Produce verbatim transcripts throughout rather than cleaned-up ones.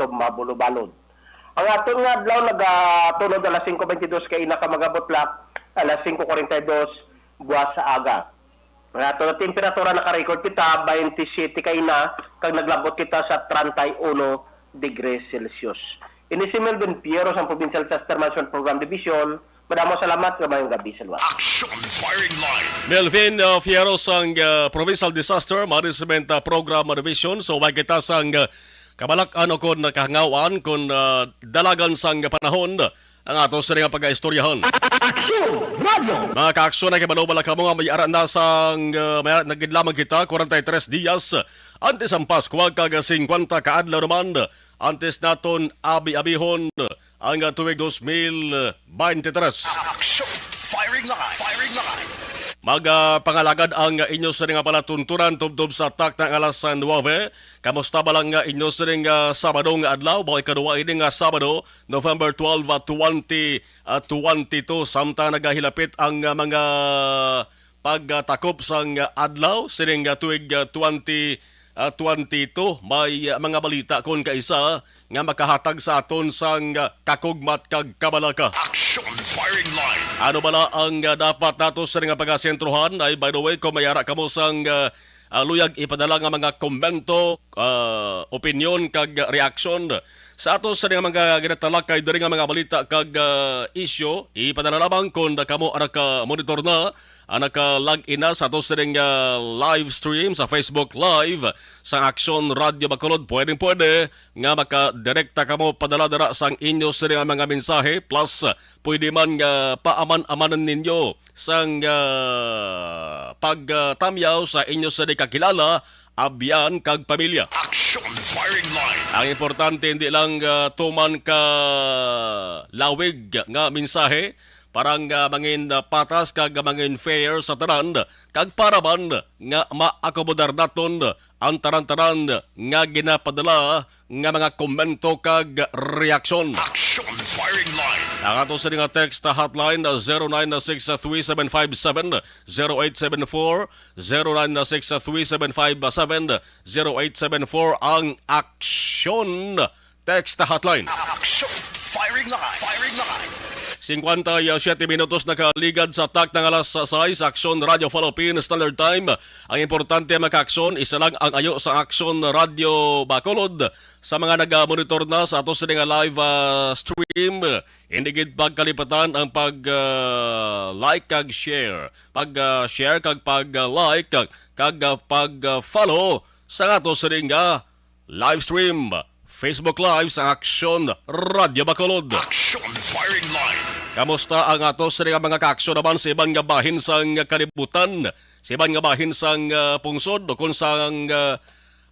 Mabulobalon. Ang aton nga adlaw nagatunod alas singko bentidus kaina, kag magabutlak alas singko kuwarenta y dos buwas sa aga. Ang aton nga temperatura, naka-record kita twenty-seven kaina, kag naglabot kita sa treinta y uno degrees Celsius. Ini si Melvin Piero sang Provincial Disaster Management Program Division. Madamo salamat, nga mayong gabi sa luwas. Action Firing Line. Melvin, uh, Fierro sang, uh, Provincial Disaster Management, uh, Program Division. So, way kita sang, uh, kabalak-an o kon kahangawan kon, uh, dalagan sang panahon ang ato sini nga pag-istoryahan. Action Radio. Mga kaaksyon, nakibalo bala kamo nga may ara na sang, uh, may ara na gid lamang kita, kwarenta y tres dias antes ang Paskwa, kag singkwenta ka adlaw naman antes naton abi-abihon ang, ah, tuig dos mil beintitré. Action! Firing line! Firing line! Mag, ah, pangalagad ang inyo sini nga palatuntunan tubtob sa takna nga alas nuebe. Kamusta bala ang inyo sini nga Sabado nga adlaw? Baw ikaduha ini nga Sabado, November twelve, ah, twenty, ah, twenty-two. Samtang nagahilapit ang, ah, mga pagtakop sang adlaw sining, ah, tuig, ah, twenty, ah, twenty-two, may, ah, mga balita kon kaisa nga makahatag sa aton sang, ah, kakugmat kag kabalaka. Action Firing Line. Ano bala ang, ah, dapat nato sini nga pagasentrohan? Ay, by the way, kung may ara kamo sang, ah, ah, luyag ipadala nga mga komento, ah, opinyon kag reaksyon sa ato sini nga mga ginatalakay diri nga mga balita kag, ah, isyu, ipadala lamang kon kamo ang naka-monitor na, ang naka-log in na sa ato sining, ah, live stream sa Facebook Live sa Aksyon Radio Bacolod. Pwedeng-pwede nga makadirekta kamo padala dira sang inyo sining mga mensahe, plus pwede man nga paaman-amanan ninyo sang, ah, pagtamyaw sa inyo sining kakilala, abyan, kag pamilya. Action Firing Line. Ang importante, hindi lang, ah, tuman ka lawig nga mensahe, para nga mangin, ah, patas kag mangin fair sa tanan, kag para man nga maakomodar naton ang tanan-tanan nga ginapadala nga mga komento kag reaksyon. Action Firing Line. Ang ato sini nga text hotline na zero nine six three seven five seven zero eight seven four, zero nine six three seven five seven zero eight seven four. Ang Aksyon Text Hotline. Action Firing Line. Firing Line. Singkwenta y siyete minutos nakaligad sa takna nga alas sais, Aksyon Radio Philippine Standard Time. Ang importante, mga kaaksyon, isa lang ang ayo sa Aksyon Radio Bacolod. Sa mga naga-monitor na sa ato sini nga live, ah, stream, hindi gid pagkalipatan ang pag, ah, like kag share. Pag, ah, share kag pag, ah, like kag, kag, ah, pag, ah, follow sa ato sini nga live stream, Facebook Live sa Aksyon Radio Bacolod. Action Firing Line. Kamusta ang ato sini nga mga kaaksyon naman sa iban nga bahin sang kalibutan, sa iban nga bahin sang, ah, pungsod, o kung sang, ah,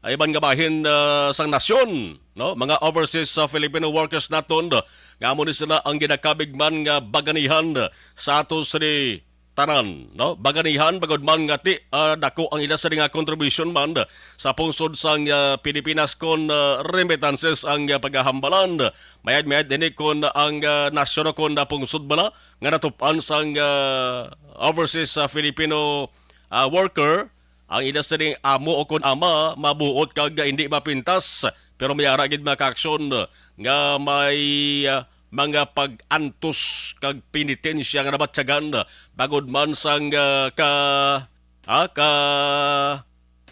iban nga bahin, ah, sang nasyon, no? Mga overseas, ah, Filipino workers naton, nga amo ni sila ang ginakabig man nga baganihan sa ato sini tanan, no? Baganihan, bangod man nga ti, ah, dako ang ila sini nga contribution man sa pungsod sang, ah, Pilipinas kon, ah, remittances ang, ah, pagahambalan. Mayad-mayad ini kon ang, ah, nasyon o kon, ah, pungsod bala nga natupan sang, ah, overseas, ah, Filipino, ah, worker, ang ila sining amo o kon ama mabuot kag hindi mapintas, pero may ara gid, mga kaaksyon, nga may, ah, mga pag-antos kag penitensya nga nabatyagan, bangod man sang, ah, ka, ah, ka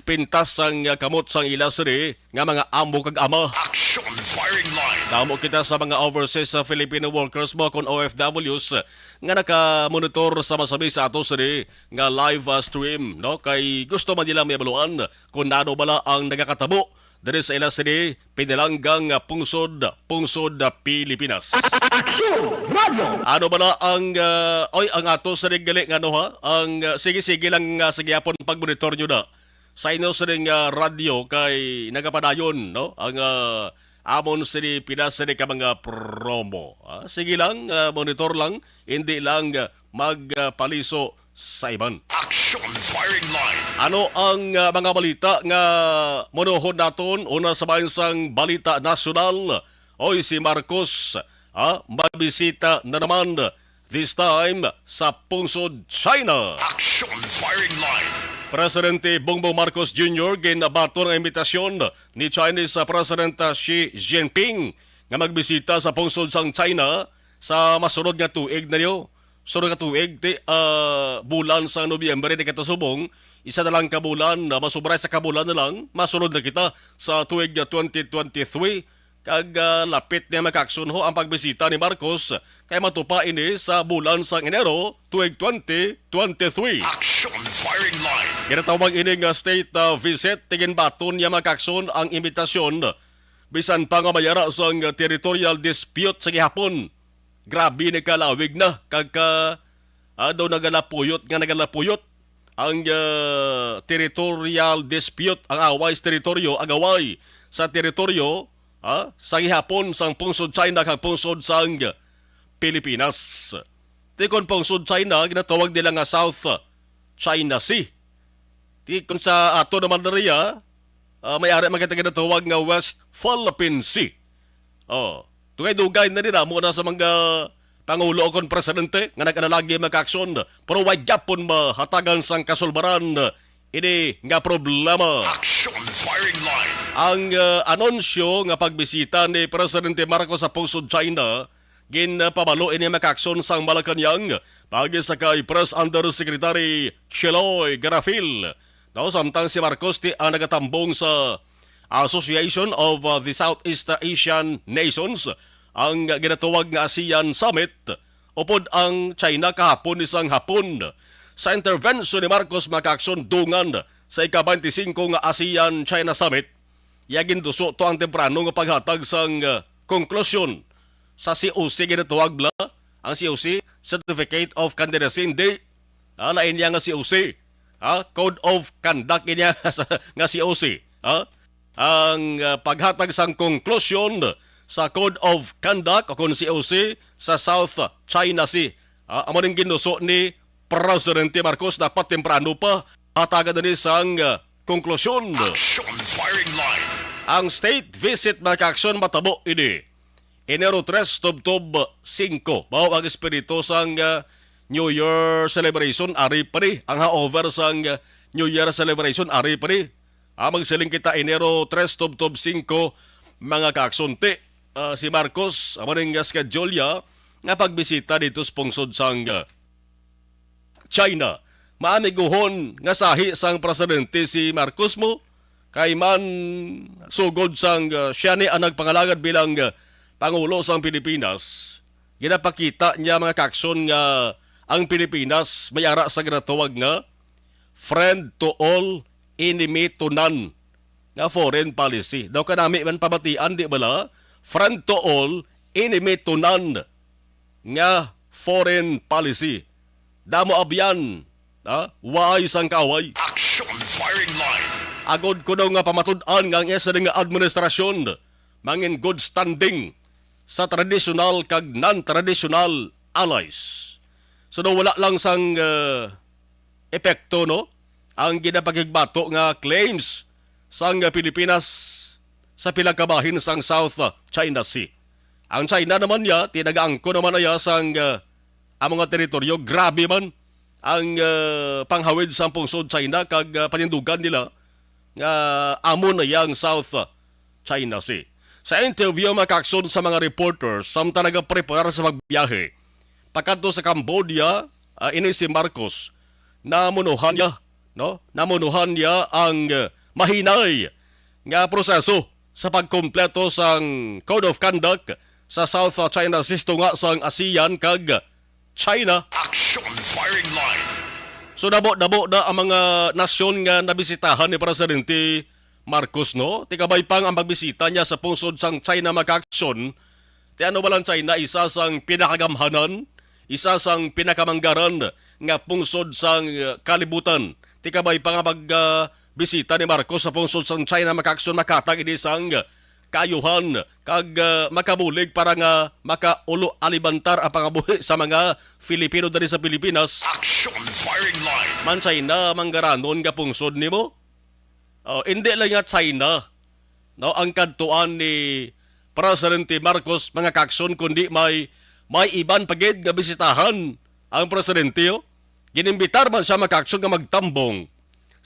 pintas sang, ah, kamot sang ila sini nga mga amo kag ama. Action Firing Line. Damo kita sa mga overseas, ah, Filipino workers mo kon O F Ws nga nakamonitor sa masami sa ato sini nga live, ah, stream, no? Kay gusto man nila mahibaluan kung ano bala ang nagakatabo diri sa ila sini pinalanggang, ah, pungsod, pungsod, ah, Pilipinas. Action Radio. Ano bala ang, ah, oy, ang ato sini gali nga, no, ha? Ang, ah, sige, sige lang, ah, sa gihapon pagmonitor nyo na sa inyo sining, ah, radyo kay nagapadayon, no? Ang, ah, amon sini pila sini ka mga promo. Ah, sige lang, ah, monitor lang, hindi lang, ah, magpaliso sa iban. Action Firing Line. Ano ang, ah, mga balita nga monohon naton? Una sa bahin sang balita nasyonal, oy, si Marcos, ah, mabisita na naman, this time sa pungsod China. Action Firing Line. Presidente Bongbong Marcos Junior ginabaton ang imbitasyon ni Chinese President Xi Jinping nga magbisita sa pungsod sang China sa masunod nga tuig na niyo. Sunod nga tuig, ti, ah, bulan sa Nobyembre ni kato subong, isa na lang ka bulan, ah, masubra sa kabulan na lang, masunod na kita sa tuig nga twenty twenty-three. Kag, ah, lapit niya, mga kaakson, ho, ang pagbisita ni Marcos, kay matupa ini sa bulan sang Enero tuig twenty twenty-three. Action Firing Line. Ginatawag ini nga state, ah, visit. Ti ginbaton niya, mga kaakson, ang imbitasyon, bisan pa nga may ara sang territorial dispute sa gihapon. Grabe ni kalawig na, kag ka, ah, daw nagalapuyot nga nagalapuyot ang, ah, territorial dispute, ang away sa teritoryo, agaway sa teritoryo, ah, sa gihapon sang pungsod China kag pungsod sang Pilipinas. Ti kon pungsod China, ginatawag nila nga South China Sea. Ti kon sa ato naman diriya, ah, may ari man kita ginatawag nga West Philippine Sea. Oh, dugay-dugay na din amo na sa mga pangulo kon presidente nga nag-analagi, mga kaakson, pero way gyapon mahatagan sang kasulbaran ini nga problema. Action Firing Line. Ang, ah, anunsyo nga pagbisita ni Presidente Marcos sa pungsod China, ginpabalo ini, mga kaakson, sang Malacañang paagi sa kay Press Undersecretary Chiloy Garafil. Now, samtang si Marcos ti ang nagatambong sa Association of, uh, the Southeast Asian Nations, ang ginatawag nga ASEAN Summit, upod ang China kahapon ni sang hapon. Sa intervention ni Marcos, mga kaakson, dungan sa ika-twenty-five nga ASEAN-China Summit, iya ginduso to ang temprano nga paghatag sang, uh, konklusyon sa C O C, ginatawag bala ang C O C, Certificate of Candidacy, hindi. Ah, lain niya nga C O C. Ah, Code of Conduct niya sa, nga C O C. Ah, ang, ah, paghatag sang konklusyon sa Code of Conduct o kon C O C sa South China Sea. Ah, amo ning ginuso ni Presidente Marcos, dapat temprano pa hatagan na ni sang, ah, konklusyon. Action Firing Line. Ang state visit, mga kaakson, matabo ini Enero tres tubtob singko. Mao ang espiritu sang, ah, New Year celebration, ari pa ni. Ang hangover sang, ah, New Year celebration, ari pa ni. Ah, magsiling kita Enero tres tubtob singko, mga kaakson. Ti, ah, si Marcos, amo ning, ah, schedule niya nga pagbisita dito sa pungsod sang, ah, China. Maamiguhon nga sahi sang presidente si Marcos mo, kay man sugod sang, ah, siya ni ang nagpangalagad bilang, ah, pangulo sang Pilipinas, ginapakita niya, mga kaakson, nga ang Pilipinas may ara sa ginatawag nga friend to all, enemy to none nga foreign policy. Daw kanami man pamatian, di bala? Friend to all, enemy to none nga foreign policy. Damo abyan, ha? Waay sang kaaway. Action Firing Line. Agod kuno nga pamatud-an nga ang iya sini nga administrasyon mangin good standing sa tradisyonal kag non-traditional allies. So, daw wala lang sang, uh, epekto, no, ang ginapakigbato nga claims sang Pilipinas sa pila ka bahin sang South China Sea. Ang China naman niya, tinagaangko naman niya sang, ah, ang mga teritoryo. Grabe man ang, ah, panghawid sang pungsod China kag, ah, panindugan nila nga amo na yang South China Sea. Sa interview, mga kaakson, sa mga reporters, samtang nagapreparar sa pagbiyahe pakadto sa Cambodia, ah, ini si Marcos, namunuhan niya, no? Namunuhan niya ang, ah, mahinay nga proseso sa pagkumpleto sang Code of Conduct sa South China Sea tunga sang ASEAN kag China. Action Firing Line. So, damo-damo na ang mga nasyon nga nabisitahan ni Presidente Marcos, no? Ti kabay pa nga ang pagbisita niya sa pungsod sang China, mga kaakson. Ti ano ba lang, China, isa sang pinakagamhanan, isa sang pinakamanggaran nga pungsod sang, uh, kalibutan. Ti kabay pa nga pag, uh, bisita ni Marcos sa pungsod sang China, mga kaakson, makatag ini sang kaayuhan kag, ah, makabulig para nga makaulo alibantar ang pangabuhi sa mga Filipino diri sa Pilipinas. Action Firing Line. Man China, manggaranon nga pungsod nimo? Oh, hindi lang nga China, no, ang kadtuan ni Presidente Marcos, mga kaakson, kundi may, may iban pa gid nga bisitahan ang presidente, oh. Ginimbitar man siya, mga kaakson, nga magtambong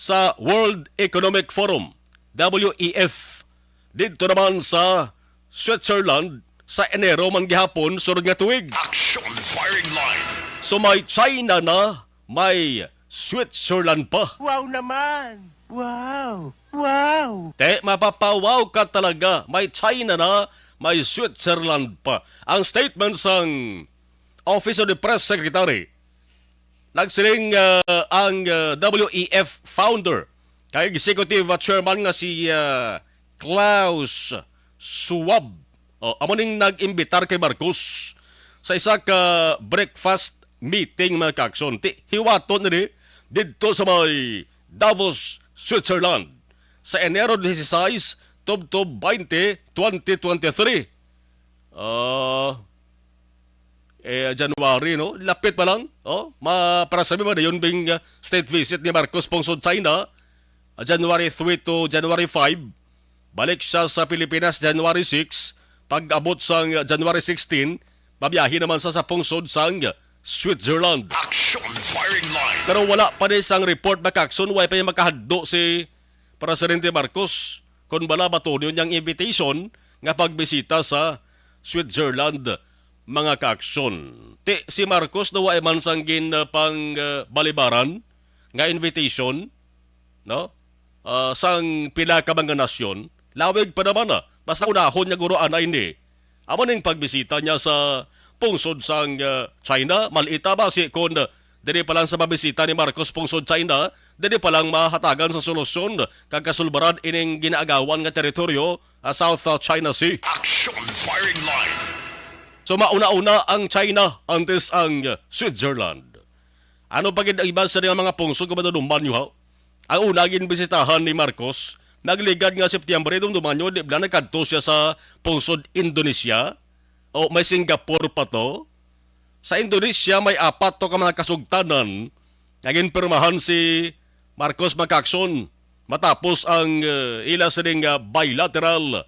sa World Economic Forum, W E F, didto naman sa Switzerland sa Enero man gihapon sunod nga tuig. Action firing line. So may China na, may Switzerland pa. Wow naman! Wow! Wow! Te, mapapawaw ka talaga. May China na, may Switzerland pa. Ang statement sang Office of the Press Secretary, nagsiling, ah, ang, ah, W E F founder kag executive, ah, chairman nga si, ah, Klaus Schwab. O, amo ning nag-imbitar kay Marcos sa isa ka breakfast meeting, mga kaaksyon. Ti-, hiwaton ni didto sa may Davos, Switzerland, sa Enero dieciséis tubtob twenty, twenty twenty-three. Ah, eh, January, no? Lapit pa lang. Oh, ma-, para sabi mo, dayon bing, ah, state visit ni Marcos pungsod China, ah, January three to January five. Balik siya sa Pilipinas January six. Pag-abot sang January sixteen, mabiyahe naman sa, sa pungsod sang Switzerland. Action firing line. Pero wala pa ni sang report, mga kaaksyon, wala pa yung makahadlo si Presidente Marcos. Kung bala ba to niya ang invitation nga pagbisita sa Switzerland, mga kaaksyon. Ti, si Marcos na wa man sang gin, uh, pang, uh, balibaran nga invitation, no? Ah, sang pila ka mga nasyon, lawig pa naman, ah. Basta unahon niya guro anay ni. Amo ning pagbisita niya sa pungsod sang, ah, China, malita ba si kon, ah, diri pa lang sa pabisita ni Marcos pungsod China, diri pa lang mahatagan sa solusyon kag kasulbaran ining ginaagawan nga teritoryo, ah, South, ah, China Sea. Action firing line. So, mauna-una ang China antes ang, ah, Switzerland. Ano pa gid ang iban sa mga pungsod kung maduduman nyo, ha? Ang una ginbisitahan ni Marcos, nagligad nga Setyembre, dumduman nyo, di ba nagkadto siya sa pungsod Indonesia? O may Singapore pa to? Sa Indonesia, may apat to ka mga kasugtanan nga ginpirmahan si Marcos, mga kaaksyon, matapos ang, eh, ila sining, ah, bilateral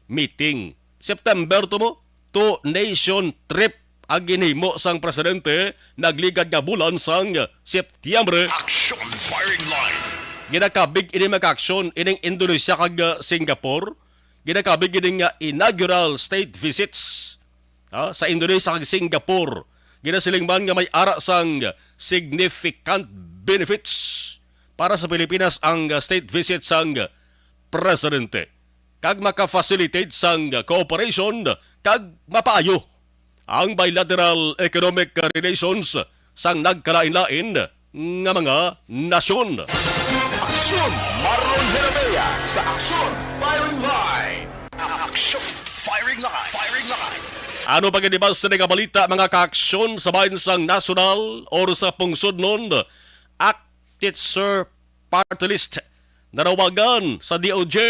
meeting. September to mo, two-nation trip ang ginhimo sang presidente nagligad nga bulan sang Setyembre. Action firing line. Ginakabig ini, mga kaaksyon, ining Indonesia kag, ah, Singapore. Ginakabig ini nga inaugural state visits, ah, sa Indonesia kag Singapore. Ginasiling man nga may ara sang significant benefits para sa Pilipinas ang, ah, state visit sang presidente kag maka-facilitate sang cooperation kag mapaayo ang bilateral economic relations sang nagkalain-lain nga mga nasyon. Aksyon Marlon Herabea sa Aksyon Firing Line. Aksyon Firing Line. Firing Line. Ano pa gid ba sa nga balita, mga kaaksyon, sa bahin sang nasyonal or sa pungsod nun? Ak Teacher Party List nanawagan sa D O J,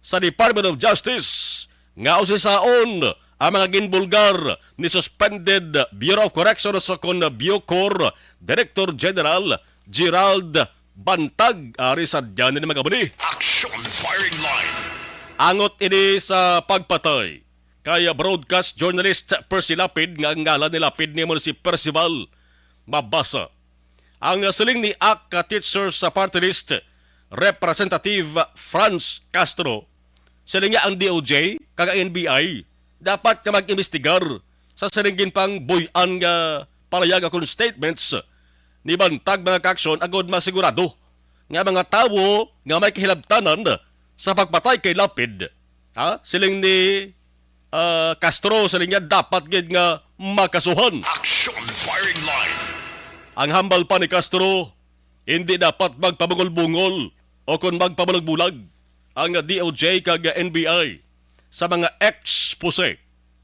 sa Department of Justice, nga usisaon ang mga ginbulgar ni suspended Bureau of Corrections o kon BuCor Director General Gerald Bantag. Ari sa dyan ni mga buni. Action firing line. Angot ini sa pagpatay kay broadcast journalist Percy Lapid, nga ang ngalan ni Lapid nimo si Percival Mabasa. Ang siling ni Ak Teachers sa Party List, Representative Franz Castro, siling niya ang D O J kag ang N B I dapat nga mag-imbestigar sa siling ginpangbuy-an nga palayag akon statements ni Bantag, mga kaaksyon, agod masigurado nga mga tawo nga may kahilabtanan sa pagpatay kay Lapid, ha, siling ni, ah, Castro, siling niya dapat gid nga makasuhan. Action firing line. Ang hambal pa ni Castro, hindi dapat magpabungol-bungol o kon magpabulag-bulag ang D O J kag N B I sa mga expose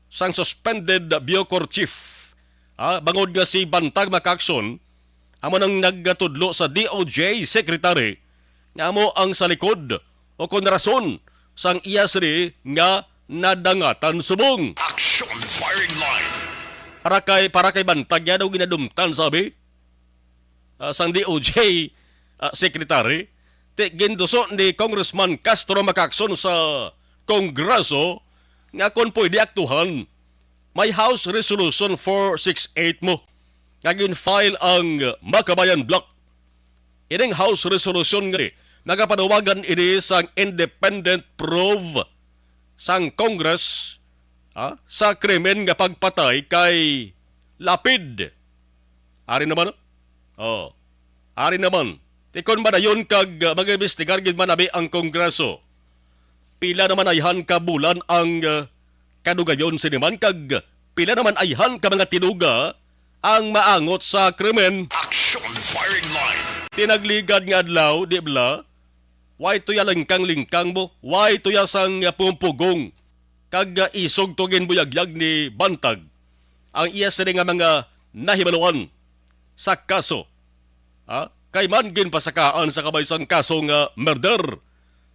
sang suspended BuCor chief. Ah, bangod nga si Bantag, mga kaaksyon, amo nang nagtudlo sa D O J secretary nga amo ang sa likod o kon rason sang iya sini nga nadangatan subong. Action firing line. Para kay, para kay Bantag, yan daw ginadumtan, sabi, ah, sang D O J, ah, secretary. Ti, ginduso ni Congressman Castro, mga kaaksyon, sa Kongreso nga kon pwede aktuhan, may House Resolution four six eight mo nga gin-file ang Makabayan Bloc. Ining House Resolution nga nagapanawagan ini sang independent probe sang Congress, ah, sa krimen nga pagpatay kay Lapid. Ari naman, oh, ari naman. Ti kon madayon kag, ah, mag-imbestigar gid man abi ang Kongreso. Pila naman ayhan ka bulan ang, ah, kadugayon sini man kag pila naman ayhan ka mga tinuga ang maangot sa krimen. Action firing line. Tinagligad nga adlaw, di bala? Way tuya lingkang-lingkang mo? Way tuya sang, ah, pumpugong? Kag, ah, isog to ginbuyagyag ni Bantag ang iya sini nga mga nahibaluan sa kaso. Ha? Kay man ginpasakaan sa kabay sang kaso nga murder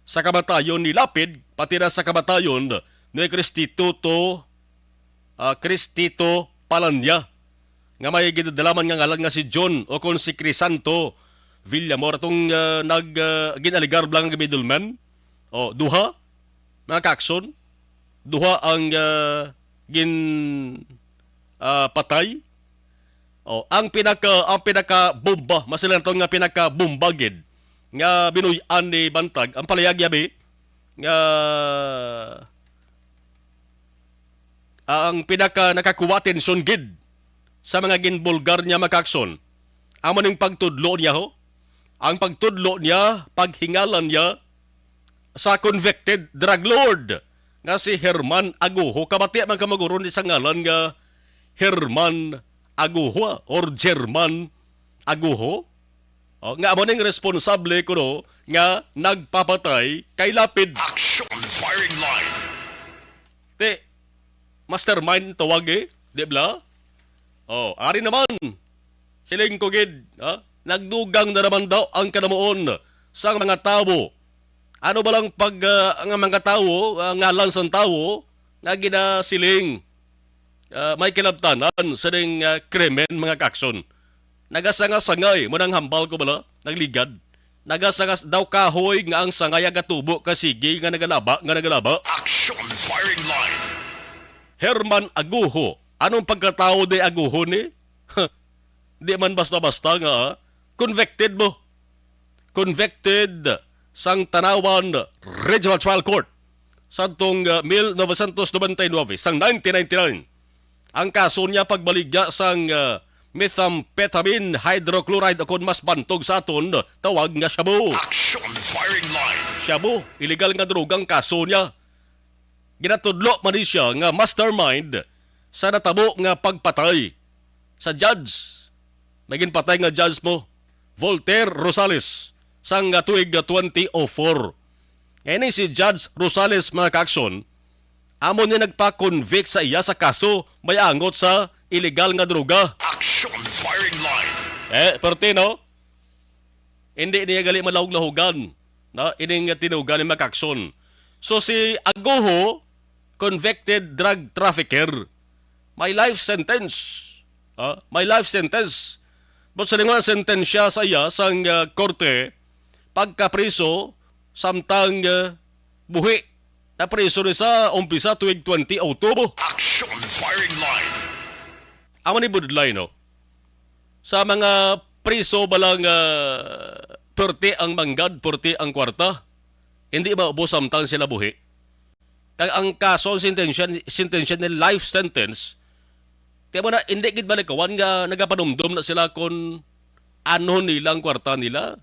sa kamatayon ni Lapid, pati na sa kamatayon ni Cristito, ah, Cristito Palanya, nga may gidadalaman nga ngalan nga si John o kon si Crisanto Villamor, atong, ah, nag, ah, ginaligar bala nga middleman. O, duha, mga kaakson, duha ang, ah, gin, ah, patay. O, ang pinaka, ang pinaka bomba, masilang naton nga pinaka bomba gid nga binuy-an ni Bantag, ang palayag yabi nga, ah, ang pinaka nakakuha atensyon gid sa mga ginbulgar niya, mga kaakson, amo ning pagtudlo niya, ho. Ang pagtudlo niya, paghingalan niya sa convicted drug lord nga si Herman Aguho. Kabati man ka maguron sa ngalan nga Herman Aguho or German Aguho? O, nga amo ning responsable kuno nga nagpapatay kay Lapid. Action firing line. Ti, mastermind tawag, eh, di bala? O, ari naman. Siling ko gid, ha? Nagdugang na naman daw ang kanamuon sang mga tawo. Ano ba lang pag, ah, ang mga tawo, ah, ngalan sang tawo nga ginasiling, ah, may kilabtanan sa ding, ah, krimen, mga kaakson? Nagasanga-sangay mo nang hambal ko bala, nagligad. Nagasanga daw kahoy nga ang sangay agatubo ka sige nga nagalaba, nga nagalaba. Action firing line. Herman Aguho. Anong pagkatawo di Aguho ni? Di man basta-basta nga, ah. Convicted mo. Convicted sang Tanauan Regional Trial Court sadtong, ah, mil novecientos noventa y nuebe, sang nineteen ninety-nine. Ang kaso niya pagbaligya sang, ah, methamphetamine hydrochloride, o kon mas bantog sa aton tawag nga shabu. Action firing line. Shabu, illegal nga droga ang kaso niya. Ginatudlo man ni siya nga mastermind sa natabo nga pagpatay sa judge. May ginpatay nga judge mo, Voltaire Rosales, sang, ah, tuig, ah, twenty oh four. Ngayon si Judge Rosales, mga kaakson, amo niya nagpa-convict sa iya sa kaso may angot sa illegal nga droga. Action firing line. Eh, perte, no? Hindi niya gali malahog-lahogan na ining tinugan ni, mga kaakson. So, si Aguho, convicted drug trafficker, may life sentence. Ah, may life sentence. But sa lingon ang sentensya sa iya sang, ah, korte, pagkapriso samtang, ah, buhi. Napriso ni sa umpisa tuig twenty oh two. Action firing line. Amo ni budlay, no? Sa mga priso ba lang, ah, perti ang manggad, perti ang kwarta? Hindi maubos samtang sila buhi? Kag ang kaso, sentensya, sentensya ni life sentence, kaya mo na, hindi gid balikawan nga nagapanumdom na sila kung ano nila ang kwarta nila.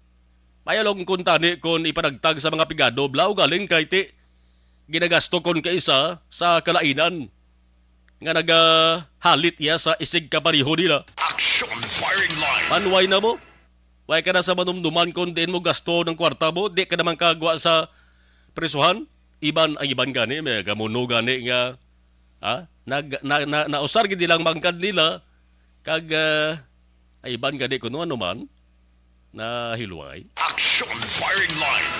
Mayo lang kung tani kung ipanagtag sa mga pigado, bla, ugaling kay ti, ginagasto kon kaisa sa kalainan nga nagahalit iya sa isig kapareho nila. Action firing line. Manuway na mo. Way ka na sa manumduman kung diin mo gasto ng kwarta mo, di ka naman kagwa sa prisuhan. Iban ang iban gani, may gamuno gani nga, ha? Nag, na, na, nausar gid nilang mangkad nila, kag, ah, ay iban gani kung ano man, na hilway. Action firing line.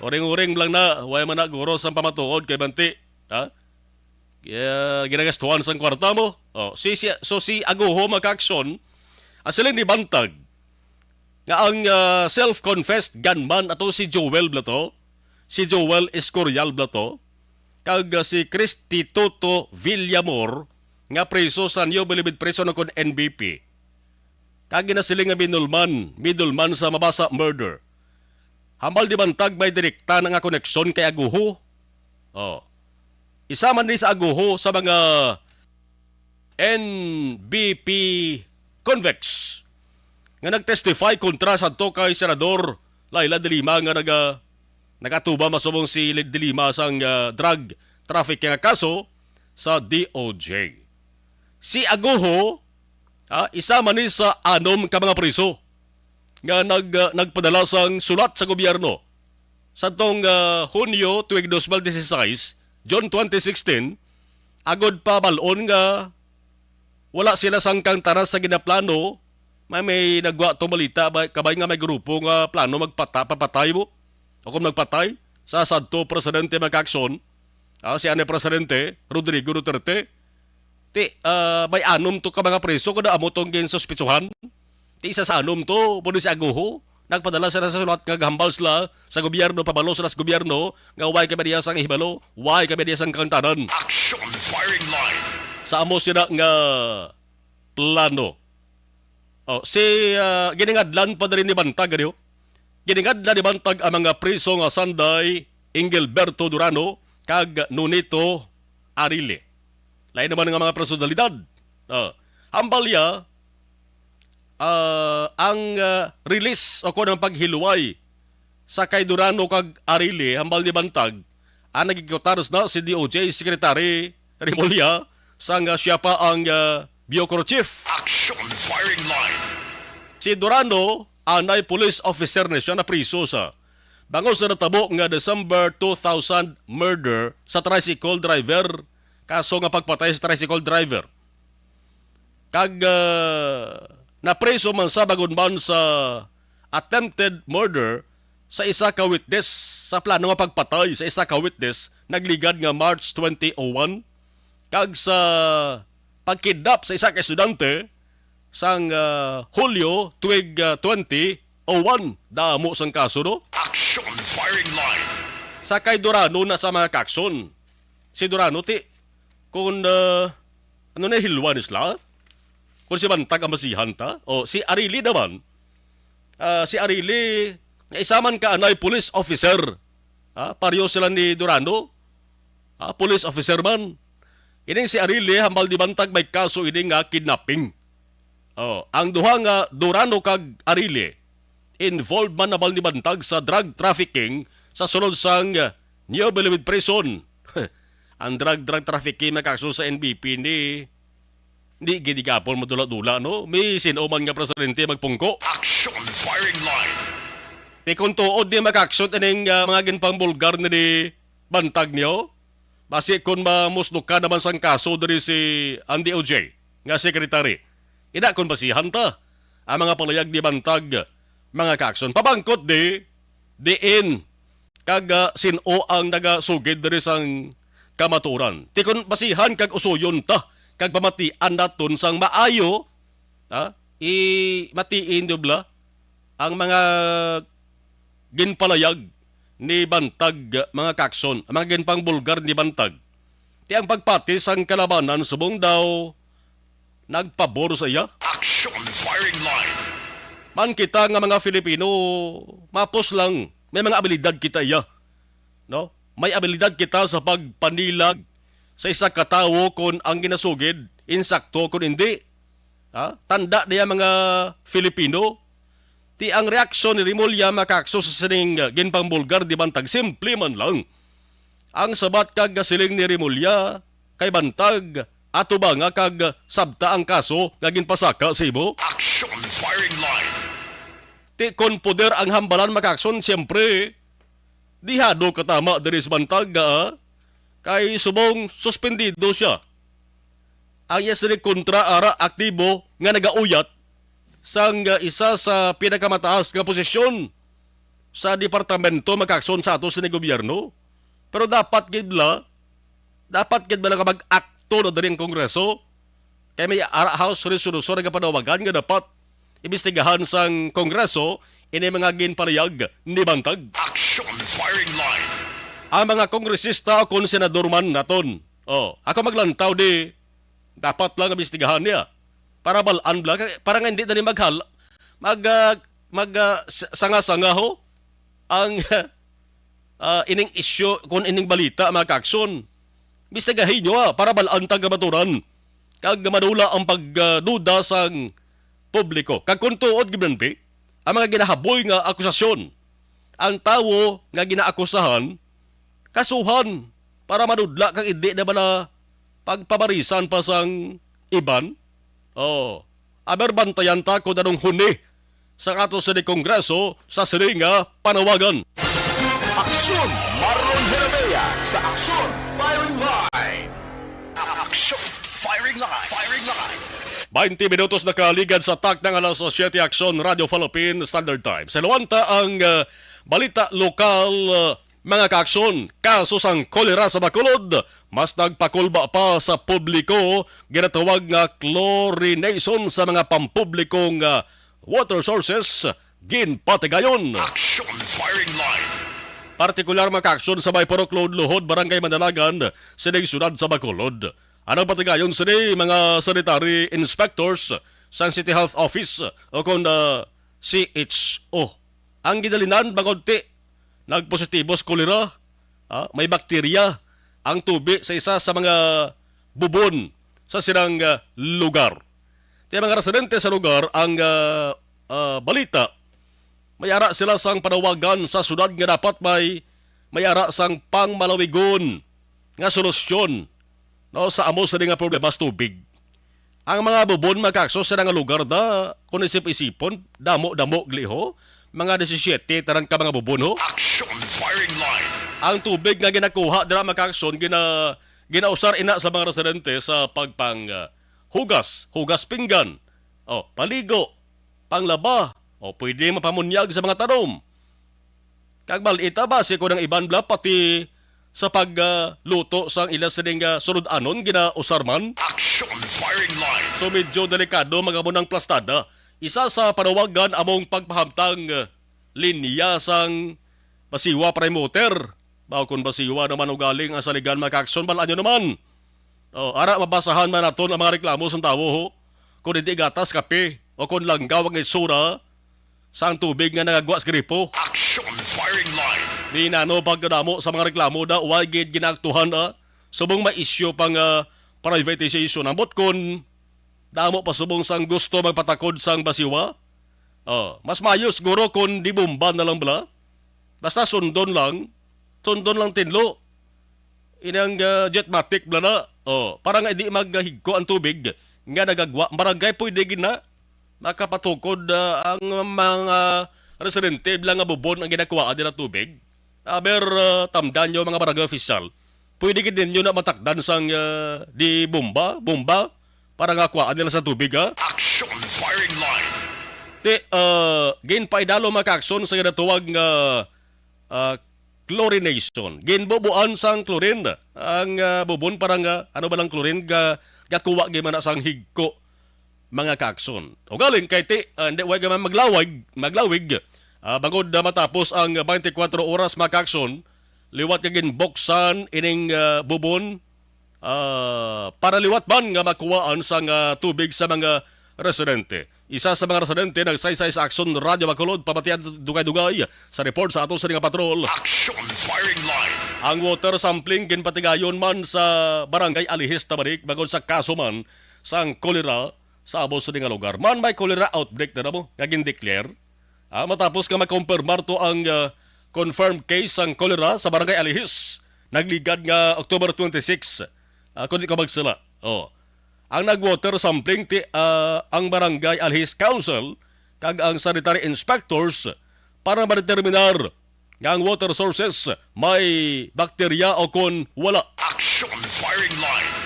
Uring-uring lang na, way man na guro sang pamatuod kay Banti, ha? Kaya ginagastuhan sang kwarta mo. Oh, si, si, so si Aguho, mga kaaksyon, ang siling ni Bantag, nga ang, ah, self-confessed gunman ato si Joel Blato, si Joel Escorial Blato, kag, ah, si Christy Toto Villamor nga preso sa New Bilibid Prison o kon N B P. Kag ginasiling nga middleman, middleman sa Mabasa murder. Hambal ni Bantag may direkta na nga koneksyon kay Aguho. Oh. Isa man ni sa Aguho sa mga N B P convicts nga nag-testify kontra sadto kay Senador Leila de Lima nga naga-, nagatuba masubong si De Lima sang, ah, drug trafficking nga kaso sa D O J. Si Aguho, ah, isa man ni sa anom ka mga priso nga nag-, ah, nagpadala sang sulat sa gobyerno. Sadtong, ah, Hunyo tuig dos mil dieciséis, June twenty sixteen, agod pa bal-on nga wala sila sangkang tanan sa ginaplano, may, may nagwa tong balita ba, kabay nga may grupo nga plano magpata-, papatay mo? O kung magpatay sa sadto presidente, mga kaakson, ah, si anay Presidente Rodrigo Duterte. Ti, ah, may anom to ka mga preso kada amo tong ginsuspitsuhan. Ti, isa sa anom to, pwede si Aguho. Nagpadala sila sa sulat nga gahambal sila sa gobyerno, pabalo sila sa gobyerno nga way kami diya sang hibalo, way kami diya sang kantanan. Action firing line. Sa amo sila nga plano. Oh, si, ah, giningadlan pa diri ni Bantag, ano? Giningadlan ni Bantag ang mga priso nga sanday Engelberto Durano kag Nonito Arile. Lain naman nga mga personalidad. Oh, hambal niya, ah, ang, ah, release o kung ang paghiluway sa kay Durano kag Arile, hambal ni Bantag, ang nagigkutaros na si D O J Secretary Remulla, sang, ah, siya pa ang, ah, Bureau Chief. Action firing line. Si Durano, anay police officer na siya, napriso sa bangod sa natabo nga December two thousand murder sa tricycle driver, kaso nga pagpatay sa tricycle driver. Kag, ah, napriso man sa bagon man sa attempted murder sa isa ka witness, sa plano nga pagpatay sa isa ka witness, nagligad nga March twenty oh one, kag sa pagkidnap sa isa ka estudyante sang, ah, Hulyo tuig, ah, twenty oh one. Damo sang kaso, no? Action firing line. Sa kay Durano na sa mga kaakson. Si Durano, ti, kung, ah, ano na hilwa ni sila? Kung si Bantag ang basihan ta? O, si Arili naman, ah, si Arili, nga isa man ka anay police officer. Ah, pareho sila ni Durano. Ah, police officer man. Ining si Arili, hambal ni Bantag may kaso ini nga kidnapping. Oh, ang duha nga Durano kag Arili, involved man hambal ni Bantag sa drug trafficking sa sulod sang New Bilibid Prison. Ang drug, drug trafficking, mga kaakson, sa N B P ni, di gid gihapon madula-dula, no? May sin-o man nga presidente magpungko. Action firing line. Ti kung tuod ni, mga kaakson, ining, ah, mga ginpangbulgar ni, ni Bantag niyo, basi kung mamusdukan naman sang kaso diri si ang D O J nga secretary. Ina kung basihan ta ang mga palayag ni Bantag, mga kaakson. Pabangkot di, diin kag, ah, sin-o ang nagasugid diri sang kamatuoran. Ti kon basihan kag usuyon ta kag pamatian naton sang maayo, ha? I-, matiin, dubla, ang mga ginpalayag ni Bantag, mga kaakson, ang mga ginpangbulgar ni Bantag. Ti ang pagpati sang kalabanan subong daw nagpabor sa iya. Action firing line. Man kita nga mga Filipino, mapos lang, may mga abilidad kita iya. No? May abilidad kita sa pagpanilag sa isa ka tawo kon ang ginasugid insakto kon hindi. Ha? Tanda niya, mga Filipino. Ti ang reaksyon ni Remulla, mga kaakson, sa sining, uh, ginpangbulgar ni Bantag, simple man lang. Ang sabat kag siling ni Remulla kay Bantag, atubanga kag sabta ang kaso nga ginpasaka sa imo. Action firing line. Ti kon poder ang hambalan, mga kaakson, siyempre, dihado ka tama diri sa Bantag, ah. Kay subong suspendido siya. Ang iya sini kontra ara aktibo nga nagauyat sang, ah, isa sa pinakamataas nga posisyon sa departamento, mga kaakson, sa ato sini gobyerno. Pero dapat gid bala, dapat gid bala nga mag-akto na diri ang Kongreso. Kay may ara House resolution nga panawagan nga dapat imbestigahan sang Kongreso ini mga ginpalayag ni Bantag. Action firing line. Ang mga kongresista o kon senador man naton, oh, ako maglantaw di, dapat lang imbestigahan niya. Para bal-an bala, kay para nga hindi na ni maghal-, mag, ah, mag, ah, s-, sanga-sanga ho ang, ah, ining isyu, kung ining balita, mga kaaksyon. Imbestigahi nyo, ha, para bal-an ta ang kamaturan. Kag madula ang pagduda sang publiko. Kag kung tuod, Gibran P, ang mga ginahaboy nga akusasyon, ang tawo nga ginaakusahan, kasuhan para madudla kag indi na bala pagpabarisan pa sang iban. Oh, aber bantayan ta kung anong huni sang ato sini Kongreso sa sini nga panawagan. Aksyon, Marlon Hermea sa Aksyon Firing Line. Aksyon Firing Line. Firing Line. Twenty minutos nakaligad sa takna nga alas siyete, Aksyon, Radyo Philippine Standard Time. Sa luwanta ang, ah, balita lokal, ah, mga kaaksyon, kaso sang kolera sa Bacolod, mas nagpakulba pa sa publiko, ginatawag nga chlorination sa mga pampublikong, ah, water sources, ginpatigayon. Action Firing Line. Partikular, mga kaaksyon, sa may Purok Luhod-Luhod, Barangay Mandalagan, sining siyudad sa Bacolod. Ang patigayon sini, mga sanitary inspectors sang City Health Office o kon, ah, C H O. Ang ginalinan, bangod ti nagpositibo sa kolera, ah, may bakterya ang tubi sa isa sa mga bubon sa silang, ah, lugar. Ti mga residente sa lugar ang, ah, ah, balita, may ara sila sang panawagan sa siyudad nga dapat may, may ara sang pangmalawigon nga solusyon, no, sa amo sini nga problema sa tubig. Ang mga bubon, mga kaaksyon, sa nga lugar da, kung isip-isipon, damo-damo gliho, mga disisyete tanan ka mga bubon, ho. Action Firing Line. Ang tubig nga ginakuha dira, mga kaaksyon, gina-, ginausar ina sa mga residente sa pagpang, ah, hugas, hugas pinggan, o, paligo, panglaba, o pwede mapamunyag sa mga tanom. Kag bal-ita ba si kunang iban bala pati sa pag, ah, luto sang ila sining, ah, sulod-anon ginausar man? Action Firing Line. So, medyo delikado, mga munang plastada. Isa sa panawagan among pagpahamtang, ah, linya sang basiwa para motor. Baw kon basiwa naman ugaling ang saligan, mga kaaksyon, bal-an nyo naman. Oh, ara, mabasahan man naton ang mga reklamo sang tawo, ho. Kung hindi gatas, kape, o kung langgaw ang itsura sang tubig nga nagagwa sa gripo. Action Firing Line. Di nano pagkadamo sa mga reklamo da, why gid ginaaktuhan, ah? Subong may isyu pang, ah, privatization. Ambot kon damo pa subong sang gusto magpatakod sang basiwa. Oh, mas maayo siguro kon di bomba na lang bala. Basta sundon lang, sundon lang tinlo. Inang, ah, jetmatic bala na. Oh, para nga di maghigko ang tubig nga nagagwa. Barangay pwede gid na makapatukod, ah, ang mga residente bala nga bubon ang ginakuhaan nila tubig. Aber, ah, tamdan nyo, mga barangay official, pwede gid ninyo na matakdan sang, ah, di bomba, bomba para nga kuhaan nila sa tubig, ha? Action Firing Line. Ti, ah, ginpaidalo, mga kaaksyon, sa ginatawag nga, ah, chlorination. Ginbubuan sang chlorine ang, ah, bubon para nga, ano ba lang chlorine, ga-, gakuha gid man na sang higko, mga kaaksyon. Ugaling kay ti, ah, hindi, way ka man maglawig, maglawig, ah, bangod na matapos ang twenty-four oras, mga kaaksyon, liwat nga ginbuksan ining, ah, bubon, ah, para liwat man nga makuhaan sang, ah, tubig sa mga residente. Isa sa mga residente nagsaysay sa Aksyon Radyo Bacolod, pamatian dugay-dugay sa report sa ato sini nga patrol. Action Firing Line. Ang water sampling ginpatigayon man sa Barangay Alihis, Tabarig, bangod sa kaso man sang kolera sa amo sini nga lugar. Man may cholera outbreak na mo nga gin-declare. Ah, matapos nga makumpirmar to ang, ah, confirmed case sang cholera sa Barangay Alihis, nagligad nga October twenty-six, ah, kung di ko magsala. Oh. Ang nag-water sampling ti, ah, ang Barangay Alihis Council kag ang sanitary inspectors para madeterminar nga ang water sources may bakterya o kon wala. Action Firing Line.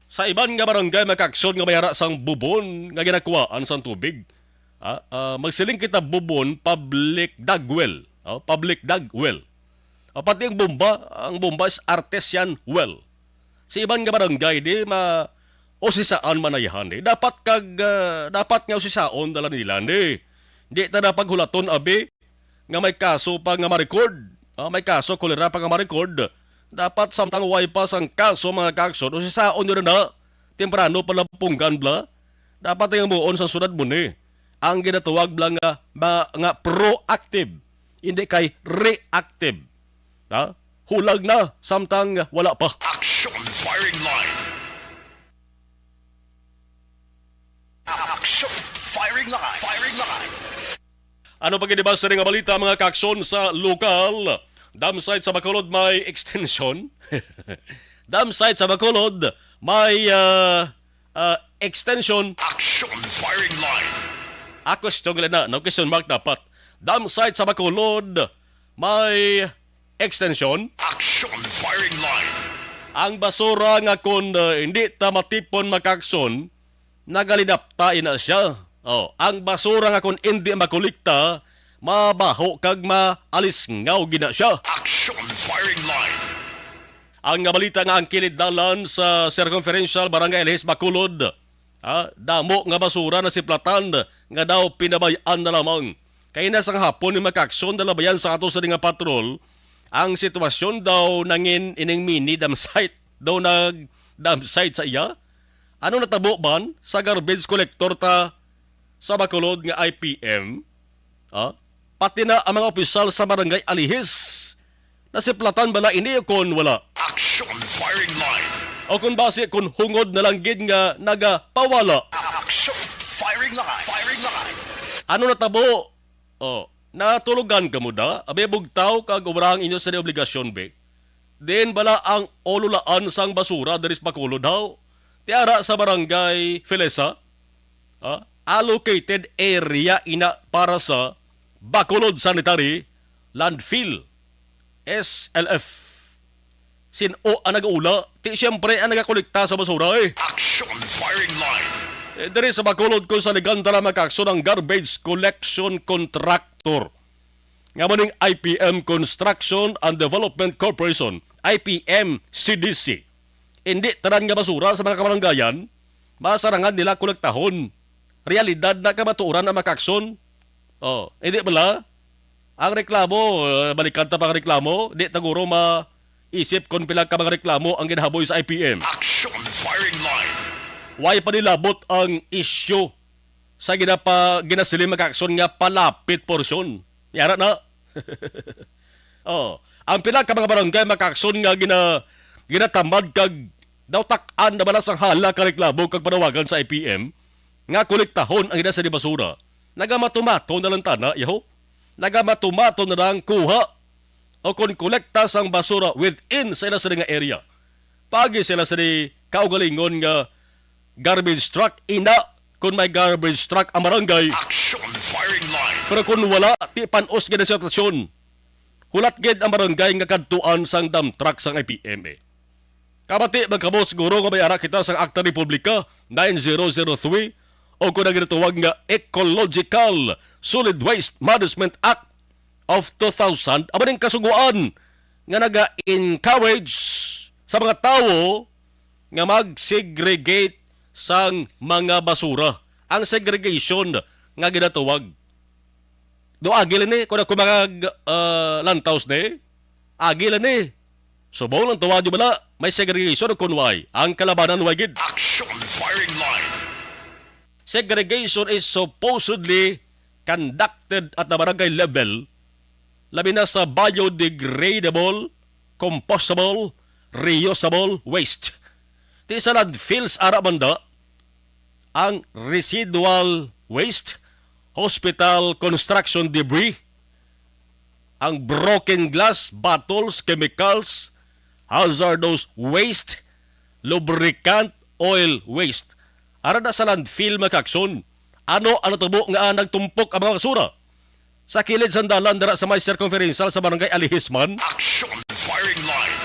Sa iban nga barangay, mga kaaksyon, nga may ara sang bubon nga ginakuhaan sang tubig. Ah, ah, magsiling kita bubon, public dug well. Oh, public dug well. Ah, pati ang bomba, ang bomba is artesian well. Sa iban nga barangay, di ma-, usisaan man na yan, di. Dapat kag, ah, dapat nga usisaon dala nila, di. Di ta na paghulaton, abi, nga may kaso pa nga ma-record. Ah, may kaso, kolera pa nga ma-record. Dapat samtang way pa sang kaso, mga kaaksyon, usisaon nyo na na. Temprano pa lang punggan, bala. Dapat nga muon sa sunod mo ni ang ginatawag lang nga, ma- nga proactive, hindi kay reactive. Ha? Hulag na, samtang wala pa. Action firing line. Action firing line. Firing line. Ano pa gid ba sa nga balita, mga kaakson, sa lokal? Dam site sa Bacolod may extension. Dam site sa Bacolod may ah, ah, extension. Action firing line. Ako strong na, no? Question mark dapat. Dam site sa Bacolod may extension. Action firing line. Ang basura nga kon uh, hindi ta matipon, mga kaakson, nagalinapta ina siya. Oh, ang basura nga kon hindi makolekta, mabaho kag maalisngaw gina siya. Action firing line. Ang nga balita nga ang kilid dalan sa Circumferential Barangay Alihis, Bacolod, ah, damo nga basura na siplatan nga daw pinabayaan na lamang. Kay na sang hapon ni, mga kaakson, nalabayan sa ato sa nga patrol, ang sitwasyon daw nangin ining mini dam site daw nag dam site sa iya. Ano natabo man sa garbage collector ta sa Bacolod nga I P M? Ah? Pati na ang mga opisyal sa Barangay Alihis, nasiplatan bala ini o kon wala? Action firing line. O kon basi kon hungod na lang gid nga nagapawala? Action firing line. Firing line. Ano natabo? Oh, natulugan ka mo da? Abi, bugtaw kag obra ang inyo sa obligasyon, be. Din bala ang ululaan sang basura diri sa Bacolod, haw? Tiara sa Barangay Felesa, ah, allocated area ina para sa Bacolod Sanitary Landfill, S L F. Sin-o ang nag-ula? Ti siyempre ang nagakolekta sa basura, eh. Action firing line. Eh, diri sa Bacolod, kung sa Liganda na, mga kaakson, ang garbage collection contractor nga mo ning I P M Construction and Development Corporation, I P M C D C. Hindi tanan nga basura sa mga kabaranggayan masarangan nila kolektahon. Realidad na, kamatuoran na, mga kaakson. Oh, hindi bala? Ang reklamo, eh, balikan ta pa ang reklamo, di ta guro maisip kung pila ka mga reklamo ang ginahaboy sa I P M. Action firing line. Way pa nilabot ang isyu sa ginapa-, ginasiling, mga kaakson, nga palapit porsyon. Yara na. Oh, ang pila ka mga barangay, mga kaakson, nga gina-, ginatamad kag daw tak-an na bala sang hala ka reklamo kag panawagan sa I P M nga kolektahon ang ginasiling basura. Nagamatumato na lang tana, yaho. Nagamatumato na lang kuha o kon kolekta sang basura within sa ila sini nga area. Paagi sila sini kaugalingon nga garbage truck, ina, kon may garbage truck ang barangay. Action firing line. Pero kon wala, ti panos gid ang sitwasyon. Hulat gid ang barangay nga kadtuan sang dump truck sang I P M A. Kabati man kamo siguro nga may ara kita sa Akta Republika nine zero zero three o kon ang ginatawag nga Ecological Solid Waste Management Act of two thousand, amo ning kasugoan nga naga-encourage sa mga tawo nga mag-segregate sang mga basura. Ang segregation nga ginatawag. Do agi lang ni, kung ako mga, ah, lantaws ni, agi lang ni. Subong lang tawag nyo bala, may segregation o kunway. Ang kalabanan, way gid. Action firing line. Segregation is supposedly conducted at the barangay level, labi na sa biodegradable, compostable, reusable waste. Ti sa landfills, ara banda, ang residual waste, hospital construction debris, ang broken glass, bottles, chemicals, hazardous waste, lubricant, oil waste. Ara na sa landfill, mga kaakson. Ano ang natabo nga nagtumpok ang mga basura? Sa kilid sang dalan dira sa may circumferential sa barangay Alihisman. Action firing line.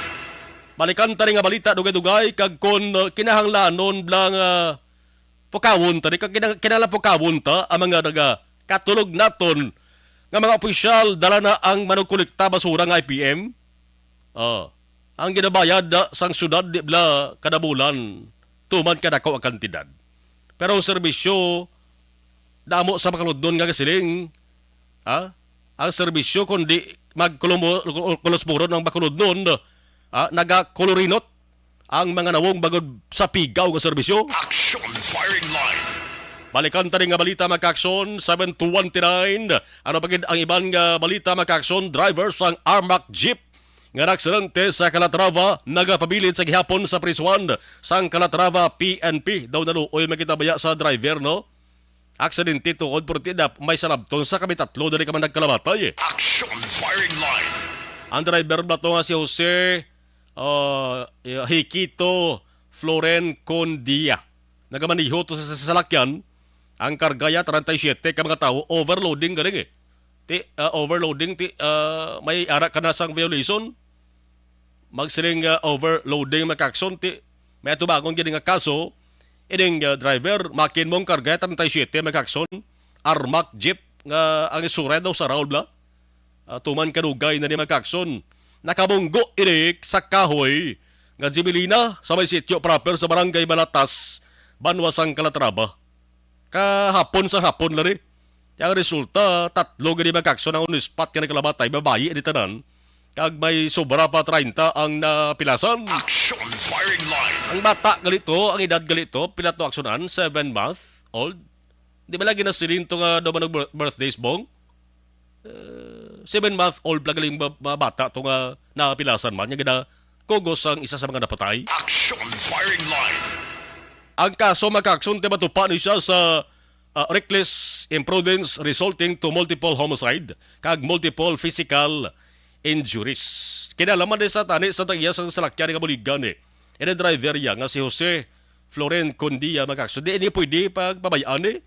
Balikan ta ni nga balita, dugay-dugay, kag kon, uh, kinahanglanon bala nga pukawon ta ni, kag kinang-, kinahanglan pukawon ta ang mga naga-, katulog naton nga mga opisyal, dala na ang manugkolekta basura nga I P M. Ah, ang ginabayad na sang syudad, di bala, kada bulan, tuman kadako ang kantidad. Pero ang serbisyo, damo sa Bacolodnon nga gasiling, ha? Ang serbisyo, kundi magkulumo-, kulusmuron ang Bacolodnon, ha? Nagakulurinot ang mga nawong bangod sa pigaw nga serbisyo. Action firing line. Balikan ta rin nga balita, mga kaaksyon, seven twenty-nine. Ano pa gid ang iban nga balita, mga kaaksyon? Driver sang Armac Jeep nga naaksidente sa Calatrava nagapabilin sa gihapon sa prisuhan sang Calatrava P N P. Daw naluoy man kita baya sa driver, no? Aksidente tuod, pero ti dap-, may salabton sa kami tatlo dali ka man nagkalamatay. Action firing line. Ang driver ba to nga si Jose, uh, Hikito Floren Condia? Nagamaniho to sa, sa salakyan. Ang karga ya treinta y siete ka mga tawo, overloading galing eh. Ti, ah, overloading, ti, ah, may ara ka na sang violation. Magsiling, ah, overloading, mga kaaksyon, ti, may atubangon gini nga kaso. Ining, ah, driver, makin mong karga, treinta y siete, mga kaaksyon. Armac jeep nga ang isura daw sa Raul Bla. Ah, tuman kadugay na ni, mga kaaksyon. Nakabunggo ini sa kahoy nga Jimilina sa may sitio proper sa barangay Malatas, banwa sang Calatrava. Kahapon sa hapon lang ni. Kaya ang resulta, tatlo gani, mga kaaksyon, ang on the spot nga nagkalamatay, babayi ini tanan. Kag may sobra pa treinta ang napilasan. Action firing line. Ang bata gali to, ang edad gali to, pila to, aksyonan? Seven month old. Di ba lagi na siling to nga daw man nag-bir-, birthdays, Bong? Uh, seven month old pa galing ba-, ba-, bata to nga napilasan man, nga gina-, kugos ang isa sa mga napatay. Action firing line. Ang kaso, mga kaaksyon, ti matupa ni siya sa, ah, reckless imprudence resulting to multiple homicide kag multiple physical injuries. Kinalaman ni sa tani sa tag-iya sang salakyan nga buligan ni. Ini driver ya nga si Jose Floren Condia, mga kaaksyon. Di ini pwede pagpabayaan ni.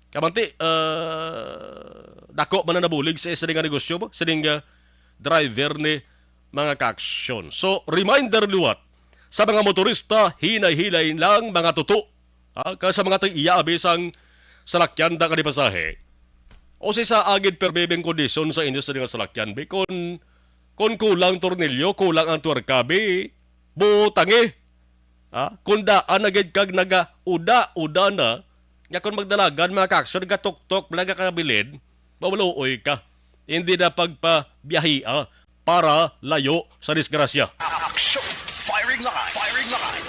Kamanti, ah, dako man na nabulig sa isa nga negosyo mo, sining, ah, driver ni, mga kaaksyon. So, reminder liwat sa mga motorista, hinay-hinay lang mga tuto. Ah, ka sa mga tag-iya abi sang salakyan da kani pasahe. O si sa agid permi bing kondisyon sa inyo sa nga salakyan, bi, kun, kun kulang tornilyo, kulang ang tuwerka, bi, butangi. Ha? Kung daan na gid kag nagauda-uda na, nga kung magdalagan, mga kaaksyon, gatuktok, nagakabilin, mauluoy ka. Hindi na pagpabiyahia para layo sa disgrasya. Action! Firing line! Firing line!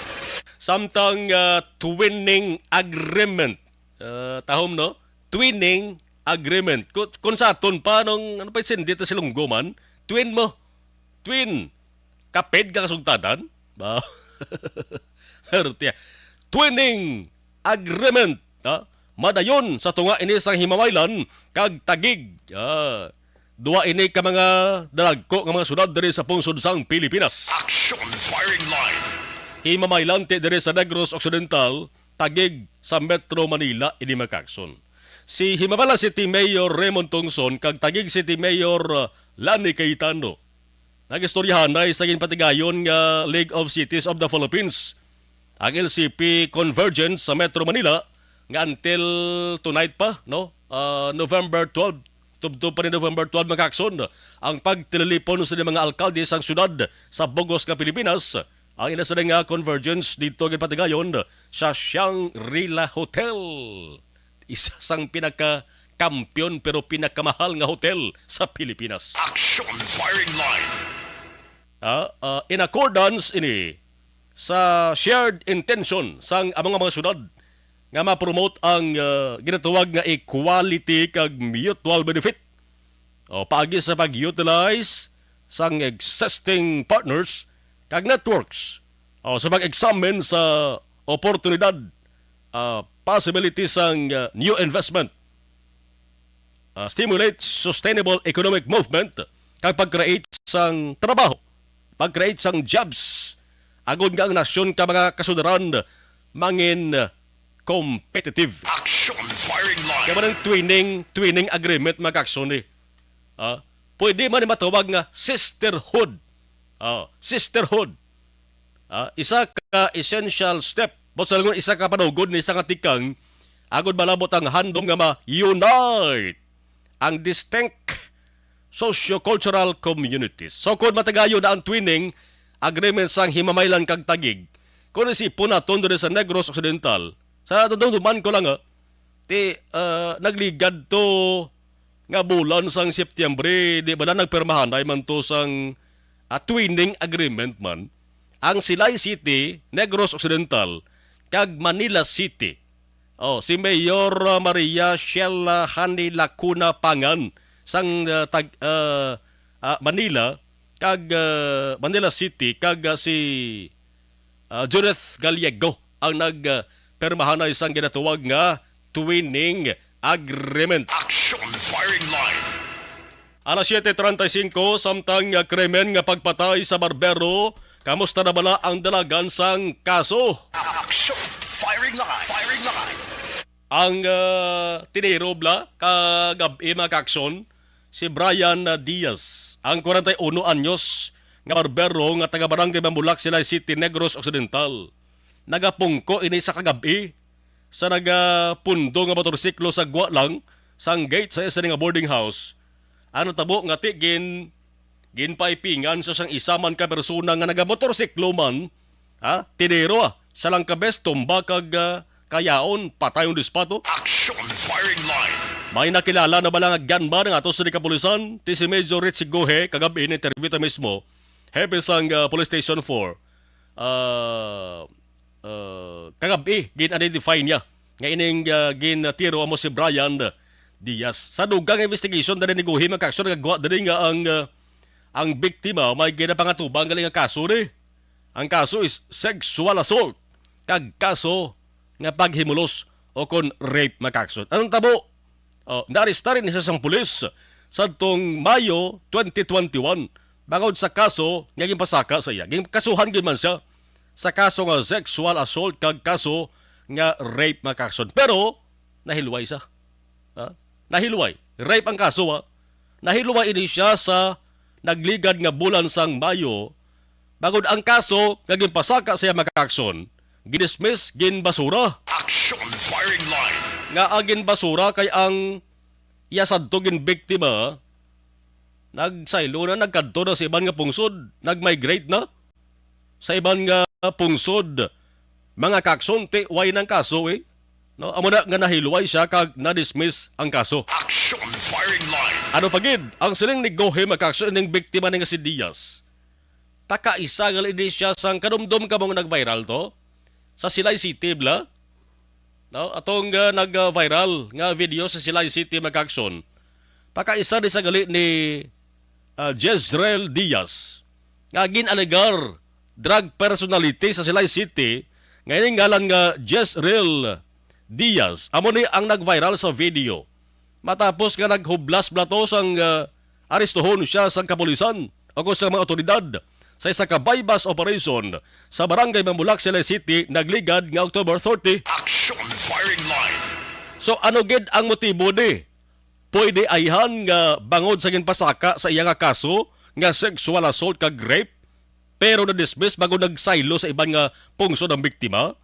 Samtang, ah, twinning agreement. Ah, tahom, no? Twinning agreement. Ku-, kung sa aton pa, nung, ano pa, sindi ta silunggo man, twin mo. Twin. Kapid ka kasugtanan? Ba? Pero tiya, twinning agreement, ha? Madayon sa tunga ini sang Himamaylan kag Taguig. Ah, dua ini ka mga dalagko nga mga syudad diri sa pungsod sang Pilipinas. Action firing line. Himamaylan ti diri sa Negros Occidental, Taguig sa Metro Manila ini, mga kaaksyon. Si Himamaylan City Mayor Raymond Tongson kag Taguig City Mayor, uh, Lani Cayetano nagistoryahanay sa ginpatigayon nga League of Cities of the Philippines, ang L C P Convergence sa Metro Manila, nga until tonight pa, no? Ah, November twelve, tubtob pa ni November twelve, mga kaaksyon, ang pagtililipon sa mga alkalde sang syudad sa bug-os nga Pilipinas. Ang ila sila nga convergence dito ginpatigayon sa Shangri-La Hotel, isa sang pinakakampiyon pero pinakamahal nga hotel sa Pilipinas. Action firing line. Ah, ah, in accordance ini sa shared intention sang among mga syudad nga ma-promote ang, ah, ginatawag nga equality kag mutual benefit. O, paagi sa pag-utilize sang existing partners kag networks, o, sa pag-examine sa oportunidad, ah, possibility sang, ah, new investment, ah, stimulate sustainable economic movement, kag pag-create sang trabaho, pag-create sang jobs, agod nga ang nasyon ka mga kasudaran mangin competitive. Action firing line. Kaya man ang twinning, twinning agreement, mga kaaksyon, eh. Ah, pwede man matawag nga sisterhood. Ah, sisterhood. Ah, isa ka essential step. Buot silingon, isa ka panugod ni isa nga tikang agud malabot ang handom nga ma-unite ang distinct socio-cultural communities. So, kung matigayon na ang twinning agreement sang Himamaylan kag Taguig, kung isipon naton diri sa Negros Occidental, sa nadumduman ko lang, ah, ti, ah, nagligad to nga bulan sang Setyembre, di ba na nagpirmahanay man to sang, ah, twinning agreement man ang Silay City, Negros Occidental, kag Manila City. Oh, si Mayor, uh, Maria Shella Honey Lacuna Pangan sang, uh, tag-, uh, uh, Manila kag, uh, Manila City kag, uh, si, uh, Judith Gallego ang nag, uh, pirmahan na isang ginatawag nga twinning agreement. Action Firing Line. Alas siete treinta y cinco, samtang nga krimen nga pagpatay sa barbero, kamusta na bala ang dalagan sang kaso? Action Firing Line. Firing Line. Ang, ah, tiniro bala kagab-i, mga kaaksyon, si Brian, ah, Diaz, ang kwarenta y uno anyos nga barbero nga taga Barangay Mambulak, Silay City, Negros Occidental. Nagapungko ini sa kagab-i sa nagapundo nga motorsiklo sa gwa lang sang gate sa isa nga boarding house. Ang natabo nga ti gin-, ginpaipingan sa sang isa man ka persona nga nagamotorsiklo man, ha? Tiniro, ah, sa lang ka bes, tumba kag, ah, kayaon, patay on the spot, oh. Action Firing Line. May nakilala na bala nga gunman nga ato sa kapulisan? Ti si Major Rich Gohe, kagab-i ni interview ta mismo, hepe sang, ah, Police Station four. Ah, ah, kagab-i, gin-identify niya nga ining, ah, gintiro amo si Brian Diaz. Sa dugang investigation na rin ni Guhi, mga kaaksyon, nagagwa diri nga ang, ah, ang biktima may ginapangatubang gali nga kaso ni. Ang kaso is sexual assault kag kaso nga paghimulos o kon rape, mga kaaksyon. Anong tabo? Oh, naarestar ni siya sang pulis sadtong Mayo twenty twenty-one bangod sa kaso nga ginpasaka sa iya. Ginkasuhan gid man siya sa kaso nga sexual assault kag kaso nga rape, mga kaaksyon. Pero nahilway siya. Ha? Nahilway. Rape ang kaso, ha? Nahilway ini siya sa nagligad nga bulan sang Mayo, bangod ang kaso nga ginpasaka sa iya, mga kaaksyon, gidismiss, ginbasura. Action Firing Line. Nga ang ginbasura kay ang iya sadto ginbiktima nagsaylo na, nagkadto na sa iban nga pungsod, nag-migrate na sa iban nga pungsod, mga kaaksyon, ti way nang kaso, eh. No, amo na nga nahilway siya kag na-dismiss ang kaso. Action Firing Line. Ano pa gid ang siling ni Gohe, mga kaaksyon, ning biktima ni nga si Diaz? Pakaisa gali ni siya sang kadumdom kamong nag-viral to sa Silay City, bala. No, atong, ah, nag-viral nga video sa Silay City, mga kaaksyon. Pakaisa ni sa gali ni, ah, Jezreel Diaz nga gin-alegar drug personality sa Silay City nga ining ngalan nga Jezreel Diaz. Amo ni ang nag-viral sa video. Matapos nga naghublas bala to sang, ah, arestuhon siya sang kapulisan o kung sa mga otoridad sa isa ka buy-bust operation sa Barangay Mambulak, Silay City, nagligad nga October thirty. Action Firing Line. So, ano gid ang motibo ni? Pwede ayhan nga bangod sa ginpasaka sa iya nga kaso nga sexual assault kag rape, pero na-dismiss bangod nagsaylo sa iban nga pungsod ang biktima?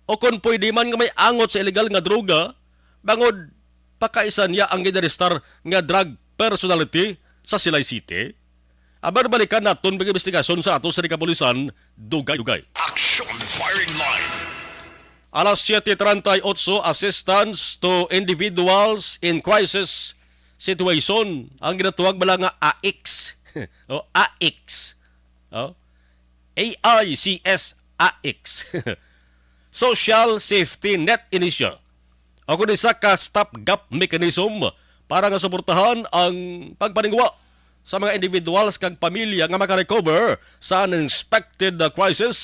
O kon pwede man nga may angot sa illegal nga droga, bangod pakaisa niya ang ginarestar nga drug personality sa Silay City? Aber balikan naton ang investigasyon sa ato sa kapulisan, dugay-dugay. Action Firing Line. Alas siete treinta y ocho, assistance to individuals in crisis situation. Ang ginatawag bala nga A I C S. O, A I C S. O? A I C S, A I C S. Social Safety Net ini siya. O kun isa ka stopgap mechanism para nga suportahan ang pagpaningwa sa mga individuals kag pamilya nga makarecover sa unexpected, uh, crisis,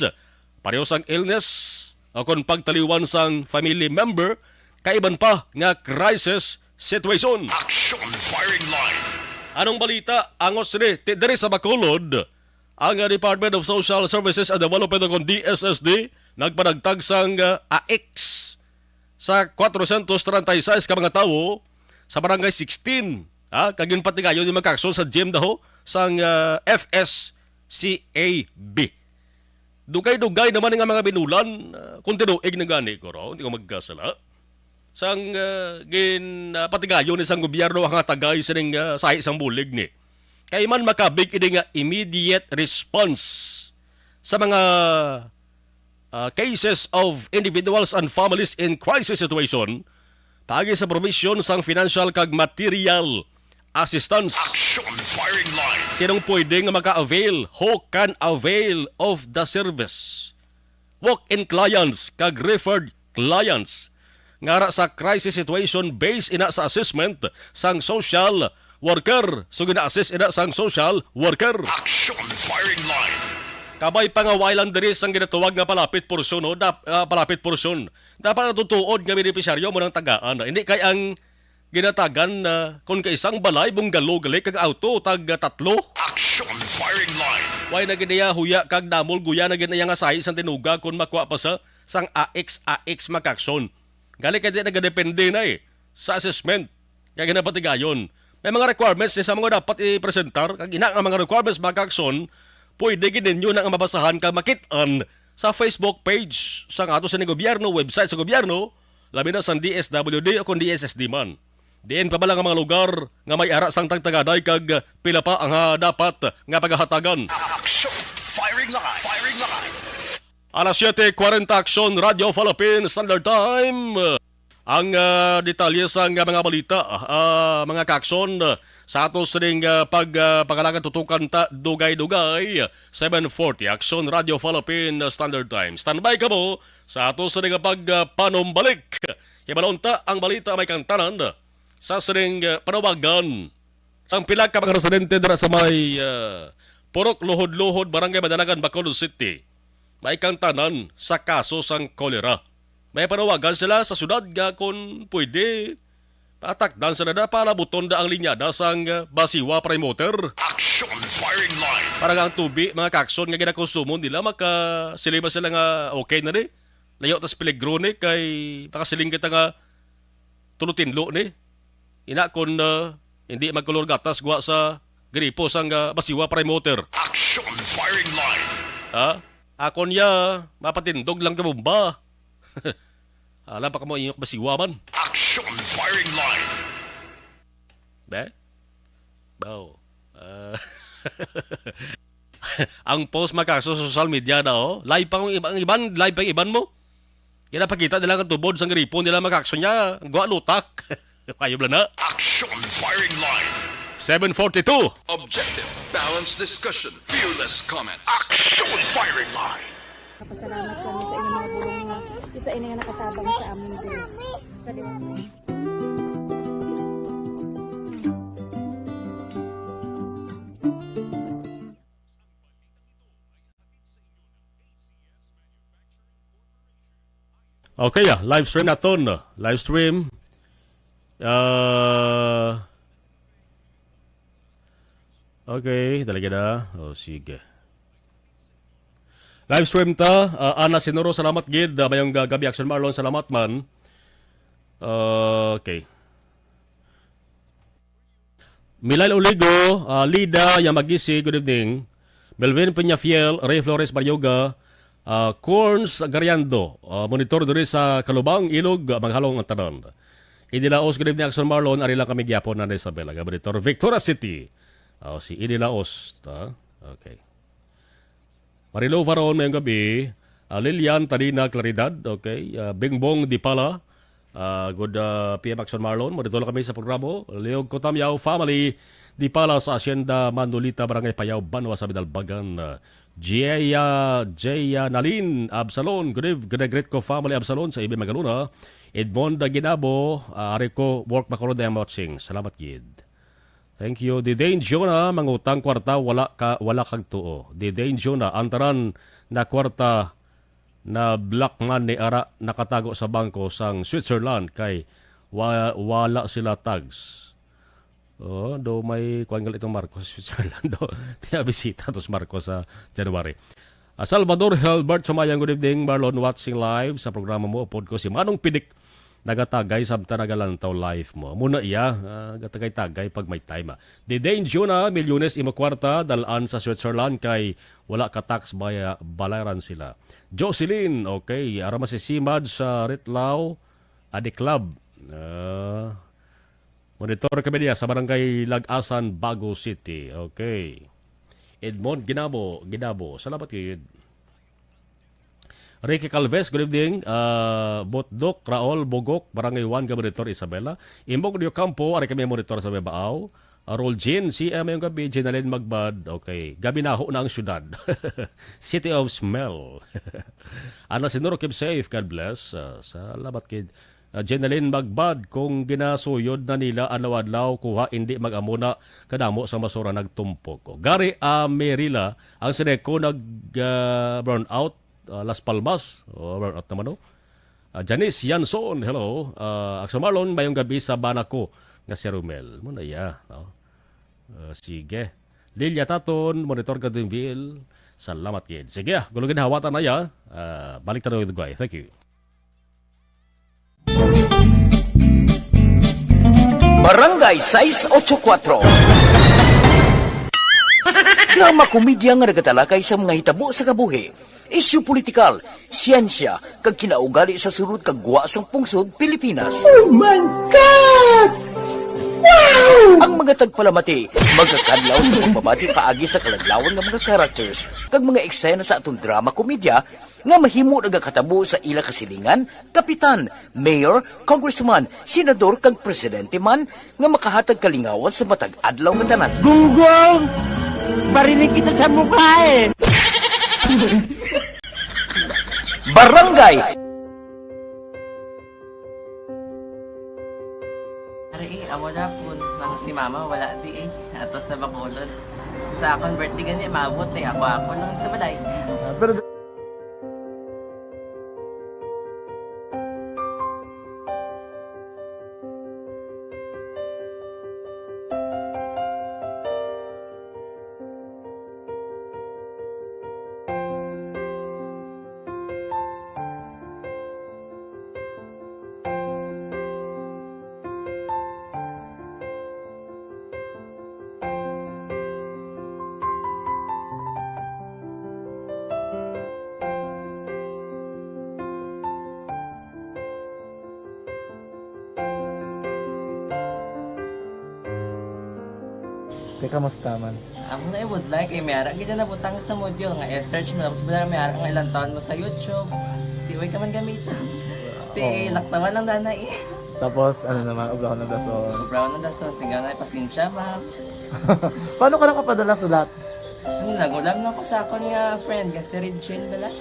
pareho sang illness o kon pagtaliwan sang family member, kaiban pa nga crisis situation. Action Firing Line. Anong balita? Angot sini, ti-, diri sa Bacolod, ang, uh, Department of Social Services and Development o kon D S S D nagpanagtag sang, uh, A I C S sa kwatrocientos treinta y seis ka mga tawo sa Barangay sixteen, ha, kag ginpatigayon ni mga kaaksyon sa gym daw sang, ah, F S C A B. Dugay-dugay naman nga mga binulan, ah, kung tinuig na gani ko, ro, hindi ko magkasala. Sang, ah, gin, ah, patigayon ni sang gobyerno ang tagay sining, ah, sahi sang bulig ni. Kay man makabig ini nga immediate response sa mga, ah, cases of individuals and families in crisis situation, paagi sa provision sang financial kag material assistance. Action Firing Line. Sinong pwede nga maka-avail? Who can avail of the service? Walk-in clients kag referred clients nga ara sa crisis situation based ina sa assessment sang social worker. So gina-assess ina sang social worker. Action firing line. Kabay pa nga wala lang diri sang ginatawag nga palapit porsyon, no? Dap-, ah, palapit porsyon. Dapat ang tutuod nga benepisyaryo mo nang tagaan. Hindi kay ang ginatagan na kung kaisang balay, bungalow, gali kag auto, tag, ah, tatlo. Action firing line. Why na gid iya huya kag damol guya na gid iya nga sahi sang tinuga kung makuha pa sa sang A X, A X makakson. Gali kay di nagadepende na eh sa assessment nga ginapatigayon. May mga requirements ni sa mga dapat i-presentar, kag ina nga mga requirements, mga kakson, pwede gid ninyo na nga mabasahan kag makit-an sa Facebook page sa ato sa gobyerno, website sa gobyerno, labi na sang D S W D o kung D S S D man. Diin pa bala nga mga lugar nga may ara sang tagtagaday kag pila pa ang, ah, dapat nga pagahatagan? Action! Firing line! Firing line! Alas siyete kwarenta, Aksyon, Radyo Philippine Standard Time. Ang, ah, detalye sang mga balita, ah, mga kaaksyon, ah, sa ato sining, ah, pag, ah, pangalagan tutukan ta dugay-dugay, seven forty, Aksyon, Radyo Philippine Standard Time. Standby kamo sa ato sining pag, ah, panumbalik. Hibalon ta ang balita may kantanan sa sining, ah, panawagan. Ang pila ka mga residente dira sa may, ah, Purok Luhod-Luhod, Barangay Madalagan, Bacolod City, may kantanan sa kaso sang kolera. May panawagan sila sa syudad nga kung pwede, patakdan sa nada, palabuton da ang linyada sang, ah, Basiwa Prime Water. Action firing line. Para nga ang tubi, mga kakson nga ginakonsumo nila, makasiling ba sila nga okay na ni? Layo tas peligro ni, kay makasiling kita nga tulo tinlo ni. Ina kon, ah, hindi magkolor gatas, guwa sa gripo sang, ah, Basiwa Prime Water. Action firing line. Ha? Akon ya, mapatindog lang ka bomba. Alam pa kamo inyok Basiwa man. Action firing line. Be? Bao. Ah. Ang post makaso sa social media na, oh. Live pa ang iba, ang iban, live pa ang iban mo. Ginapakita nila ang tubod sang gripo nila, makakso niya. Ang guwa lutak. Kayo bala na. Action firing line. Seven forty-two. Objective, balanced discussion, fearless comments. Action firing line. Kapasalamat kami sa inyong mga bulong nga isa ini nga nakatabang sa amin diri. Sa Okay, ah, live stream naton, no? Live stream. Ah, okay, talaga na. O, sige. Live stream ta. Ah, Ana Sinuro, salamat gid. Ah, mayong ga-, gabi, Action Marlon, salamat man. Ah, okay. Milail Oligo, ah, Lida Yamagisi, good evening. Melvin Peñafiel, Ray Flores Baryoga, ah, Corns Gariando, ah, monitor diri sa Kalubang, Ilog, ah, maghalong ang tanan. Idi Laos, good evening, Action Marlon, ari lang kami gyapon, Nanay Isabela, nga monitor, Victoria City. Ah, si Idi Laos, ta? Okay. Marilo Faron, mayong gabi. Ah, Lilian Talina Claridad, okay. Ah, Bingbong Dipala, ah, good, ah, P M Action Marlon. Madito lang kami sa programa. Leog Cotamyao family, Dipala sa Hacienda Manolita, Barangay Payao, Banwa sa Bidalbagan. Ah, Jaya, Jaya Nalin Absalon, good eve-, good, greet ko family Absalon sa Ibe Magalona. Edmond Ginabo, ah, ari ko, work Bacolod, I'm watching. Salamat gid. Thank you. Didane Jonah, mangutang kwarta, wala ka, wala kag tuo. Didane Jonah, ang tanan na kwarta na black money ara nakatago sa bangko sang Switzerland kay wa-, wala sila tags. Oh, do may kuwan gali itong Marcos sa Switzerland, do. Pinabisita to si Marcos sa January. Ah, Salvador Helbert, sumayang, good evening, Marlon, watching live sa programa mo. Upod ko si Manong Pidik, nagatagay samtang nagalantaw live mo. Muna iya, ah, gatagay-tagay pag may time, ah. Didane Juna, milyones imo kwarta, dalaan sa Switzerland kay wala ka tax baya-, balaran sila. Jocelyn, okay, ara masisimad sa Ritlaw, Adi Club. Ah, monitor kami niya sa Barangay Lagasan, Bago City. Okay. Edmond Ginabo, Ginabo. Salamat gid. Ricky Calves, good evening. Ah, Botdok, Raol, Bogok, Barangay one, Gabiritor, Isabela. Imbog Rio Campo, ari kami monitor sa Bebaaw. Ah, Rol Jean, C M, mayong gabi, Jenaline Magbad. Okay, gabi naho na ang syudad. City of Smell. Ana Sinuro, keep safe. God bless. Ah, salamat kid. Ah, Jeneline Magbad, kung ginasuyod na nila adlaw-adlaw, kuha indi mag-amo na kadamo sa masura nagtumpok. O, Gary Amirila, ang Seneco nag, ah, brown out, ah, Las Palmas. O, brown out naman, no? Ah, Janice Yanson, hello. Ah, Axel Marlon, mayong gabi sa bana ko nga si Romel. Mo na iya, no? Ah, sige. Lilia Taton, monitor ka din, Bill. Salamat, kid. Sige, ah, gulo ginhawatan na ya. Ah, balik tayo with Gray. Thank you. Barangay sais ocho kuatro. Drama komedya nga nagatalakay sa mga hitabo sa kabuhi, isyu politikal, siyensya, kag kinaugali sa sulod kag gwa sang pungsod Pilipinas. Oh my God! Wow! Ang mga tagpalamati magakadlaw sa pagpamati paagi sa kaladlawan nga mga characters kag mga eksena sa atong drama komedya nga mahimo nagakatabo sa ila kasilingan, kapitan, mayor, congressman, senador, kag presidente man nga makahatag kalingawan sa matag adlaw nga tanan. Gunggong! Barinig kita sa mukha eh! Barangay! Ari, eh, amo na po. Nang si mama, wala di eh. Ato sa Bacolod. Sa akon birthday gani, maabot eh. Ako, ako lang sa balay. Ah, pero Te, kamusta man? Amo na, I would like, eh, may ara gid na nabutang sa module nga i-search mo, tapos wala, may ara nga ilang taon mo sa YouTube. Di, way ka man gamiton. Ti, Oo. Laktawan lang dana, eh. Tapos, ano naman, ubrahon ng dason. Ubrahon ng dason, singga na, pasensya, ma'am. Paano ka nakapadala sulat? Ano, nagulam na ko sa akon nga friend, nga si Regine bala.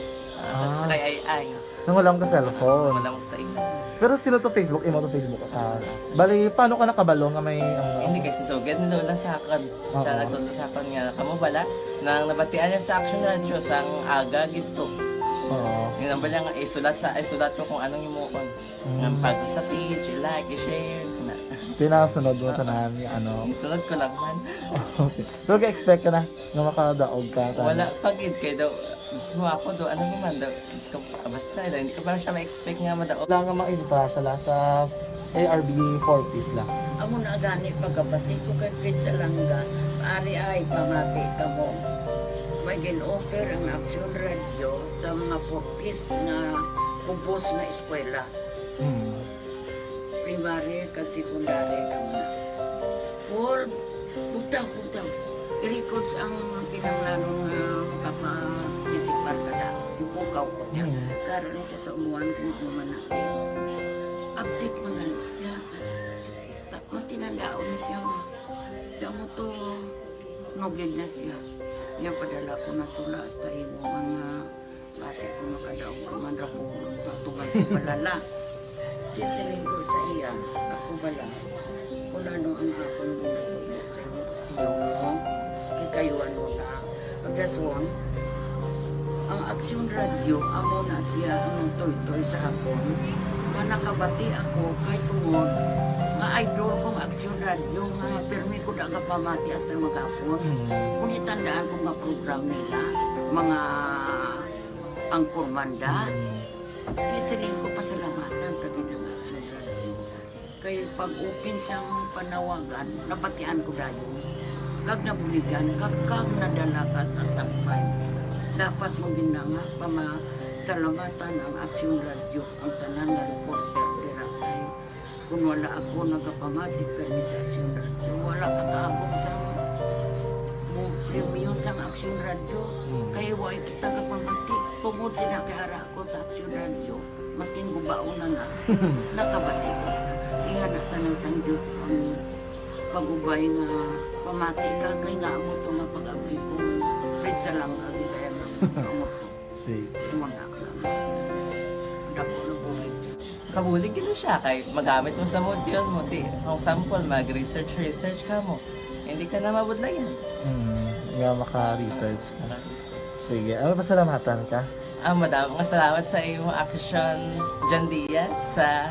Ah, Ah. Sa kay Ay Ay. Nangulam ka cellphone. Wala ko sa imo. Pero sino to Facebook? Imo to Facebook? Ah, bali, paano ka nakabalo nga may, ano? Hindi, kay si Sugad ni Lola sa akon. Siya Oo. Nagtudlo sa akon nga, kamo bala, nang nabatian niya sa Action Radio, sang aga gid to. Oo. Yun ang bala nga, isulat sa, isulat ko kung anong himuon. Mm. Nga pag sa page, i-like, i-share, na. Pinasunod mo Oo. Tanan, ano? Isunod ko lang man. Okay. Pero ga-expect ka na nga makadaog ka, tanan? Wala pa gid, kay daw, mismo ako do, ano naman daw, Diyos ko, basta, hindi ko pa siya ma-expect nga madaog. Wala nga maintra siya la sa A R B four Ps la. Amo na gani pagkabati ko kay Fred Salanga, ari ay pamati kamo. May gin-offer ang Aksyon Radio sa mga four Ps nga kubos nga eskwela. Hmm. Primary kag secondary kamo na. Paul, bugtaw, bugtaw. I-records ang kinahanglanon nga makapa-, participar ka na. Ipukaw ko niya. Mm. Karon ni siya sa umuan kung ano man na. Update man na siya. Ta-, matinandaon na siya. Kamo to, nugid na siya. Niya padala ko na tula hasta imo man nga Basi kung makadaog ka man ra po, tatuman ko balala. Di siling ko sa iya, ako bala, kung ano ang akong ginatubo sa imo, tiyo mo, kikayuan mo na. Pagdason, ang Aksyon Radio, amo na siya ang nagtoy-toy sa akon. Nga nakabati ako, kay tungod, nga idol kong Aksyon Radio, nga pirmi ko da nga pamati hasta maghapon. Mm. Kung itandaan ko nga program nila, mga Ang Kurmanda. Mm. Kaya siling ko pasalamatan ka gid ang Aksyon Radio. Kay pag-open sang panawagan, nabatian ko dayon. Kag nabuligan, kag, kag nadala ka sa tambay. Dapat mo gid na nga pamasalamatan ang Aksyon Radio, ang tanan nga reporter dira kay Kung wala ako nagapamati kani sa Aksyon Radio, wala ka kaabot sa mo premyo sang Aksyon Radio. Hmm. Kay wa kita gapamati. Tungod sila kay ara ako sa Aksyon Radio, maskin gubaon na na, nakabati ko. Ingana tanan sang Diyos ang pag-ubay nga pamati ka, kay nga amo to nga pag-abli ko, Fred Salanga, gid kaya nga amo to. Sige. Imo na lang. Dako na bulig. Kabulig gid na siya kay magamit mo sa module mo. Di, kung sample, mag-research, research ka mo. Hindi ka na mabudlayan. Hmm, nga maka-research ka. Sige, ano, pasalamatan ka? Ah, madamo nga salamat sa imo action, John Diaz, sa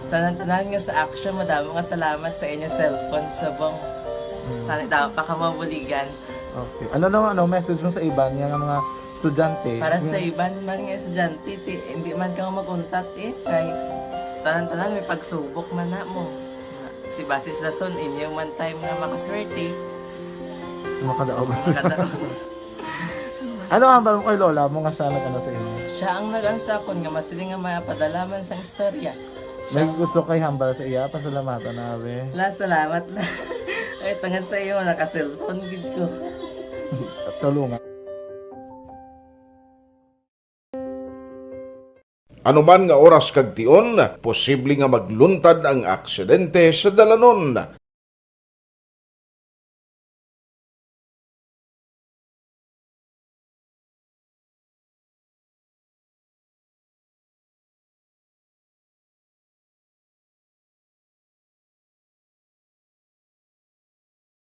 tanan-tanan nga sa action. Madamo nga salamat sa inyo cellphone subong. Hmm. Tani dapat pa ka mabuligan. Okay. Ano naman, ano, message mo sa iban nga mga estudyante? Para sa Yung- iban man nga estudyante, ti, hindi man ka mag-untat eh. Kay tanan-tanan may pagsubok man na mo. Ti basis lason, inyo man time nga makaswerte. Makadaog. Makadaog. Ano ang hambal mo kay lola mo nga siya nag-ano sa imo? Siya ang nag-ano sa akon nga masiling nga mapadala man sang istorya. May gusto kay hambal sa iya, pasalamatan na, be. La, salamat na. Ay, tungod sa iyo, naka-cellphone gid ko. Tulungan. Ano man nga oras kag tion, posible nga magluntad ang aksidente sa dalanon.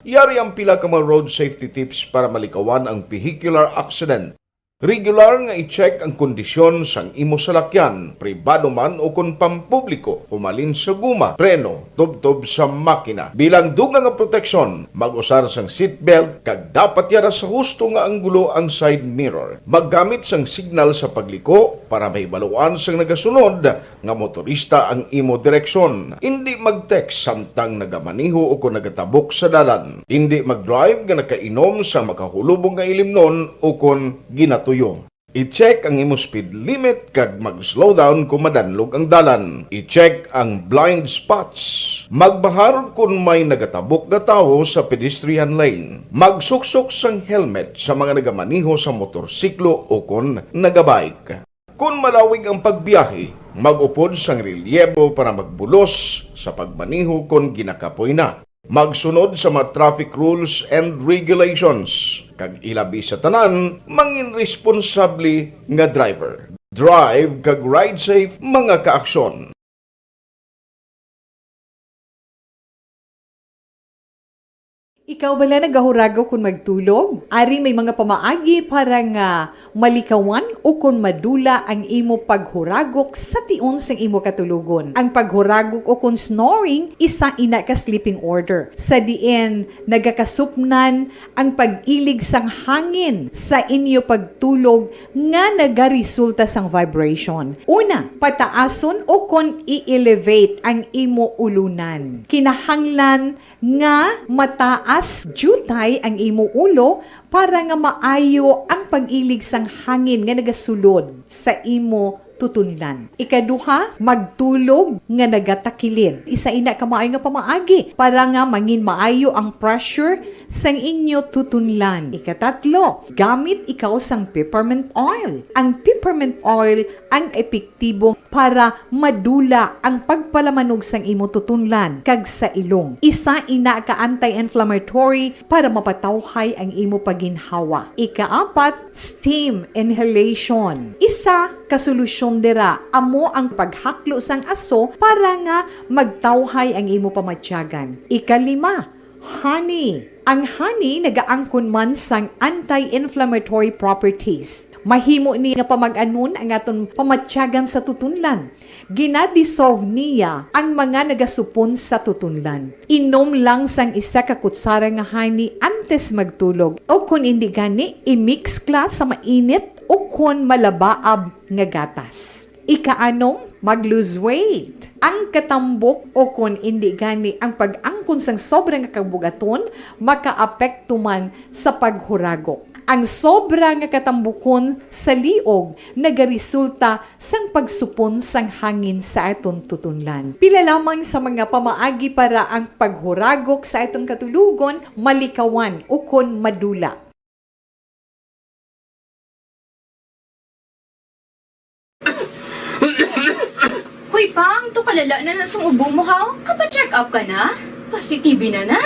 Yari ang pila ka mga road safety tips para malikawan ang vehicular accident. Regular nga i-check ang kondisyon sang imo salakyan, pribado man o kon pampubliko, humalin sa guma, preno, tubtob sa makina. Bilang dugang nga proteksyon, mag-usar sang seatbelt kag dapat yara sa husto nga anggulo ang side mirror. Maggamit sang signal sa pagliko para mahibaluan sang nagasunod nga motorista ang imo direksyon. Indi mag-text samtang nagamaneho o kon nagatabok sa dalan. Indi mag-drive nga nakainom sa makahulubong nga ilimnon o kon ginatuyo. I-check ang imo speed limit kag mag-slow down kon madanlog ang dalan. I-check ang blind spots. Magbahar kon may nagatabok nga tawo sa pedestrian lane. Magsuksok sang helmet sa mga nagamaneho sa motorsiklo o kon nagabike. Kon malawig ang pagbiyahe, mag-upod sang relyebo para magbulos sa pagmaneho kon ginakapoy na. Magsunod sa mga traffic rules and regulations, kag ilabi sa tanan, mangin responsable nga driver. Drive kag ride safe, mga kaaksyon. Ikaw bala nagahuragok kon magtulog? Ari may mga pamaagi para nga malikawan o kon madula ang imo paghuragok sa tion sang imo katulogon. Ang paghuragok o kon snoring, isa ina ka sleeping order, sa diin nagakasupnan ang pag-ilig sang hangin sa inyo pagtulog nga nagaresulta sang vibration. Una, pataason o kon i-elevate ang imo ulunan. Kinahanglan nga mataas diutay ang imo ulo para nga maayo ang pag-ilig sang hangin nga nagasulod sa imo tutunlan. Ikaduha, magtulog nga nagatakilid. Isa ina ka maayo nga pamaagi para nga mangin maayo ang pressure sang inyo tutunlan. Ikatatlo, gamit ikaw sang peppermint oil. Ang peppermint oil ang epektibo para madula ang pagpalamanog sang imo tutunlan kag sa ilong. Isa ina ka anti-inflammatory para mapatawhay ang imo pagginhawa. Ikaapat, steam inhalation. Isa ka solusyon dira amo ang paghaklo sang aso para nga magtawhay ang imo pamatyagan. Ikalima, honey. Ang honey nagaangkon man sang anti-inflammatory properties. Mahimo ni nga pamag-anon ang aton pamatyagan sa tutunlan. Gina-dissolve niya ang mga nagasupon sa tutunlan. Inom lang sang isa ka kutsara nga honey antes magtulog, o kon indi gani, i-mix ka sa mainit o kon malabaab nga gatas. Ikaanom, mag-lose weight. Ang katambok o kon indi gani ang pag-angkon sang sobra nga kabug-aton makaapekto man sa paghuragok. Ang sobra nga katambukon sa liog nagaresulta sang pagsupon sang hangin sa aton tutunlan. Pila lamang sa mga pamaagi para ang paghuragok sa aton katulogon malikawan ukon madula. Hoy, Pang, to kalala na na sang ubo mo, ha? Kapa-check up ka na? Pasi-T B na na?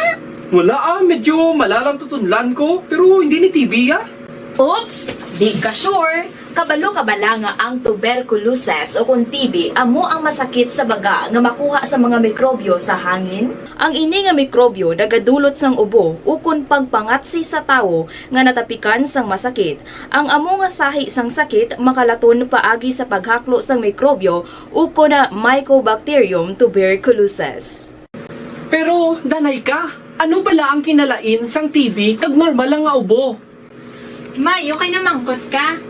Wala ah, medyo malalang tutunlan ko, pero hindi ni T B ah. Oops! Di ka sure? Kabalo ka bala nga ang tuberculosis o kon T B amo ang masakit sa baga nga makuha sa mga mikrobyo sa hangin? Ang ini nga mikrobyo nagadulot sang ubo ukon pagpangatsi sa tawo nga natapikan sang masakit. Ang amo nga sahi sang sakit makalaton paagi sa paghaklo sang mikrobyo ukon na Mycobacterium tuberculosis. Pero, danay ka, ano bala ang kinalain sang T B kag normal lang nga ubo? May, okay na mangkot ka.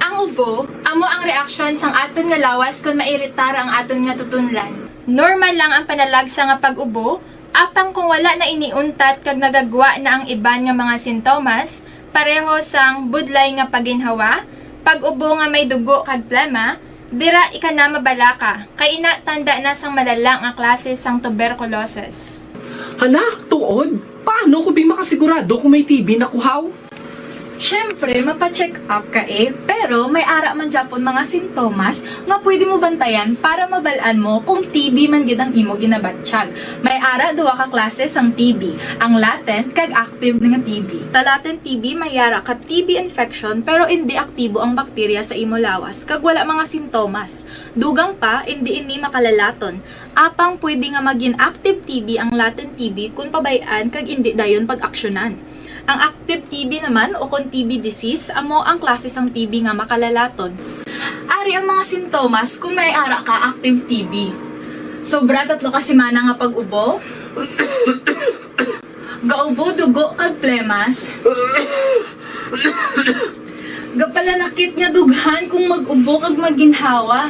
Ang ubo, amo ang reaksyon sang aton nga lawas kon mairitar ang aton nga tutunlan. Normal lang ang panalagsa nga pag-ubo, apang kung wala na ini untat kag nagagwa na ang iban nga mga sintomas, pareho sang budlay nga paginhawa, pag-ubo nga may dugo kag plema, dira ika na mabalaka, kay ina tanda na sang malala nga klase sang tuberculosis. Hala, tuod? Paano ko bi makasigurado kung may T B na kuhaw? Siyempre, mapa-check up ka eh, pero may ara man gyapon mga sintomas nga pwede mo bantayan para mabal-an mo kung T B man gid ang imo ginabatyag. May ara duha ka klase sang T B, ang latent kag active nga T B. Sa latent T B, may ara ka T B infection pero indi aktibo ang bakterya sa imo lawas kag wala mga sintomas. Dugang pa, indi ini makalalaton. Apang pwede nga magin active T B ang latent T B kon pabay-an kag indi dayon pag-aksyonan. Ang active T B naman o kon T B disease amo ang klase sang T B nga makalalaton. Ari ang mga sintomas kon may ara ka active T B. Sobra tatlo ka semana nga pag-ubo. Gaubo dugo kag plemas. Gapalanakit nga dughan kung mag-ubo kag maginhawa.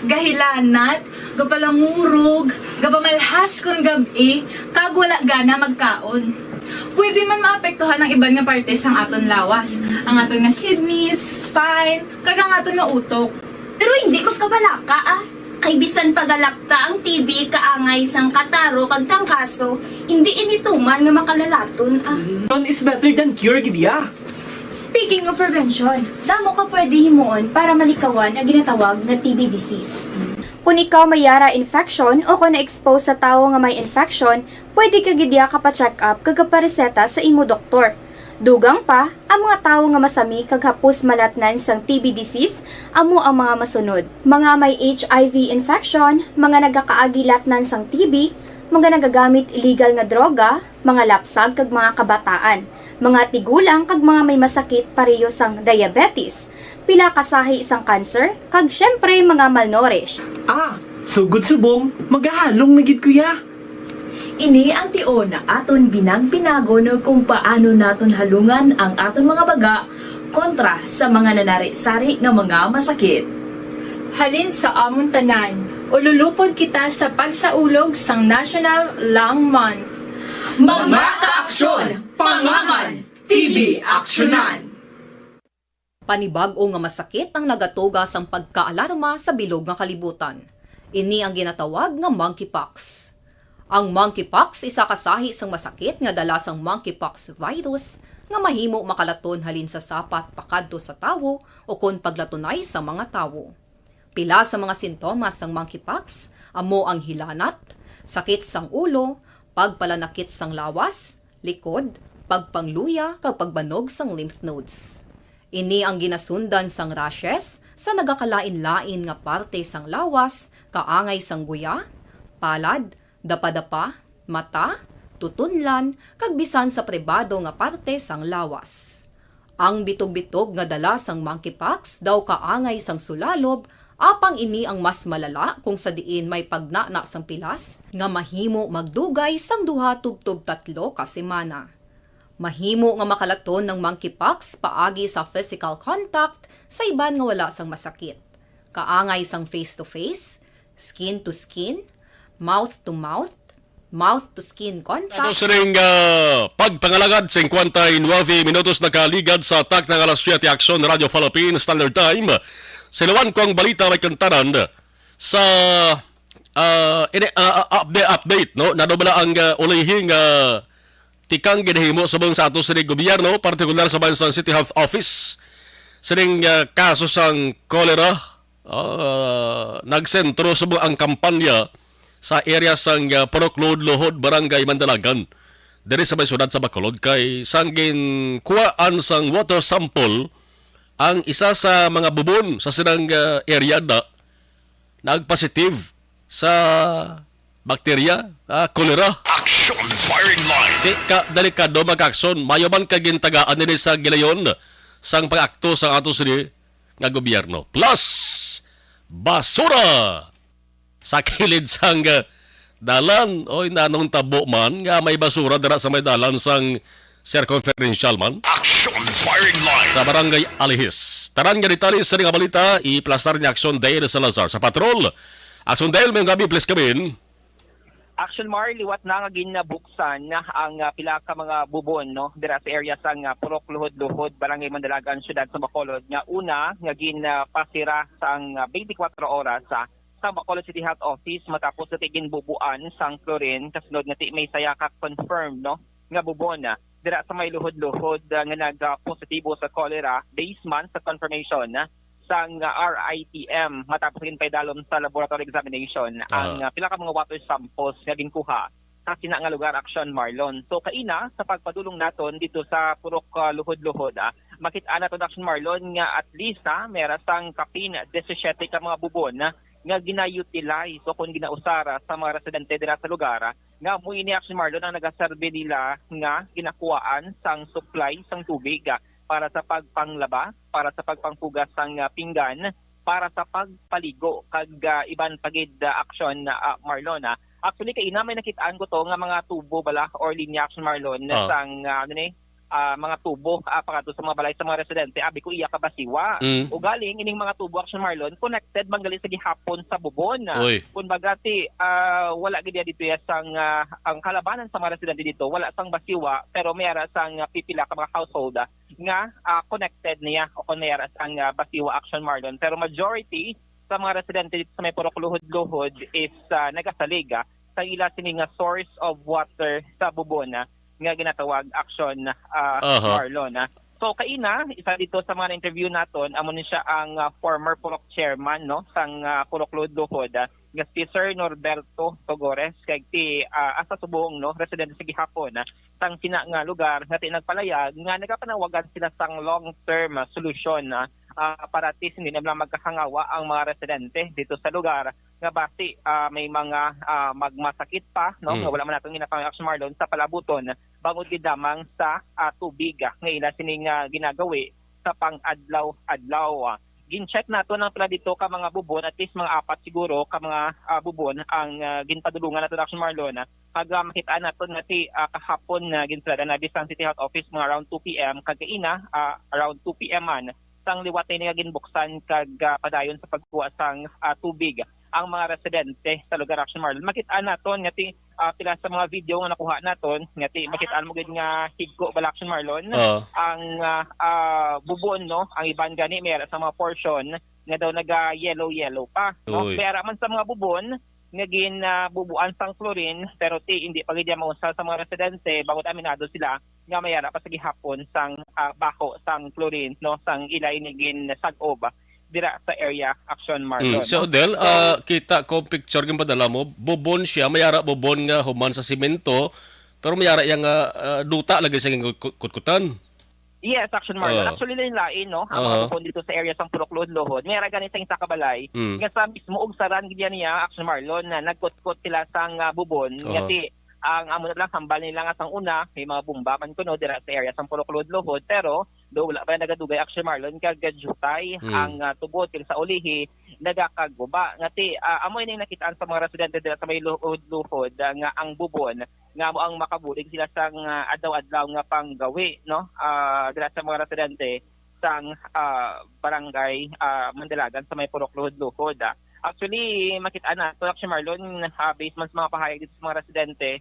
Gahilanat, gapalangurog, gapamalhas kon gab-i, kag wala gana magkaon. Pwede man maapektuhan ang iban nga parte sang aton lawas, ang aton nga kidneys, spine, kag ang aton nga utok. Pero hindi magkabalaka ah. Kay bisan pagalakta ang T B kaangay sang kataro kag trangkaso, hindi ini tuman nga makalalaton ah. Prevention is better than cure gid ya. Speaking of prevention, damo ka pwede himuon para malikawan ang ginatawag nga T B disease. Kung ikaw may yara infection o kung na-expose sa tawo nga may infection, pwede ka gid ya ka pa-check up kag kapareseta sa imo doktor. Dugang pa, ang mga tawo nga masami kag hapos malatnan sang T B disease amo ang mga masunod: mga may H I V infection, mga nagakaagi latnan sang T B, mga nagagamit illegal nga droga, mga lapsag kag mga kabataan, mga tigulang kag mga may masakit pareho sang diabetes, pila ka sahi sang cancer, kag siyempre mga malnourished. Ah, sugod subong, magahalong na gid ko ya. Ini ang tion aton binag-binagon kung paano naton halungan ang aton mga baga kontra sa mga nanari-sari nga mga masakit. Halin sa amon tanan, ululupod kita sa pagsaulog sang National Lung Month. Mga kaaksyon, pangaman, T B aksyonan! Panibag-o nga masakit ang nagatuga sang pagkaalarma sa bilog nga kalibutan. Ini ang ginatawag nga monkeypox. Ang monkeypox isa ka sahi sang masakit nga dala sang monkeypox virus nga mahimo makalaton halin sa sapat pakadto sa tawo ukon paglatunay sa mga tawo. Pila sa mga sintomas sang monkeypox amo ang hilanat, sakit sang ulo, pagpalanakit sang lawas, likod, pagpangluya, kag pagbanog sang lymph nodes. Ini ang ginasundan sang rashes sa nagakalain-lain nga parte sang lawas, kaangay sang guya, palad, dapadapa, mata, tutunlan, kag bisan sa pribado nga parte sang lawas. Ang bitog-bitog nga dala sang monkeypox daw kaangay sang sulalob, apang ini ang mas malala kung sa diin may pagnana sang pilas nga mahimo magdugay sang duha tubtob tatlo ka semana. Mahimo nga makalaton ang monkeypox paagi sa physical contact sa iban nga wala sang masakit, kaangay sang face-to-face, skin-to-skin, mouth-to-mouth, mouth-to-skin contact. Ato sining, ah, pagpangalagad, singkwenta y nuwebe minutos nakaligad sa takna nga alas siyete. Aksyon, Radyo Philippine Standard Time. Silawan ko ang balita may kantanan sa, ah, ini, ah, ah, update, update, no? Nano bala ang, ah, ulihing, ah, tikang ginahimo subong sa ato sining gobyerno, partikular sa Bansang City Health Office, sining, ah, kaso sang cholera. Ah, nagsentro subong ang kampanya sa area sang, ah, Purok Luhod-Luhod, Barangay Mandalagan, diri sa may siyudad sa Bacolod, kay sang ginkuhaan sang water sample Ang isa sa mga bubon sa silang, ah, area na nag-positive sa bakterya, ah, cholera. Action firing line. Di ka delikado mag-aksyon. Mayo man ka gintagaan nini sa gilayon sang pag-akto sang ato sini nga gobyerno. Plus, basura sa kilid sang, ah, dalan. Oy, nanong tabo man nga may basura dira sa may dalan sang circumferential man? Action firing line. Sa Barangay Alihis. Tanan nga detalye sa nga balita, iplastar ni Action Dale Salazar sa patrol. Action Dale, may gabi, please come in. Action Mar, liwat na nga ginabuksan ang, ah, pila ka mga bubon, no, dira sa area sang, ah, Purok Luhod-Luhod, Barangay Mandalagan, Siyudad sa Bacolod, nga una nga ginapasira sang, ah, twenty-four oras, ah, sa Bacolod City Health Office matapos nga ginbubuan sang chlorine kasunod nga ti may saya ka confirmed, no, nga bubon, ah, dira sa may Luhod-Luhod, ah, nga nag-positibo sa cholera based man sa confirmation, ah, sang, ah, R I T M matapos ginpaidalom sa laboratory examination ang, Aha. ah, pila ka mga water samples nga ginkuha sa sina nga lugar, Action Marlon. So, kaina, sa pagpadulong naton dito sa Purok, ah, Luhod-Luhod, ah, makit-an naton, Action Marlon, nga at least, ah, mera sang kapin disisiete ka mga bubon, ah, nga gina-utilize o kung ginausara sa mga residente dira sa lugar, ah, nga amo ini, Action Marlon, ang nagaserbi nila nga ginakuhaan sang supply sang tubig, ah, para sa pagpanglaba, para sa pagpanghugas sang, ah, pinggan, para sa pagpaligo, kag, ah, iban pa gid, ah, aksyon, ah, Marlon, ah. Actually, kaina may nakit-an ko to nga mga tubo bala or linya, Action Marlon, Ah. sang, ah, ano ni, ah, mga tubo, ah, pangadto sa mga balay sa mga residente. Abi ko, iya ka basiwa. Mm. Ugaling, ining mga tubo, Action Marlon, connected man gali sa gihapon sa bubon. Uy. Kumbaga, ti, ah, wala gid dito ya sang, ah, ang kalabanan sa mga residente dito, wala sang basiwa, pero may ara sang, ah, pipila ka mga household, ah, nga, ah, connected niya o kung may ara sang, ah, basiwa, Action Marlon. Pero majority sa mga residente dito sa may Purok Luhod-Luhod is, ah, nagasalig, ah, sa ila sini nga source of water sa bubon, ah, nga ginatawag, Action, ah, Aha. Marlon, ah. So, kaina, isa dito sa mga na-interview naton, amo ni siya ang, ah, former Purok chairman, no, sang, ah, Purok Luhod-Luhod, ah, nga si Sir Norberto Togores, kag ti, ah, asa subong, no, residente sa gihapon, ah, sang sina nga lugar, nga ti nagpalayag nga nagapanawagan sila sang long-term, ah, solusyon, ah, ah, para ti hindi na lang magkahangawa ang mga residente dito sa lugar nga basi, ah, may mga, ah, magmasakit pa, no, Mm. nga wala man naton ginapangay, Action Marlon, sa palabuton bangod gid lamang sa, ah, tubig, ah, nga ila sining, ah, ginagawi sa pang-adlaw-adlaw. Gin-check naton ang pila dito ka mga bubon, at least mga apat siguro ka mga, ah, bubon ang, ah, ginpadulungan naton, Action Marlon, ah. Kag, ah, makit-an naton nga ti, ah, kahapon nga ginsarada na sang City Health Office mga around two P M, kag kaina, ah, around two P M man, sang liwat na ini nga ginbuksan kag, ah, padayon sa pagkuha sang, ah, tubig ang mga residente sa lugar, Action Marlon. Makit-an naton nga ti, ah, pila sa mga video nga nakuha naton, nga ti makit-an mo gid nga higko bala, Action Marlon, Oo. ang, ah, ah, bubon, no? Ang iban gani may ara sa mga portion nga daw naga-yellow-yellow pa, no? Uy. May ara man sa mga bubon nga gin, ah, bubuan sang chlorine, pero ti hindi pa gid yan maunsa sa mga residente, bangod aminado sila nga may ara pa sa gihapon sang, ah, baho sang chlorine, no? Sang ila ini gin sag-ob dira sa area, Action Marlon, Mm. So, no? Del, So, ah, kita ko ang picture yung padala mo. Bubon siya, may ara bubon nga human sa simento, pero may ara yang, ah, ah, duta lagi sa kut-, kutkutan. Yes, Action Marlon. Oo. Actually, lain-lain, no? Ang mga Oo. bubon dito sa area sang Purok Luhod-Luhod. May ara gani sa isa ka balay, Mm. nga sa mismo ugsaran gid niya, Action Marlon, na nagkutkot sila sang, ah, bubon. Nga Oo. ti, ang amo na lang, hambal nila nga sang una, may mga bomba man kuno dira sa area sang Purok Luhod-Luhod, pero do wala pa nagadugay, Action Marlon, kag jutay Mm. ang, ah, tubod, kag sa ulihi, nagakaguba. Nga ti, ah, amo ini nakitaan sa mga residente dira sa may Luhod-Luhod, ah, nga ang bubon, nga amo ang makabulig sila sang, ah, adlaw-adlaw nga panggawi, no? Ah, dira sa mga residente sang, ah, barangay, ah, Mandalagan sa may Purok Luhod-Luhod, ah. Actually, makit-an nato, Action Marlon, ah, based man sa mga pahayag dito sa mga residente,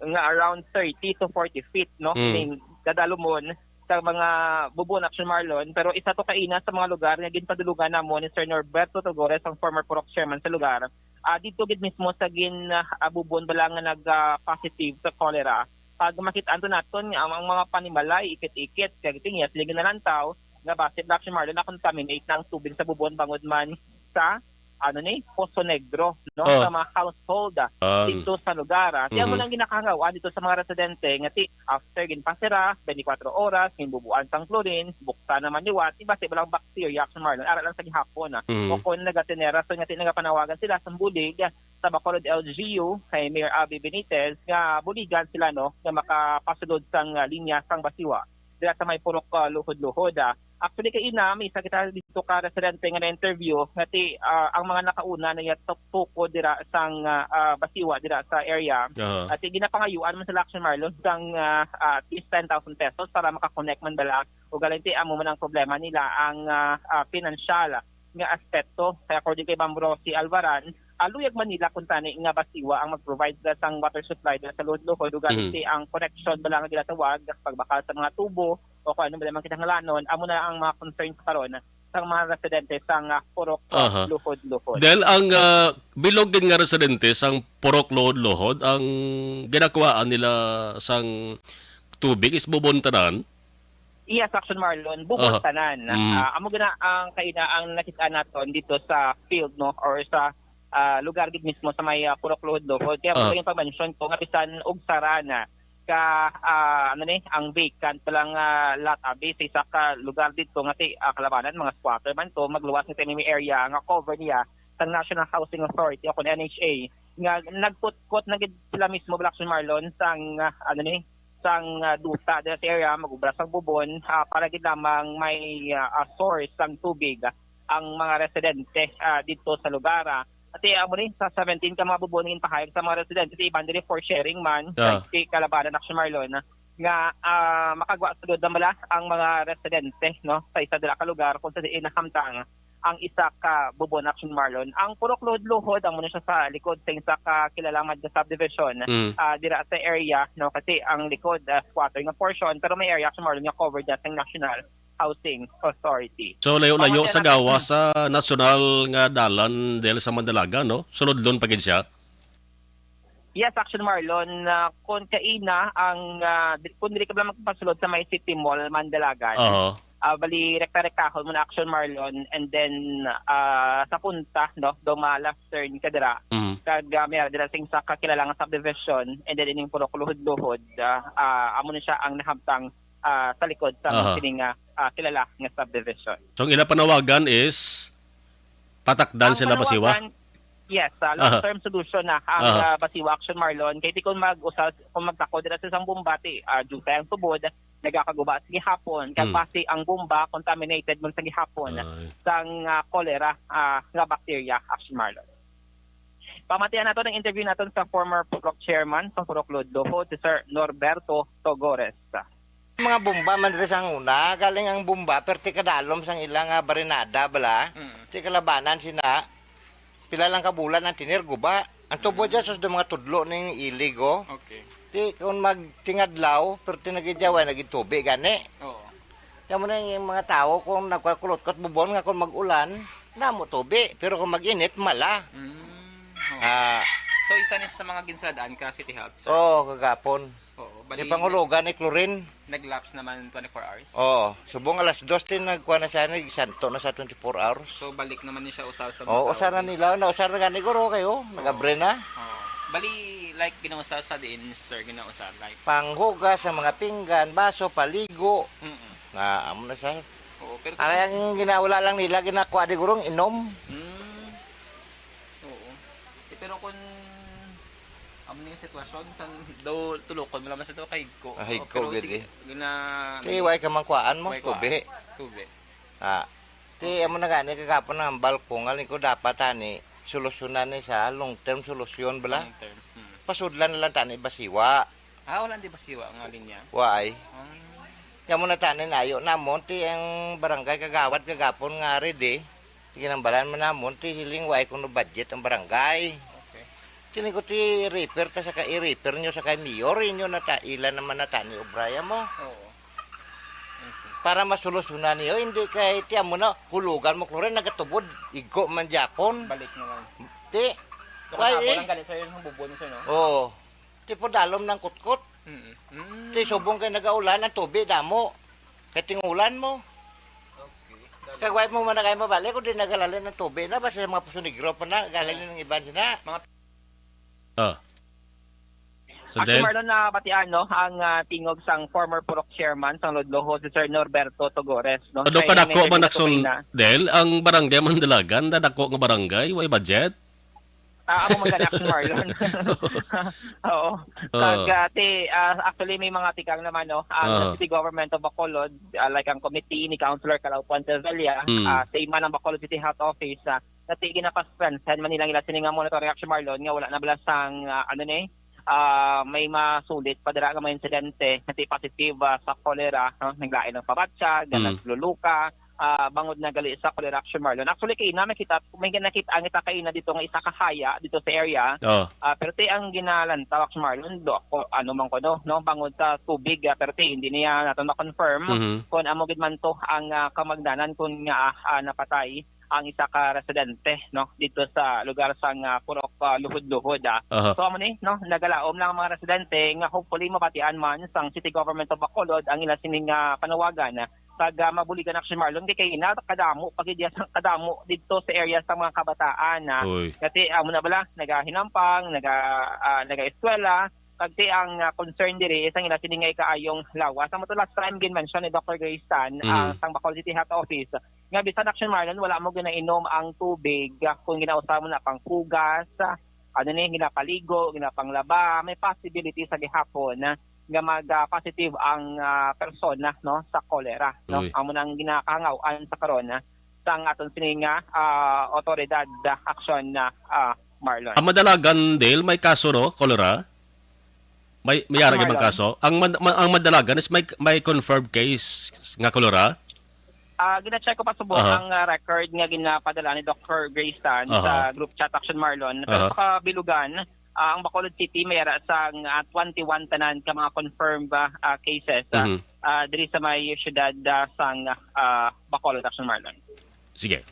nga around thirty to forty feet, no? Mm. Ning dadalumon sa mga bubon, Action Marlon, pero isa to kaina sa mga lugar nga ginpadulungan namo ni Sir Norberto Togores, ang former Purok chairman sa lugar. Ah, dito gid mismo sa gin, ah, bubon bala nga nag, ah, positive sa cholera. Pag makit-an to naton nga ang, ang mga panimalay, ikit-ikit, kag tingya sila ginalantaw nga basin, Action Marlon, na-contaminate na ang tubig sa bubon bangod man sa ano ni, Poso Negro, no, Oh. sa mga household ah, Ah. dito sa lugar. Ah. Kaya mo Mhm. lang ginakahangawaan dito sa mga residente nga ti after ginpasira, twenty-four oras, ginbubuan sang chlorine, buksan naman liwat, iba sa iba lang bacteria, Action Marlon, ara lang sa gihapon. Ah. Mhm. O kung nagatinera, so nga ti nagapanawagan sila sa bulig sa Bacolod L G U kay Mayor Abby Benitez nga buligan sila, no, nga makapasulod sang ah, linya sang basiwa dira sa may Purok ah, Luhod-Luhod. Ah. Actually, kay ina, may isa kita dito ka residente nga na-interview nga ti ah, ang mga nakauna na iya tuk- tukod dira sang ah, ah, basiwa dira sa area. Aha. At ginapangayuan man sila, Action Marlon, sang ah, ah, at least ten thousand pesos para makakonect man bala. O galing ti amo man ang problema nila, ang ah, ah, pinansyal nga aspeto. Kaya according kay Ma'am Rosie Alvaran, ah, luyag man nila kung tani nga basiwa ang mag-provide sila sang water supply dira sa Luhod-Luhod, o galing Mhm. ti ang connection bala nga ginatawag, pagbakal sa mga tubo o kung ano man ang kinahanglanon, amo na ang mga concerns karon sa mga residente sang ah, Purok ah, Aha. Luhod-Luhod. Dahil ang ah, bilog gid nga residente sang Purok Luhod-Luhod, ang ginakuhaan nila sang tubig is bubon tanan. Yes, Action Marlon, bubon Aha. tanan. Mm. Ah, amo gina ang kaina ang nakita naton dito sa field, no, or sa ah, lugar gid mismo sa may ah, Purok Luhod-Luhod. Kaya Ah. mo yung pag-mention ko nga bisan og sara na ka ah, ano ni, ang vacant pa lang ah, lot abi sa isa ka lugar dito nga ti ah, kalabanan mga squatter man to, magluwas nga sa may area nga cover niya sa National Housing Authority o kung N H A nga nagkutkot na gid sila mismo, Blackson Marlon, sang ah, ano ni, sang ah, duta dira sa area, mag-ubra sang bubon ah, para gid lamang may ah, ah, source sang tubig ah, ang mga residente ah, dito sa lugar. Ah. At eh, amo ni sa seventeen ka mga bubon nga ginpahayag sa mga residente, sa iban diri for sharing man, Ah. sa kalabanan, Action Marlon, ah, nga ah, makagwa sulod na bala ang mga residente, no, sa isa dira ka lugar kung sa diin nahamtang ang isa ka bubon, Action Marlon. Ang Purok Luhod-Luhod, amo na siya sa likod sa isa ka kilalang nga subdivision Mm. ah, dira sa area, no, kasi ang likod ah, squatter nga portion, pero may area, Action Marlon, nga covered na sa National Housing Authority. So layo-layo Mga sa tira- gawas sa nasyonal nga dalan diri sa Mandalaga, no? Sulodlon pa gid siya. Yes, Action Marlon, ah, kung kaina ang ah, di- kung dili ka lang magpasulod sa may City Mall, Mandalagan, Oo. ah, bali rekta-rektahon mo na, Action Marlon, and then ah, sa punta, no, do ma-left turn ka dira. Mm. Kag ah, may dira sing sa kakilala nga subdivision, and then ining Purok Luhod-Luhod, ah, ah, amo na siya ang nahamtang ah, sa likod sa Aha. kining ah, ah, kilala nga subdivision. So ang ila panawagan is patakdan Ang sila basiwa. panawagan, yes, ah, long-term solution na ang Aha. ah, basiwa, Action Marlon. Kay di kung mag-usal, kung magtako dira sa isang bomba, ti ah, dutay ang tubod, nagakaguba sa gihapon, kag Hmm. basi ang bomba contaminated man sa gihapon Ay. sang ah, cholera ah, nga bacteria, Action Marlon. Pamatian nato ang interview naton sa former Purok Chairman sa Purok Luhod-Luhod, si Sir Norberto Togores. Mga bomba man diri sang una, galing ang bomba, perti kadalom sang ila nga barinada bala. Mm. Ti kalabanan sina, pila lang ka bulan ang tinir guba. Ang tubo dyan, sus, do mga tudlo ning ilig, oh. Okay. Ti kung magtingadlaw, perti nagidyawa, nagitubi gani. Oo. Kaya mo na yung mga tao, kung nagkakulutkot bubon nga kung mag-ulan, namo tubi. Pero kung mag-init, mala. Mm. Oo. Ah, So, isa ni sa mga ginsaladaan ka City Health, sir? Oo, kagapon. Oo. Bali, Yung pangulugan ni chlorine. nag-lapse naman twenty-four hours? Oo, subong alas dos din nagkuha na siya, nagsanto na sa twenty-four hours. So, balik naman niya siya usar sa mga Oo, tao usar na din. nila, na usar na gani guro kayo, nag-abre na. Oo. Bali, like, ginausar sa diin, sir, ginausar, like. Panghugas sa mga pinggan, baso, paligo. Mm-mm. Na, amo na sa. Oo, pero Ang, ang ginawala lang nila, ginakuha di gurong inom. Mm. Oo. Eh, pero kung amo ning sitwasyon, san daw tulukon mo naman sa to kay ko. Ah, higko, Pero gid sige, eh. gina- Kaya way ka man kuhaan mo, Way kuhaan. tubi. Tubi. Ah. Ti, amo na gani, kagapon ang balkong, alin ko dapat ani, solusyonan ni sa long-term solusyon bala. Long term. Hmm. Pasudlan na lang tani basiwa. Ah, wala di basiwa nga linya? Waay. Ang Kamo na tani nayo namon, ti ang barangay kagawad kagapon nga ready. Ginambalan man namon, ti hiling waay kuno budget ang barangay. Okay. Kini ko ti refer ta sa ka i-refer nyo sa kay mayor, inyo na ta, ila naman na tani obraya mo. Oo. Para masolusyonan niyo, hindi kay ti amo na hulugan mo klore nagatubod, igo man gyapon. Balik naman. Ti, Kung waay nabol eh. Ang ganit, sir, yung bubon, sir, no? Oo. Ti po dalom ng kutkot. Mm-mm. Mm. Ti subong kay nagaulan ang tubi damo. Kay tingulan mo. Okay. Dali. Kagway mo man na kayo mabalik, kung di nagalalim ng tubig na, basta sa mga Puso Negro pa na, galing ng iban sina. Ah. So, Actually, Del? Marlon, na batian, no, ang ah, tingog sang former Purok Chairman sang Ludloho, si Sir Norberto Togores, no? Ano Siya yung kadako nag-interview man sa akson, Tuwina. Del, ang barangay Mandalagan, nadako nga barangay, way budget? Ah, amo man gani, Action Marlon. Oo. Oo. Kag, ah, ti, ah, actually, may mga tikang naman, no? Ang Oo. City Government of Bacolod, ah, like ang committee ni Councilor Calaupan Sevilla, Mm. ah, same man ang Bacolod City Health Office, ah, nati ginapastrengthen man nilang ila sini nga monitoring, Action Marlon, nga wala na bala sang, ah, ano ni, ah, may masulit pa dira nga mga insidente, nati positive, ah, sa cholera, no? Naglain ng pabatsa, Mm. nagluluka, ah, bangod na gali sa cholera, Action Marlon. Actually, kaina, may kita, may nakita ang ita kaina dito nga isa ka haya dito sa area. Oh. Ah, pero ti ang ginalantaw, Action Marlon, do, ko, ano man ko, no, no, bangod sa tubig, ah, pero ti hindi niya nato na-confirm Mhm. kung amo gid man to ang ah, kamagdanan kung nga ah, napatay ang isa ka residente, no, dito sa lugar sang ah, Purok ah, Luhod-Luhod. Ah. Aha. So, amo ni, no, nagalaom lang ang mga residente nga hopefully mabatian man sang City Government of Bacolod ang ila sining ah, panawagan. Kag ah, mabuligan, Action Marlon, kay kaina kadamo pa gid sang kadamo dito sa area sa mga kabataan, ah. Uy. Kasi amo na bala, nagahinampang, naga ah, nagaeskwela, kag ti ang ah, concern diri is ang ila sini nga ikaayong lawas. Amo to last time gin-mention ni Doctor Grace Tan, Mhm. ah, sang Bacolod City Health Office, nga bisan, Action Marlon, wala mo ginainom ang tubig, ah, kung ginausa mo na pang hugas, ah, ano ni, ginapaligo, ginapanglaba, may possibility sa gihapon, ah, nga mag ah, positive ang ah, persona, no, sa cholera, no. Uy. Amo nang ginakahangawan sa karon, ah, sang aton sini nga ah, otoridad, ah, Action, ah, ah, Marlon. Ang Madalagan, Dale, may kaso, no? Cholera? May, may Ako, ara gyud bang Marlon. kaso? Ang Mad-, ma-, ang Madalagan is may, may confirmed case nga cholera? Ah, gina-check ko pa subok Aha. ang ah, record nga ginapadala ni Doctor Grace Tan Aha. sa group chat, Action Marlon. Pero Aha. sa kabilugan, ah, ang Bacolod City may ara sang ah, twenty-one tanan ka mga confirmed ah, ah, cases, ah, Mhm. ah, diri sa may siyudad, ah, sang ah, Bacolod, Action Marlon. Sige.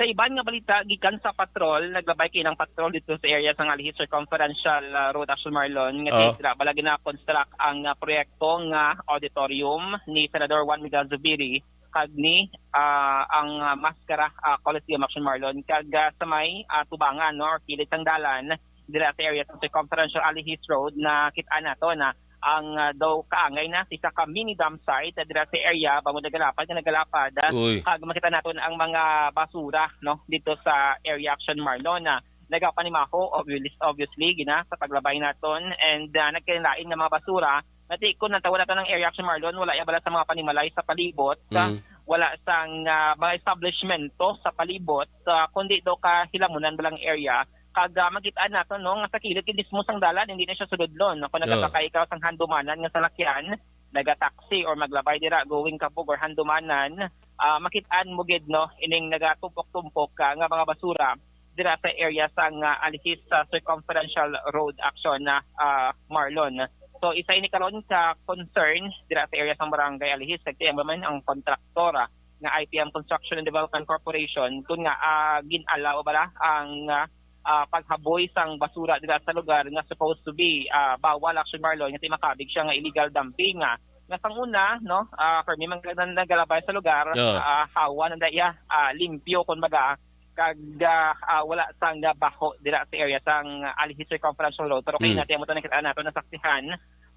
Sa iban nga balita, gikan sa patrol, naglabay kini ang patrol dito sa area sang Alihis Circumferential, ah, Road, Action Marlon, nga Oh. dira bala gina-construct ang ah, proyekto nga auditorium ni Senador Juan Miguel Zubiri kag ni ah, ang ah, Mascara ah, Coliseum, Action Marlon, kag ah, sa may ah, tubangan, no, or kilid sang dalan dira sa area sa Circumferential Alihis Road, na kit-an nato na ang ah, daw kaangay na sa isa ka mini dump site, ah, dira sa area bangod nagalapad nga nagalapad, ah, Uy. kag makita naton ang mga basura, no, dito sa area, Action Marlon, na nagapanimaho, obviously, obviously, gina, sa paglabay naton, and ah, nagkalain nga mga basura. Nati, kung natawa naton ang area, Action Marlon, wala ya bala sa mga panimalay sa palibot, ah, Mm. wala sang ah, mga establishmento sa palibot, ah, kundi daw kahilamunan balang area. Kag ah, makit-an nato, no, nga sa kilid gid mismo sang dalan, hindi na siya sulodlon. Kung Yeah. nagasakay ikaw sang handumanan nga salakyan, naga-taxi or maglabay dira going Kabug or handumanan, ah, makit-an mo gid, no, ining nagatumpok-tumpok ka nga mga basura dira sa area sang ah, Alihis sa Circumferential Road, Action, na ah, Marlon. So, isa ini karon ka concern dira sa area sang Barangay Alihis, kag tiyan man ang kontraktor, ah, nga I P M Construction and Development Corporation, kun nga ah, gin-allow bala ang ah, ah, paghaboy sang basura dira sa lugar nga supposed to be ah, bawal, Action Marlon, nga ti makabig siya nga illegal dumping, ah. Nga sang una, no, ah, permi man ka na nagalabay sa lugar, Yeah. ah, hawa na daya, ah, limpyo, kumbaga, kag ah, ah, wala sang baho dira sa area sang Alihis Circumferential Road. Pero kay Mm. natin mo to nakita nato, nasaksihan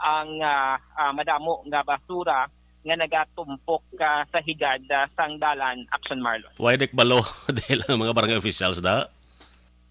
ang ah, ah, madamo nga basura nga nagatumpok ah, sa higad ah, sang dalan, Action Marlon. Why di balo dahil ang mga barangay officials da?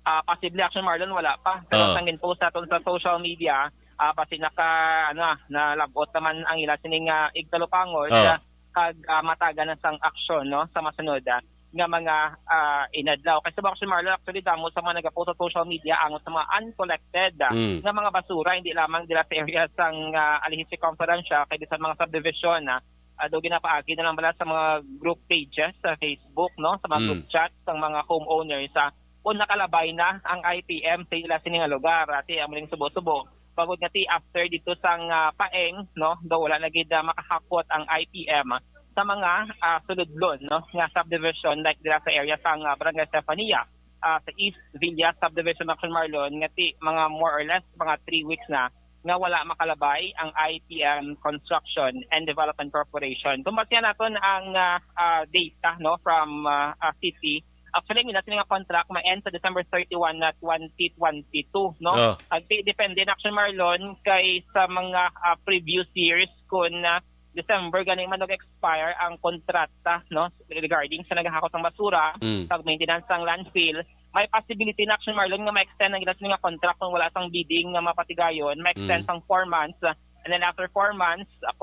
Ah, posible, Action Marlon, wala pa. Pero Oo. sang gin-post naton sa social media, ah, basi naka, ano, ah, nalagot naman ang ila sining ah, igtalupangod, Oo. ah, kag ah, matagan na sang aksyon, no, sa masunod ah, nga mga ah, inadlaw. Kay sa Action Marlon, actually, damo sa mga nagapost sa social media angot sa mga uncollected ah, Mm. nga mga basura, hindi lamang dira sa area sang ah, Alihis Circumferential, kay sa mga subdivision, ah, ah, daw ginapaagi na lang bala sa mga group pages sa Facebook, no, sa mga Mm. group chat sang mga homeowners, ah, kung nakalabay na ang I P M sa ila sini nga lugar, ati ang muling subo-subo. Bangod nga ti after dito sang ah, Paeng, no, daw wala na gid ah, makahapot ang I P M sa mga ah, suludlon, no, nga subdivision, like dira sa area sang ah, Barangay Stefania, ah, sa East Villa Subdivision, Action Marlon, nga ti mga more or less mga three weeks na nga wala makalabay ang I P M Construction and Development Corporation. Kung basihan naton ang ah, ah, data, no, from ah, ah, city, actually, ang ila sini nga contract ma-end sa December thirty-one na twenty twenty-two, no? Ah. Ag depende na, Action Marlon, kay sa mga ah, previous years, kung ah, December ganing mag-expire ang kontrata, no, regarding sa naghahakot sang basura, Mm. pag-maintenance sang landfill, may possibility na, Action Marlon, nga ma-extend ang ila sini nga contract kung wala sang bidding nga mapatigayon, ma-extend Mm. sang four months, ah, and then after four months, ah,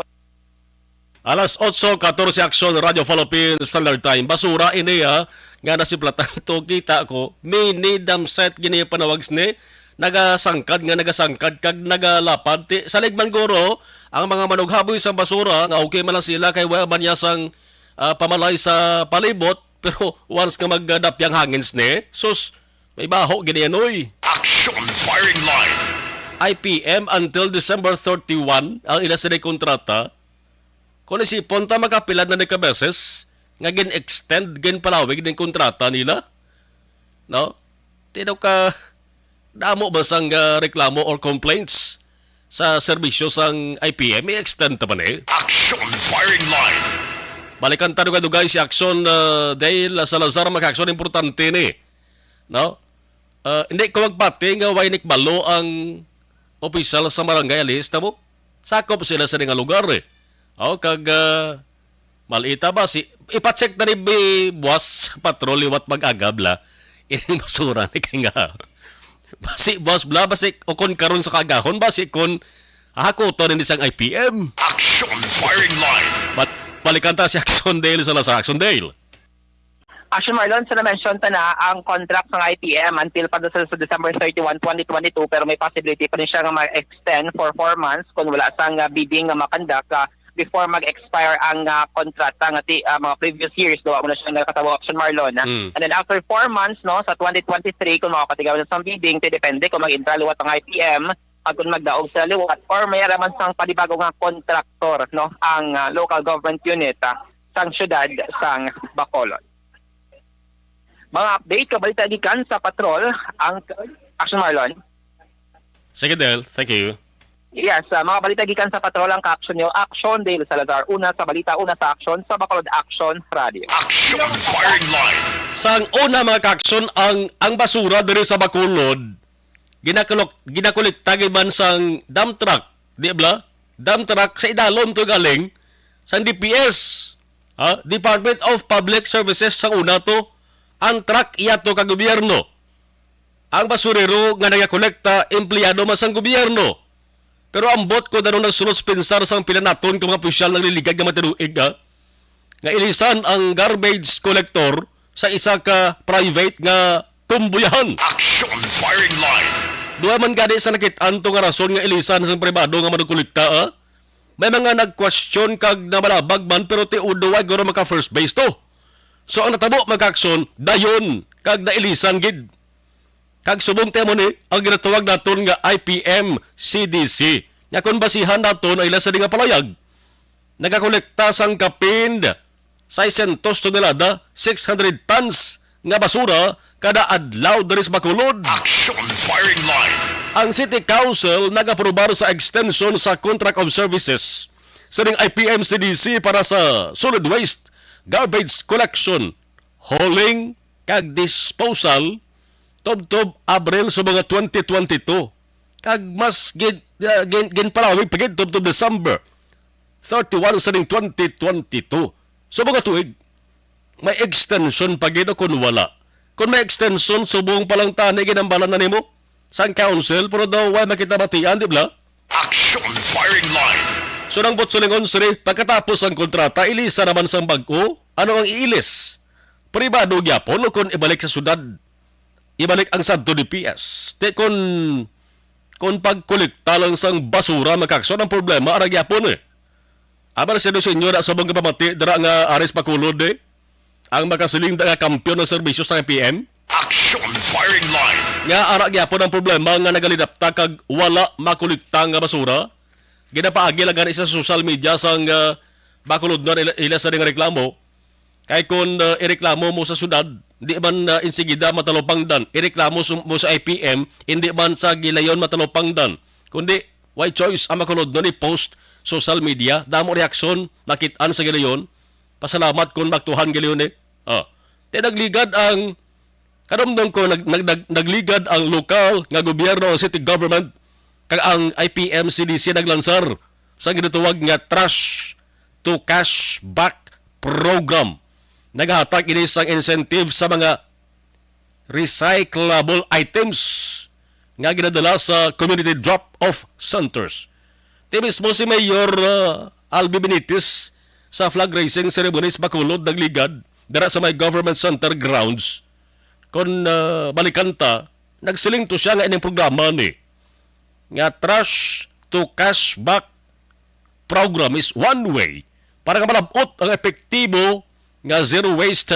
Alas otso katorse, Action, Radyo Philippine Standard Time. Basura ini, ah, nga nasiplatan to, kita ko. Mini dump site gini ang panawag sini. Nagasangkad nga nagasangkad kag nagalapad. Ti, salig man guro, ang mga manughaboy sa basura nga okay man lang sila kay wala man niya sang ah, pamalay sa palibot, pero once nga magdapyang hangin sini, sus, may baho gini yan, oy. Action Firing Line. I P M until December thirty-one ang ila sini kontrata. Kung isipon ta, makapila na ni ka beses nga gin-extend, ginpalawig ning kontrata nila. No? Tinaw ka, damo ba sang ah, reklamo or complaints sa serbisyo sang I P M? I-extend ta ba ni? Action Firing Line. Balikan ta dugay-dugay si Action ah, Dale Salazar, mga Action, importante ni. No? Ah, hindi ko magpati nga way nikbalo ang opisyal sa barangay, alis ta mo. Sakop sila sa nga lugar eh. O, kag ah, malita ba si, ipacheck na ni bi-, buwas sa patrol liwat mag-agab la. Ining basura ni kay nga. Basi buwas bla, basi o kon karon sa kagahon, basi kon hakuton ni sang I P M. Action Firing Line. Bat-, balikan ta si Action Dale sa Salazar. Action Dale. Action Marlon, sa na-mention ta na ang contract sa I P M until pa sa, sa December thirty-one, twenty twenty-two, pero may possibility pa rin siya nga ma-extend for four months kung wala sang ah, bidding nga makandak ah, before mag-expire ang ah, kontrata nga ti, ah, mga previous years, gawa mo na siya nakatabo, Action Marlon, ah. Mm. And then after four months, no, sa twenty twenty-three, kung makapatigaw na sa bidding, ti depende kung mag-entra liwat ang I P M, pag kung magdaog sa liwat, or may araman sang panibago nga contractor, no, ang ah, local government unit ah, sang syudad sang Bacolod. Mga update, kabalita gikan sa patrol, ang Action Marlon. Sige, Del. Thank you. Yes, ah, mga balita gikan sa patrol ang ka-action nyo. Action Dale Salazar, una sa balita, una sa action, sa Bacolod Action Radio. Action Firing Line. Sang una, mga ka-action, ang, ang basura diri sa Bacolod, ginakulok-, ginakolekta gid man sang dump truck, di ba? Dump truck sa idalom to galing sang D P S, ha? Department of Public Services sang una to. Ang truck iya to ka gobyerno. Ang basurero nga nagakolekta, empleyado man sang gobyerno. Pero ambot ko danon nagsulod sa pensar sang pila naton ka mga opisyal nagliligad nga matinuig, ha? Nga ilisan ang garbage collector sa isa ka private nga tumbuyahan. Action Firing Line. Duha man gani sa nakit-an to nga rason nga ilisan sang pribado nga manugkolekta, ah? May mga nagkwestiyon kag namalabag man, pero ti udo ay guro maka first base to. So ang natabo, mga ka-action, dayon kag nailisan gid. Kag subong temo ni ang ginatawag naton nga I P M C D C. Nga kung basihan naton ang ila sa nga palayag, nagakolekta sang kapin seiscientos tonelada, six hundred tons, nga basura kada adlaw diri sa Bacolod. Action Firing Line. Ang City Council nag-aprobar sa extension sa Contract of Services sining I P M C D C para sa solid waste, garbage collection, hauling, kag disposal tubtob Abril sa mga twenty twenty-two, kag mas gin-, ah, gin-, ginpalawig pa gid tubtob December thirty-one sa ning twenty twenty-two. So, mga tuig, may extension pa gid o kun wala? Kung may extension, subong pa lang tani ginambalan na nimo sang council, pero daw way makitabatian, di ba? Action Firing Line. So, nang butsulingon sini, pagkatapos ang kontrata, ilisa naman sang bag-o. Ano ang iilis? Pribado gyapon o kung ibalik sa syudad? Ibalik ang Santo D P S. Ti kun, kun pagkolekta lang sang basura, mga ka-action, ang problema, ara gyapon eh. Aba, si Senyor, sa mong kapamati, dira nga aris Bacolod eh. Ang makasiling nga kampiyon ng serbisyo sa I P M. Action Firing Line. Nga ara gyapon ang problema nga nagalidapta kag wala makolekta nga basura. Ginapaagi lang gani sa social media sang ah, Bacolodnon ila, ila sa ning reklamo. Kay kun ah, ireklamo mo sa syudad, di man ah, insigida matalupangdan. Ireklamo su- mo sa I P M, hindi man sa Gilayon matalupangdan. Kundi Way choice ang Bacolodnon i-post social media, damo reaksyon, makit-an sa gilayon. Pasalamat kon maaktuhan gilayon eh. Oh. Te nagligad ang Kadumdom ko nag, nag, nag, nagligad ang lokal nga gobyerno, ang city government, kag ang I P M C D C naglansar sa ginatawag nga trash to cash back program. Nagahatag ini sang incentive sa mga recyclable items nga ginadala sa community drop-off centers. Ti mismo si Mayor, uh, Albi Benitez sa flag raising ceremony sa Bacolod nagligad dira sa may government center grounds. Kon, uh, balikan ta, nagsiling to siya nga ining programa ni nga trash to cash back program is one way para nga malab-ot ang epektibo nga zero waste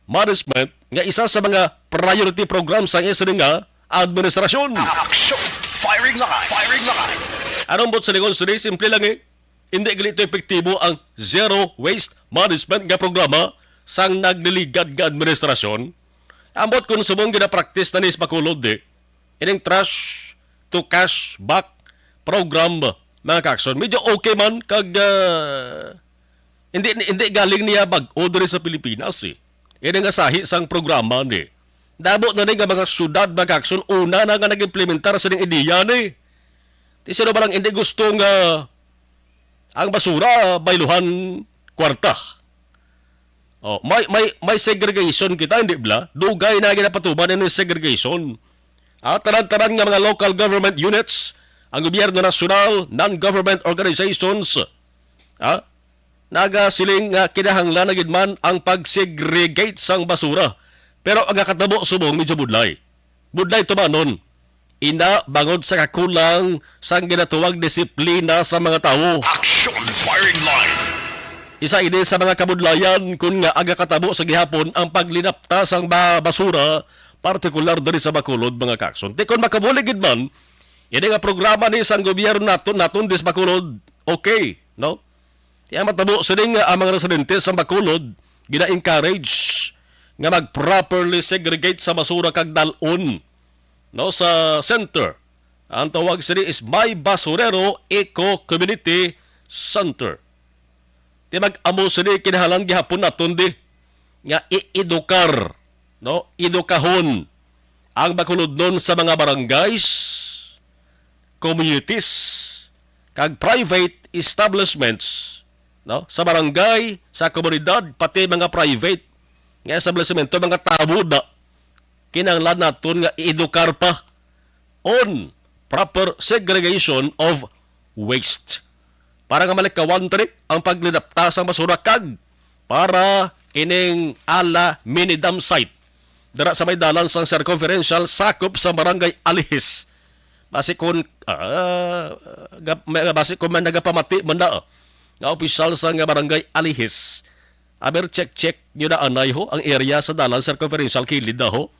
management nga isa sa mga priority program sang isa nga administrasyon. Action! Firing line! Firing line! Anong bot sa lingon sini? Simple lang eh. Hindi gali ito epektibo ang zero waste management nga programa sang nagliligad nga administrasyon. Ambot kung subong gina-practice na ni sa Bacolod eh. Ining trash to cash back program, mga kakson. Medyo okay man kag, ah, hindi, hindi galing niya bag-o diri sa Pilipinas eh. Ini nga sahi sang programa ni. Damo na ni nga mga syudad, mga kakson, una na nga nag-implementar sa ning ideya ni. Ti sino ba lang hindi gusto nga ang basura bayluhan kwarta? Oh, may, may, may segregation kita, hindi bala? Dugay na ginapatuman ini segregation. Ah, tanan-tanan nga mga local government units, ang gobyerno nasyonal, non-government organizations, ah, nagasiling nga kinahanglan na gid man ang pag-segregate sang basura. Pero ang nakatabo subong medyo budlay. Budlay tumanon. Ina, bangod sa kakulang sang ginatuwag disiplina sa mga tawo. Action firing line. Isa ini sa mga kabudlayan kun nga aga katabo sa gihapon ang paglinapta sang ba-, basura, partikular diri sa Bacolod, mga kakson. Ti kon makabulig gid man, ini nga programa ni sang gobyerno naton, naton dis Bacolod, okay, no? Ti ang matabo sining, ah, ang mga residente sa Bacolod gina-encourage nga mag-properly segregate sa basura kag dal-on, no, sa center. Ang tawag sini is My Basurero Eco Community Center. Ti mag-amo sini kinahanglan gihapon naton di nga i-edukar, no, edukahon ang Bacolodnon sa mga barangays, communities, kag private establishments, no? Sa barangay, sa komunidad, pati mga private nga establishmento, mga tawo na kinahanglan naton nga i-edukar pa on proper segregation of waste. Para nga malikawan tani ang paglinapta sang basura kag para ining ala mini dump site dira sa may dalan sang circumferential sakop sa barangay Alihis. Basi kon, ah, gap-, may, basi kon may nagapamati man na, ah, nga opisyal sa nga barangay Alihis. Aber check-check nyo na anay ho ang area sa dalan circumferential kilid na ho.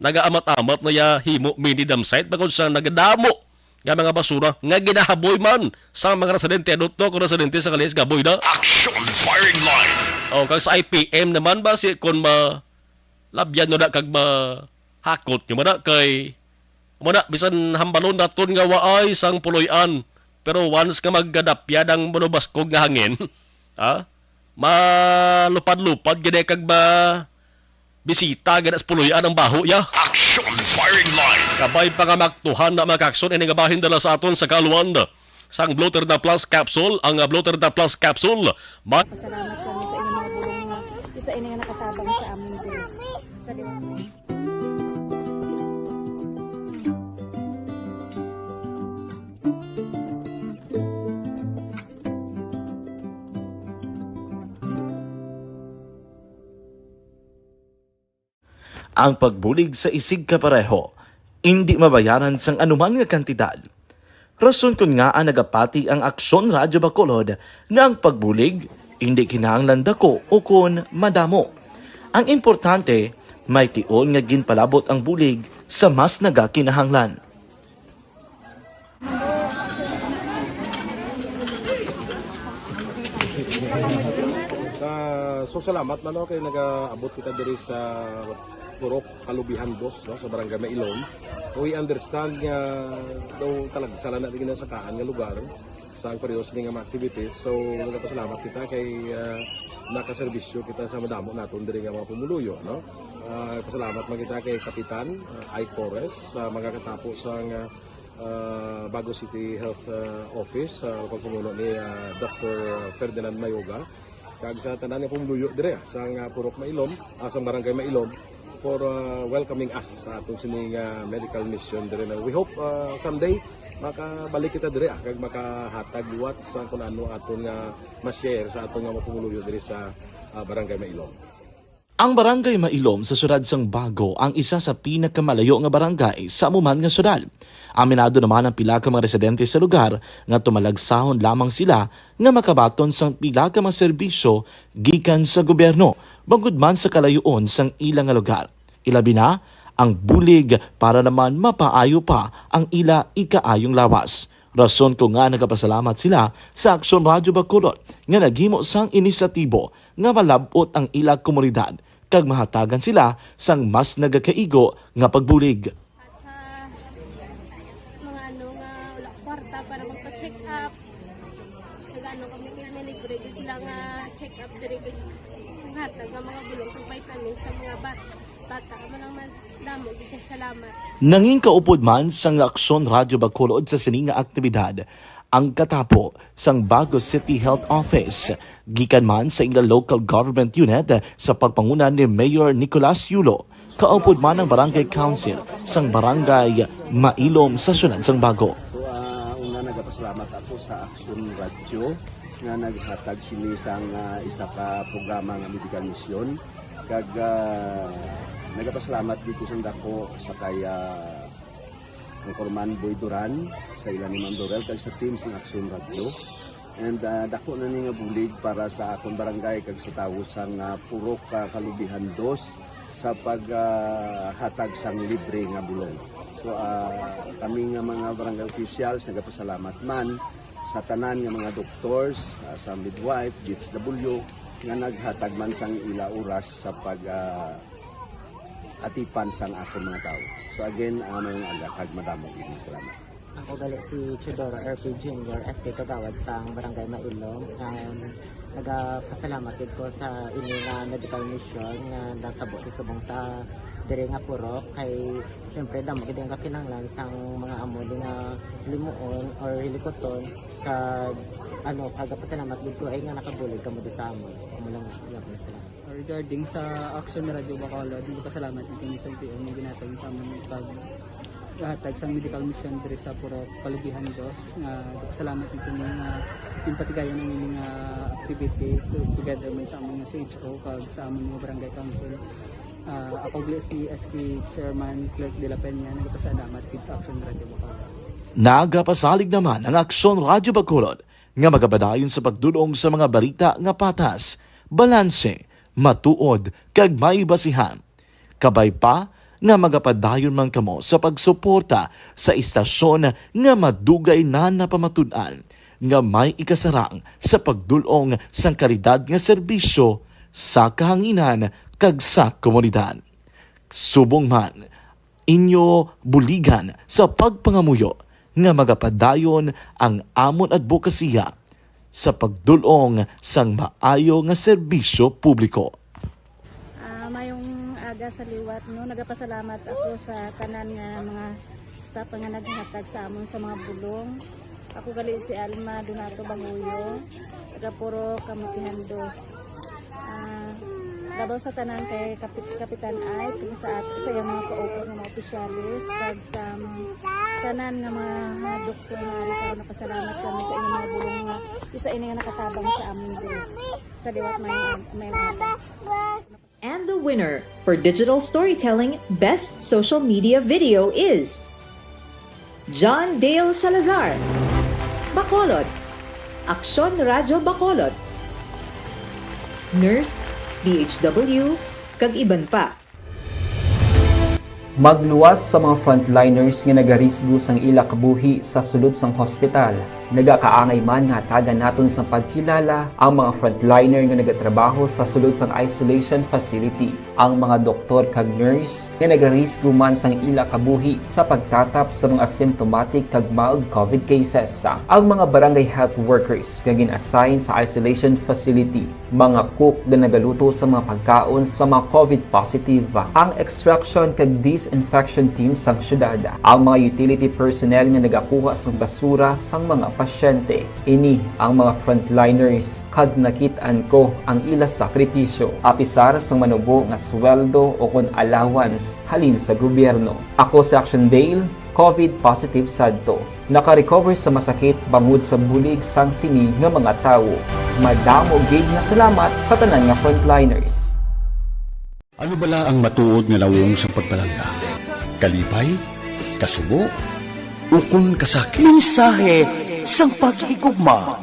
Nagaamat-amat na ya himo mini dump site bangod sa nagadamo nga mga basura nga ginahaboy man sa mga residente. Ano to kung residente sa Calles gaboy na? Action firing line. O, kag sa I P M naman ba si kon ma labyan na kag mahakot nyo man na kay, man na, bisan hambalon naton nga waay sang puloy-an, pero once nga maggadapyad ang manubaskog nga hangin, ha? Malupad-lupad gid kag ma bisita gid sa puloy-an ang baho ya. Action firing line. Kabay pa nga maktuhan na mga kakson ini nga bahin dala sa aton sa kaluan sang Blotter na Plus Capsule. Ang, ah, Blotter na Plus Capsule, ma- Pasalamat kami sa inyong mga bulong nga isa ini nga nakatabang sa amin diri. Sa liwanag. Ang pagbulig sa isigkapareho indi mabayaran sang anuman nga kantidad. Rason kon ngaa nagapati ang Aksyon Radyo Bacolod nga ang pagbulig indi kinahanglan dako ukon madamo. Ang importante, may tion nga ginpalabot ang bulig sa mas nagakinahanglan. Ah, so salamat man, no, kay nagaabot kita diri sa Purok Kalubihan, boss, no, sa Barangay Mailon. We understand nga daw talagsa lang na di ginasakaan nga lugar sa ang parehas ni nga mga activities. So, nagpasalamat kita kay, ah, nakaserbisyo kita sa madamo naton diri nga mga pumuluyo, no? Ah, pasalamat man kita kay Kapitan, ah, Ike Torres sa magakatapo sa nga, ah, Bago City Health, ah, Office, sa pagpamuno ni, ah, Doctor Ferdinand Mayoga. Kag sa tanan nga pumuluyo dire, ah, sang, ah, Purok Mailom, ah, sang Barangay Mailom, for, ah, welcoming us sa atong sini nga medical mission dire na. We hope, ah, someday makabalik kita dire, ah, kag makahatag liwat sa kung ano aton nga ma-share sa aton nga mga pumuluyo dire sa, ah, Barangay Mailom. Ang Barangay Mailom sa siyudad sang Bago ang isa sa pinakamalayo nga barangay sa amo man nga siyudad. Aminado naman ang pila ka mga residente sa lugar nga tumalagsahon lamang sila nga makabaton sang pila ka mga serbisyo gikan sa gobyerno, bangod man sa kalayoon sang ila nga lugar. Ilabi na ang bulig para naman mapaayo pa ang ila ikaayong lawas. Rason ko nga nagapasalamat sila sa Aksyon Radyo Bacolod nga naghimo sang inisyatibo nga malab-ot ang ila komunidad kag mahatagan sila sang mas nagakaigo nga pagbulig. At sa mga ano nga wala kwarta para magpa-check up, nag-ano kami, may libre gyud sila nga check up diri kay hatag nga mga bulong kag vitamins sa mga bat bata. Amo lang man, damo gyud kay salamat. Nangin kaupod man sang Aksyon Radyo Bacolod sa sini nga aktibidad ang katapo sang Bago City Health Office, gikan man sa ila local government unit sa pagpanguna ni Mayor Nicolas Yulo, kaupod man ang Barangay Council sang Barangay Mailom sa siyudad sang Bago. So, ah, una, nagapasalamat ako sa Aksyon Radyo nga naghatag sini sang, ah, isa ka programa nga medical mission. Kag, ah, nagapasalamat dito sa dako sa kay, ah, Anchorman Boy Duran, sa ila ni Ma'am Dorel, kag sa team sang Aksyon Radyo. And, ah, dako na ni nga bulig para sa akon barangay kag sa tawo sang, ah, Purok, ah, Kalubihan Dos sa pag, ah, hatag sang libre nga bulong. So, ah, kami nga mga barangay officials nagapasalamat man sa tanan nga mga doctors, ah, sa midwife, D S W, nga naghatag man sang ila oras sa pag, ah, atipan sang akon mga tawo. So again, ah, maayong aga kag madamo gid nga salamat. Ako gali si Teodoro R P Junior, S K Kagawad sang Barangay Mailom. Um, nagapasalamat gid ko sa ini nga medical mission nga natabo sa subong sa diri nga purok, kay syempre damo gid ang kakinahanglan sang mga amo di nga limuon or hilikuton, kag ano, nagapasalamat gid ko ay nga nakabulig kamo di sa amon. Amo lang, salamat. Regarding sa Action Radio Bacolod, nagpasalamat gid kami sa L T O nga ginhatag sa amon pag hatag sang medical mission diri sa Purok Kalubihan Dos, nga nagpasalamat gid kami nga ginpatigayon ang ining, ah, activity to-, together man sa amon nga C H O kag sa amon nga barangay council. Ah, ako gali si S K Chairman Clerk de la Peña, nagpasalamat gid sa Action Radio Bacolod. Nagapasalig naman ang Action Radio Bacolod nga magapadayon sa pagdul-ong sa mga balita nga patas, balanse, matuod, kag may basihan. Kabay pa nga magapadayon man kamo sa pagsuporta sa istasyon nga madugay na napamatud-an nga may ikasarang sa pagdul-ong sang kalidad nga serbisyo sa kahanginan kag sa komunidad. Subong man, inyo buligan sa pagpangamuyo nga magapadayon ang amon adbokasiya sa pagdul-ong sang maayo nga serbisyo publiko. Ah, mayong aga sa liwat, no? Nagapasalamat ako sa tanan nga mga staff nga naghatag sa amon sa mga bulong. Ako gali si Alma Donato Banguyo, taga Purok Kamutihan Dos. Ah, labaw sa tanan kay Kapit-, Kapitan Ike, kag sa at-, sa iyang mga kaupo nga mga opisyalis, kag sa mga tanan nga mga, mga doktor nga ari karon, nagapasalamat kami sa inyong mga bulong nga isa ini nga nakatabang sa amin diri. Sa liwat may, may mga And the winner for digital storytelling best social media video is John Dale Salazar, Bacolod, Aksyon Radyo Bacolod, Nurse, D H W, kag iban pa. Magluwas sa mga frontliners nga nagarisgo sang ila kabuhi sa sulod sang hospital. Nagakaangay man nga hatagan naton sang pagkilala ang mga frontliner nga nagatrabaho sa sulod sang isolation facility, ang mga doktor kag nurse nga nagarisgo man sang ila kabuhi sa pagtatap sa mga asymptomatic kag mild covid cases, ang mga barangay health workers nga gin-assign sa isolation facility, mga cook nga nagaluto sa mga pagkaon sa mga covid positive, ang extraction kag disinfection team sang syudad, ang mga utility personnel nga nagakuha sang basura sang mga pasyente. Ini ang mga frontliners, kag nakit-an ko ang ila sakripisyo, apisar sang manubo nga sweldo o kon allowance halin sa gobyerno. Ako si Action Dale, covid positive sadto. Naka-recover sa masakit bangod sa bulig sang sini nga mga tawo. Madamo gid nga salamat sa tanan nga frontliners. Ano bala ang matuod nga nawong sang pagpalangga? Kalipay? Kasubo? Ukon kasakit? Mensahe sang paghigugma.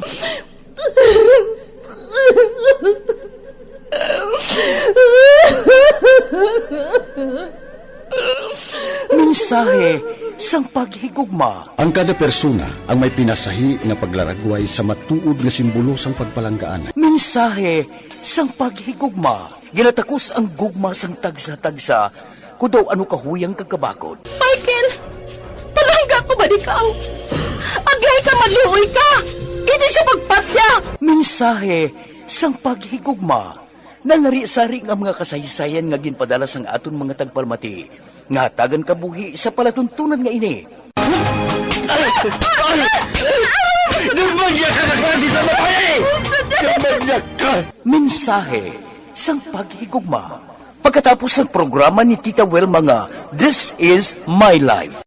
Mensahe sang paghigugma. Ang kada persona ang may pinasahi nga paglaragway sa matuod nga simbolo sang pagpalanggaan. Mensahe sang paghigugma. Ginatakos ang gugma sang tagsa-tagsa, kon daw ano kahuyang kag kabakod. Michael, palangga ko ba ikaw? Agihay ka, maluoy ka! Hindi siya magpatya! Mensahe sang paghigugma. Nalari-sari nga mga kasaysayan nga ginpadala sang aton mga tagpalamati nga hatagan kabuhi sa palatuntunan nga ini. Ay! Ay! Gumagya ka na klase sa babae! Gumagya ka! Mensahe sang paghigugma. Pagkatapos sang programa ni Tita Wilma nga This Is My Life.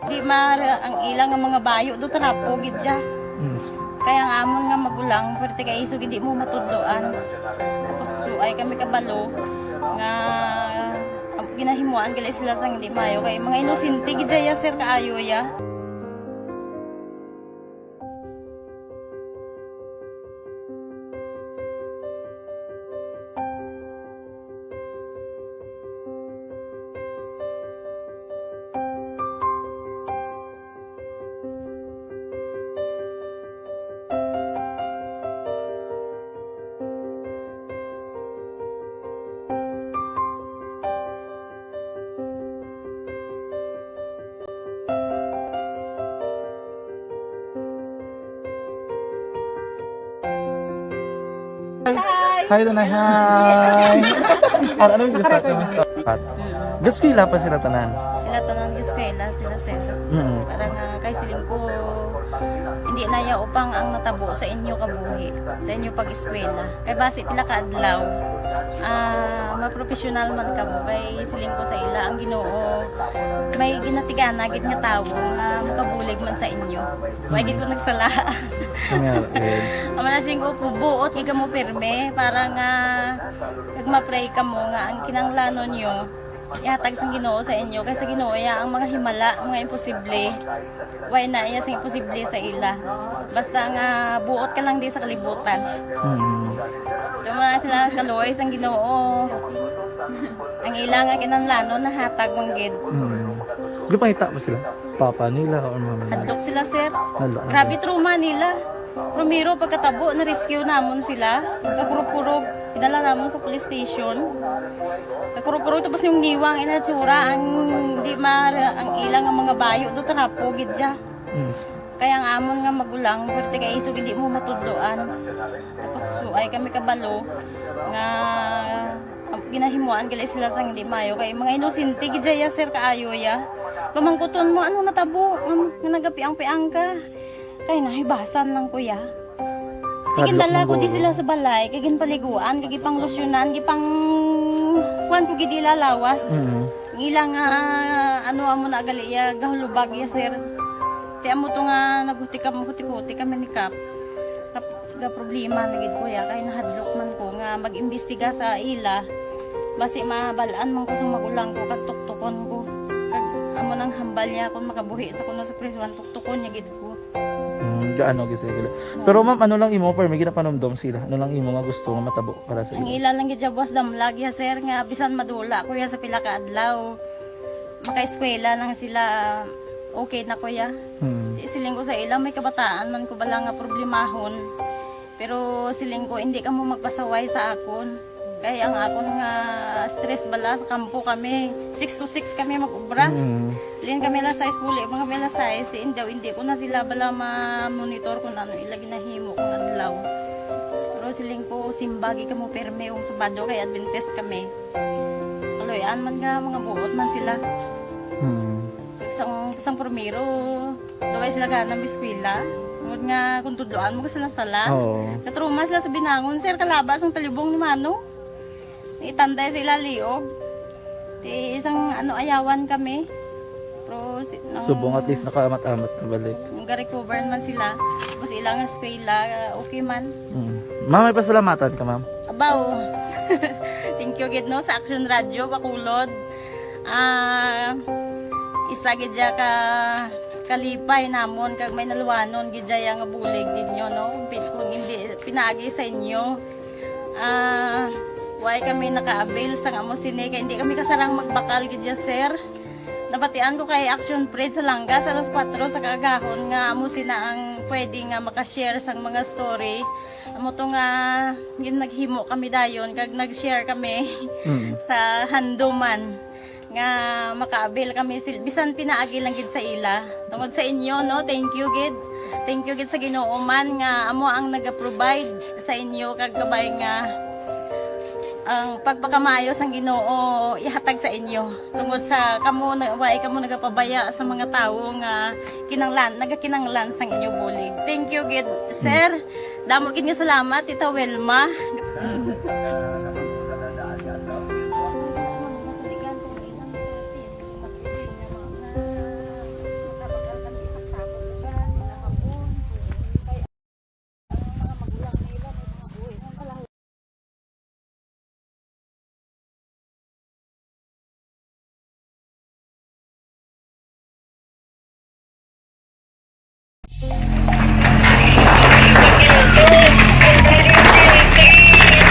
Di ma-, ang ila nga mga bayo do trapo gid siya. Mm. Kaya ang amon nga magulang, pwerte kay isog hindi mo matudloan. Tapos suay kami kabalo nga ang ginahimuan gali sila sang hindi maayo. Kay mga inosente gid siya, sir, kaayo ya. Hi. Hi, Tanay. Hi. Ano, ano, Mister Scott? Mister Scott. Gaskwela pa sila tanan? Sila tanan gaskwela, sila, sir. Mm. Parang, ah, kay siling ko, hindi na ya upang ang natabo sa inyo kabuhi, sa inyo pag-eskwela. Kay basi pila ka adlaw, ah, mapropesyonal man kamo. Kay siling ko sa ila, ang Ginoo may ginatigana gid nga tawo nga makabulig man sa inyo. Wa gid ko nagsala. Amen. Ang mga siling ko, buot gid kamo pirme para nga kag ma-pray kamo nga ang kinahanglanon nyo ihatag sang Ginoo sa inyo, kay sa Ginoo ya ang mga himala, mga imposible. Way na iya sing imposible sa ila. Basta nga buot ka lang di sa kalibutan. Mm. Tuma sila kaluoy sang Ginoo. Ang ila nga kinahanglanon nahatag man gid. Mm. Gipangita ba sila? Papa nila or mama nila? Hadlok sila, sir. Hadlok, Grabe hadlok. Trauma nila. Primero, pagkatabo, na-rescue namon sila. Kakurog-kurog, idala namon sa police station. Kakurog-kurog, tapos yung niwang inatsura, ang di ma-, ang ilang nga mga bayo, do trapo gid siya. Mm. Kaya ang amon nga magulang, pwerte kay isog, hindi mo matudloan. Tapos, suay kami kabalo nga ang ginahimuan gali sila sang hindi maayo. Kay mga inosente gid ya, sir, kaayo ya. Pamangkuton mo, ano natabo? Nga, nga nagapiang-piang ka? Kay nahibasan lang ko ya. Hadlok. Tigindala ko di sila sa balay, kay ginpaliguan, kay gipanglusyonan, gipang Kuan ko gid ila lawas. Mm. Ang ila nga, ano, amo na gali iya, gahulubag iya, sir. Ti amo to nga naghuti kam-, huti-huti kami ni Kap. Kap-, ga problema na gid ko ya, kay nahadlok man ko nga mag-imbestiga sa ila. Basi mabal-an man ko sa magulang ko, kag tuktukon ko. Kag amo nang hambal niya kung makabuhi sa kuno sa prisuhan, tuktukon niya gid ko. Hmm, gaano gid sila? Pero ma'am, ano lang imo, permi ginapanumdom sila? Ano lang imo nga gusto nga matabo para sa ila? Ang ila lang gid siya, boss, damlag ya, sir, nga bisan madula ko ya sa pila ka adlaw, makaeskwela lang sila, okay na ko ya. Hmm. Di siling ko sa ila, may kabataan man ko bala nga problemahon. Pero siling ko, hindi kamo magpasaway sa akon. Kay ang akon nga stress bala sa kampo kami, six to six kami mag-obra. Mm. Lin kami alas sais, puli man kami alas sais, diin daw, hindi ko na sila bala ma-monitor kung ano ila ginahimo kung adlaw. Pero siling ko, simbagi kamo pirme kung Sabado kay Adventist kami. Kaluy-an man nga mga buot man sila. Mm. Sang, sang primero, Luway sila gana mag-eskwela. Tungod nga kung tudloan mo ka sila sala. Oo. Katruma sila sa binangon, sir, kalaba sang talibong ni Mano. Itanday sa ila liog. Ti isang ano, ayawan kami. Pero si, nang Subong at least nakaamat-amat ka balik. Nung ga-recover man sila. Tapos ilang eskwela, okay man. Mm. Ma'am, may pasalamatan ka, ma'am? Abaw. Thank you gid, no, sa Action Radio Bacolod. Ah, isa gid siya ka kalipay namon kag may naluwanon gid siya nga bulig ninyo, no? Pi-, kung hindi pinaagi sa inyo, ah, why kami naka-avail sang amo sini? Kay hindi kami kasarang magbakal gid siya, sir. Nabatian ko kay Action Fred sa Langas alas kuwatro sa kaagahon nga amo sina ang pwede nga maka-share sang mga story. Amo to nga gin-, naghimo kami dayon kag nag-share kami Mm. sa handuman nga maka-avail kami sil-, bisan pinaagi lang gid sa ila. Tungod sa inyo, no? Thank you gid. Thank you gid sa Ginoo man nga amo ang naga-provide sa inyo kag kabay nga ang pagpakamaayo sang Ginoo ihatag sa inyo. Tungod sa kamo na, wala kamo nagapabaya sa mga tawo nga kinanglan, nagakinanglan sang inyo bulig. Thank you gid, sir. Damo gid nga salamat, Tita Wilma.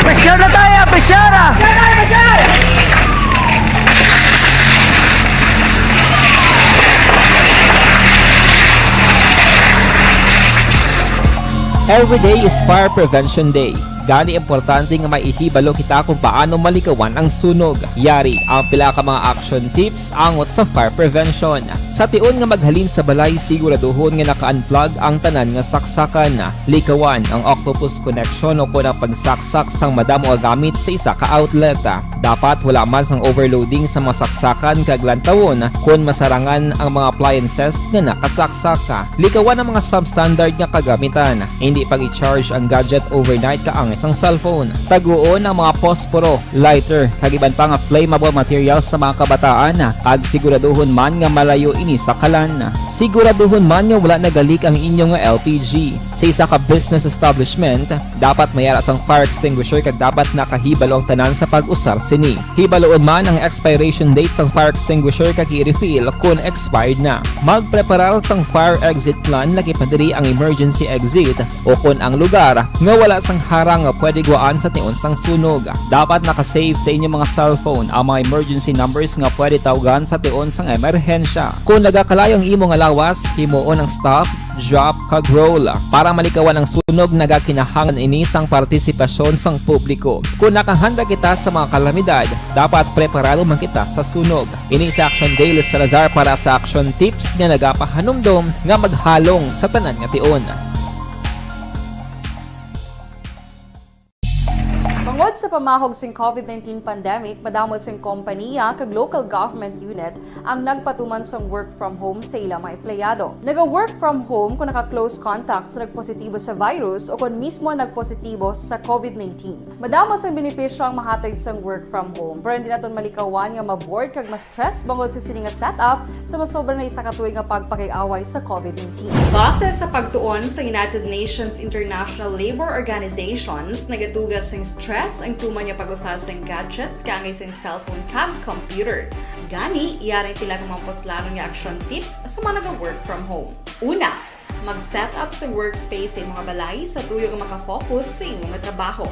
Pressure na tayo, pressure na! Every day is Fire Prevention Day. Gani, importante nga may ihibalo kita kung paano malikawan ang sunog. Yari ang pila ka mga action tips angot sa fire prevention. Sa tion nga maghalin sa balay, siguraduhon nga naka-unplug ang tanan nga saksakan. Likawan ang octopus connection o kon ang pagsaksak sang madamo nga gamit sa isa ka outlet. Dapat wala man sang overloading sa mga saksakan kag lantawon kon masarangan ang mga appliances nga nakasaksak. Likawan ang mga substandard nga kagamitan. Hindi pag-i-charge ang gadget overnight kaangay sang cellphone. Taguon ang mga posporo, lighter, kag iban pa nga flammable materials sa mga kabataan, kag siguraduhon man nga malayo ini sa kalan. Siguraduhon man nga wala naga-leak ang inyo nga L P G. Sa isa ka business establishment, dapat may ara sang fire extinguisher kag dapat nakahibalo ang tanan sa pag-usar sini. Hibaloon man ang expiration date sang fire extinguisher kag i-refill kon expired na. Magpreparar sang fire exit plan, laki pa diri ang emergency exit o kon ang lugar nga wala sang harang nga pwede gwaan sa tion sang sunog. Dapat naka-save sa inyo mga cellphone ang mga emergency numbers nga pwede tawgan sa tion sang emerhensya. Kon nagakalayo ang imo nga lawas, himuon ang stop, drop, kag roll. Para malikawan ang sunog, nagakinahanglan ini sang partisipasyon sang publiko. Kon nakahanda kita sa mga kalamidad, dapat preparado man kita sa sunog. Ini si Action Dale Salazar para sa Action Tips nga nagapahanumdom nga maghalong sa tanan nga tion. Tungod Sa pamahog sing COVID nineteen pandemic, madamo sing kompaniya kag local government unit ang nagpatuman sang work from home sa ila mga empleyado. Naga-work from home kung naka-close contact sa nagpositibo sa virus o kon mismo nagpositibo sa COVID nineteen. Madamo sang benepisyo ang mahatag sang work from home, pero hindi naton malikawan nga ma-bored kag ma-stress bangod sa sini nga setup sa masobra na isa ka tuig nga pagpakig-away sa COVID nineteen. Base sa pagtuon sa United Nations International Labour Organizations, nagatuga sing stress ang tuman nga pag-usa sang gadgets kaangay sang cellphone kag computer. Gani, yari ang pila ka mga puslanon nga action tips sa mga naga-work from home. Una, mag-set up sa workspace sa imong balay sa tuyo nga makafocus sa imong trabaho.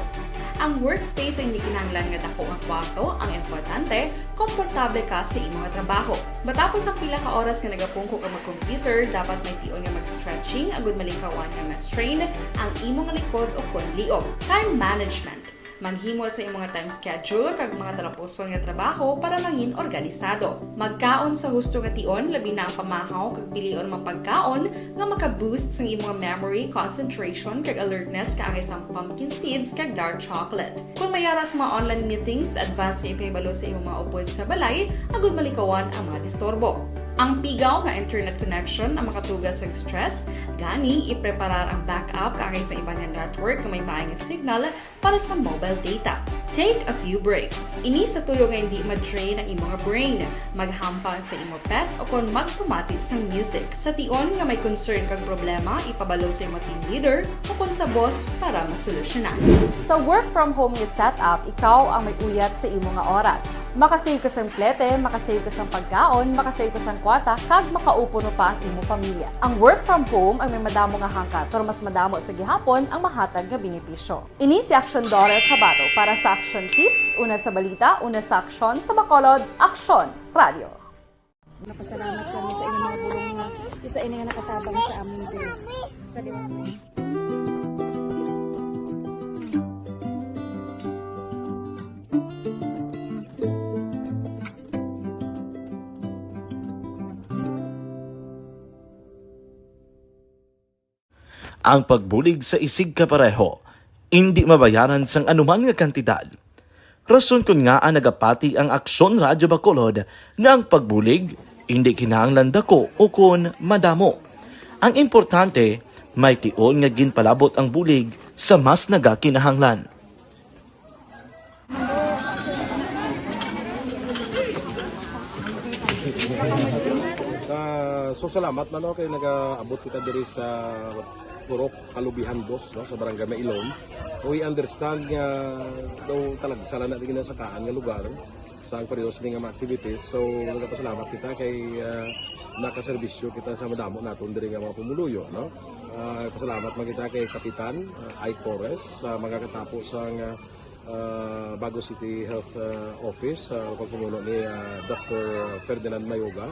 Ang workspace ay hindi kinahanglan nga dako nga kwarto, ang importante, komportable ka sa imong trabaho. Matapos ang pila ka oras nga nagapungko ka mag-computer, dapat may tion nga mag-stretching agud malikawan nga ma-strain ang imong likod o kon liog. Time management. Maghimo sa imong time schedule kag mga talapuson nga trabaho para mangin organisado. Magkaon sa husto nga tion, labi na ang pamahaw kag pilion mga pagkaon nga maka-boost sa imong memory, concentration, kag alertness kaangay sang pumpkin seeds kag dark chocolate. Kung may ara sa mga online meetings, advance nga ipahibalo sa imong mga upod sa balay agud malikawan ang mga disturbo. Ang pigaw nga internet connection ang makatuga sa stress, gani ipreparar ang backup kaangay sa iban nga network nga may maay nga signal para sa mobile data. Take a few breaks. Ini sa tuyo nga hindi ma-drain ang imo nga brain. Maghampang sa imo pet o kon magpamati sang music. Sa tion nga may concern kag problema, ipabalo sa imo team leader o kon sa boss para masolusyonan. Sa work from home nga setup, ikaw ang may uyat sa imo nga oras. Makasave ka sang plete, makasave ka sang pagkaon, makasave ka sang kwarta, kag makaupuno pa ang imo pamilya. Ang work from home ang may madamo nga hangkat, pero mas madamo sa gihapon ang mahatag nga benepisyo. Ini si Action Daughter Kabato para sa Action Tips, una sa balita, una sa aksyon, sa Bacolod, Aksyon Radio. Napasalamat kami sa inyong mga bulong nga isa ini nga nakatabang sa amin diri. Sa liwanag. Ang pagbulig sa isigkapareho indi mabayaran sang anuman nga kantidad. Rason kon ngaa nagapati ang Aksyon Radyo Bacolod nga ang pagbulig indi kinahanglan dako ukon madamo. Ang importante, may tion nga ginpalabot ang bulig sa mas nagakinahanglan. Ah, so salamat man, no, kay nagaabot kita diri sa Purok Kalubihan, boss, no, sa Barangay Mailom. We understand nga daw talagsa lang na di ginasakaan nga lugar sa ang pareho sini nga mga activities. So, nagapasalamat kita kay, ah, nakaserbisyo kita sa madamo naton diri nga mga pumuluyo, no? Ah, pasalamat man kita kay Kapitan, ah, Ike Torres, sa mga katapo sa nga, ah, Bago City Health, ah, Office, sa pagpumuno ni, ah, Doctor Ferdinand Mayoga,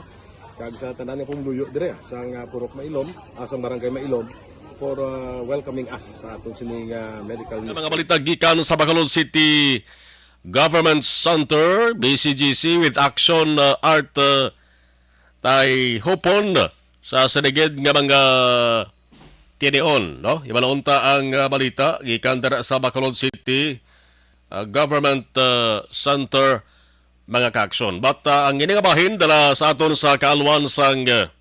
kag sa tanan nga pumuluyo dire, ah, sa nga Purok Mailom, ah, sa Barangay Mailom, for, ah, welcoming us sa aton sining, ah, medical Ang mission. Mga balita gikan sa Bacolod City Government Center, B C G C, with Action, uh, Art, uh, Tay Hopon sa sinigid nga mga tinion, no? Hibalo unta ang, uh, balita gikan dira sa Bacolod City, uh, Government, uh, Center, mga kaaksyon. But, uh, ang ini nga bahin dala sa aton sa kaalwan sang, uh,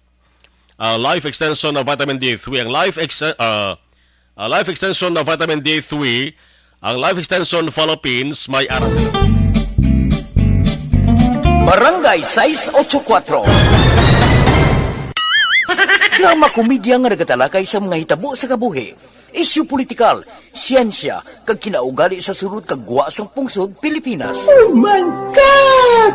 ah, Life Extension of Vitamin D three. Ang Life Ex-, ah, ah, Life Extension of Vitamin D three, ang Life Extension Philippines, may ara sila. Barangay sais ocho kuwatro. Drama komedya nga nagatalakay sa mga hitabo sa kabuhi, isyu politikal, siyensya, kag kinaugali sa sulod kag gwa sang pungsod Pilipinas. Oh my God!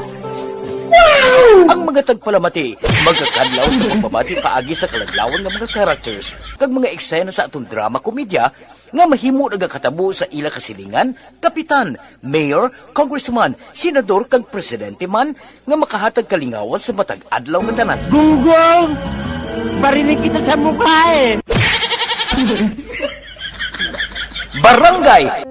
Wow! Ang mga tagpalamati magakadlaw sa pagbabati paagi sa kaladlawan nga mga characters kag mga eksena sa aton drama komedya nga mahimo nagakatabo sa ila kasilingan, kapitan, mayor, congressman, senador, kag presidente man nga makahatag kalingawan sa matag adlaw nga tanan. Gunggong! Barinig kita sa mukha eh! Barangay!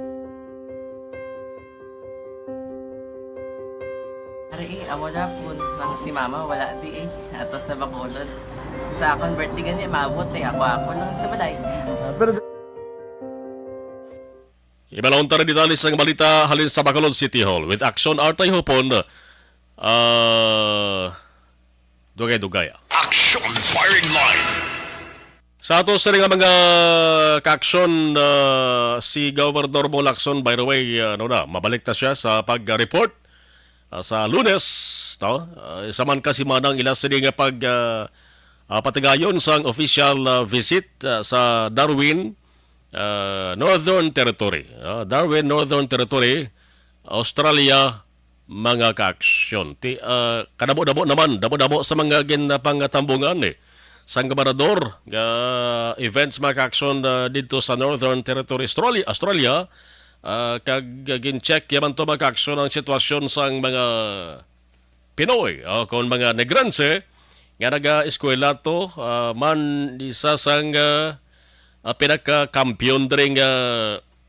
Ari, eh, amo na po, nang si mama wala di eh. Ato sa Bacolod. Sa akon birthday gani, maabot eh. Ako, ako lang sa balay. Ah, pero Ibalon ta rin detalye sang balita halin sa Bacolod City Hall with Action Artay Hopon. Ah, dugay-dugay. Action Firing Line. Sa ato sa nga mga ka-action, ah, si Governor Bong Lacson, by the way, ah, ano na, mabalik na siya sa pag-report, ah, sa Lunes, no? Ah, isa man ka semana ang ila sini nga pag, ah, ah, patigayon sang official, ah, visit, ah, sa Darwin, ah, Northern Territory. Ah, Darwin, Northern Territory, Australia, mga ka-action. Ti, ah, kadamo-damo naman, damo-damo sa mga ginapangtambungan, eh, sang gobernador nga events, mga ka-action, ah, didto sa Northern Territory, Australia, Australia, ah, kag gin-check yaman to, mga ka-action, ang sitwasyon sang mga Pinoy, o kon mga Negrense nga naga-eskwela to, ah, man isa sang, ah, ah, pinakakampiyon diri nga,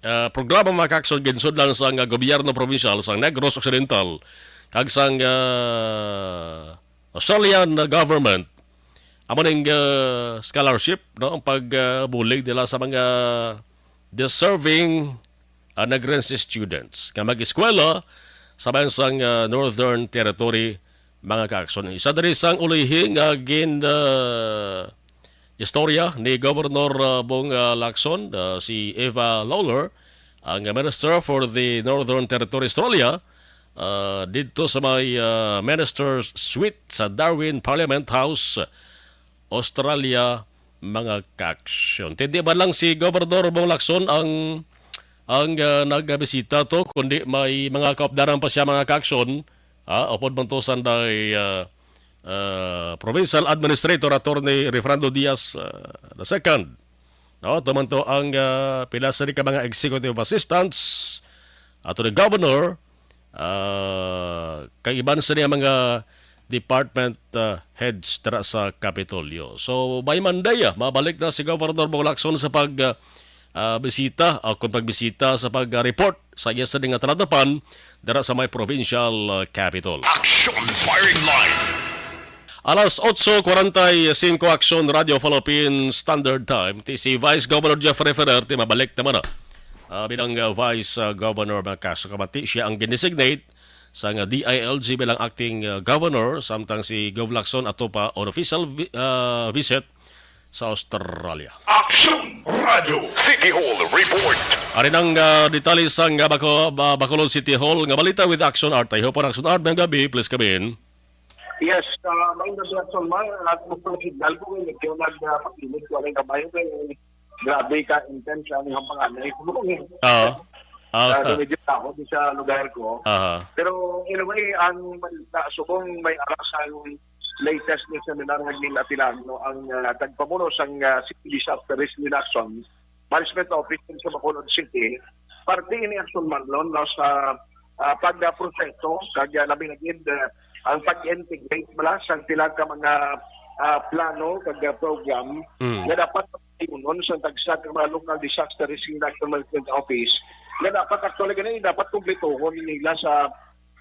ah, programa, mga ka-action, ginsudlan sang, ah, gobyerno probinsyal sang Negros Occidental kag sang, ah, Australian government. Amo ning, ah, scholarship, no, ang pagbulig nila sa mga deserving, ah, Negrense students nga mag-eskwela sa bayan sang, ah, Northern Territory, mga ka-action. Isa diri sang ulihi nga gin, ah, istorya ni Governor, ah, Bong, ah, Lacson, ah, si Eva Lawler, ang Minister for the Northern Territory, Australia, ah, didto sa may, ah, Minister's Suite sa Darwin Parliament House, Australia, mga ka-action. Hindi ba lang si Gobernador Bong Lacson ang, ang, ah, nagbisita to, kundi may mga kaupdanan pa siya, mga ka-action, ah, upod man to sanday, ah, ah, Provincial Administrator Attorney Refrando Diaz, ah, the second. No, tuman to ang, ah, pila sa ka mga executive assistants ato ni Governor, ah, kag iban sa niya mga department, ah, heads dira sa Kapitolyo. So, by Monday, ah, mabalik na si Governor Bong Lacson sa pag, ah, ah, bisita, o kung pagbisita sa pag-report sa iya sa nga taladapan dira sa may provincial, ah, capitol. Action Firing Line. Alas otso kwarenta y singko, Action Radio Philippine Standard Time. Ti si Vice Governor Jeffrey Ferrer, ti mabalik naman na, ah, bilang, ah, Vice, ah, Governor, mga ka-action. Kamati siya ang gin-designate sang D I L G bilang acting, ah, governor, samtang si Gov Lacson ato pa on official vi-, ah, visit sa Australia. Action Radio City Hall Report. Ari nang, ah, detalye sang, ah, Baco-, Ba-, Bacolod City Hall nga balita with Action Art. I hope Action Art, mga gabi, please come in. Yes, ah, may naglason man, at mo po si Dalbo, medyo nag, ah, pag-init ko rin kabayo, kay grabe ka intense ang iyang panganay. Oo. Ah. Medyo taho di sa lugar ko. Aha. Pero anyway, ang balita, subong may aras ang latest ni Senator Hermine Atilano, ang, ah, tagpamuno sang, ah, City Disaster Risk Reduction Management Office sa Bacolod City, parte ini, Action Marlon, no, sa, ah, pagproseso kag, ah, labi na gid, ah, ang pag-integrate bala sang pila ka mga, ah, plano kag, ah, program Mm. nga dapat pagtayunon sang tagsa ka mga Local Disaster Risk Reduction Management Office nga dapat, actually, gani dapat kumplituhon nila sa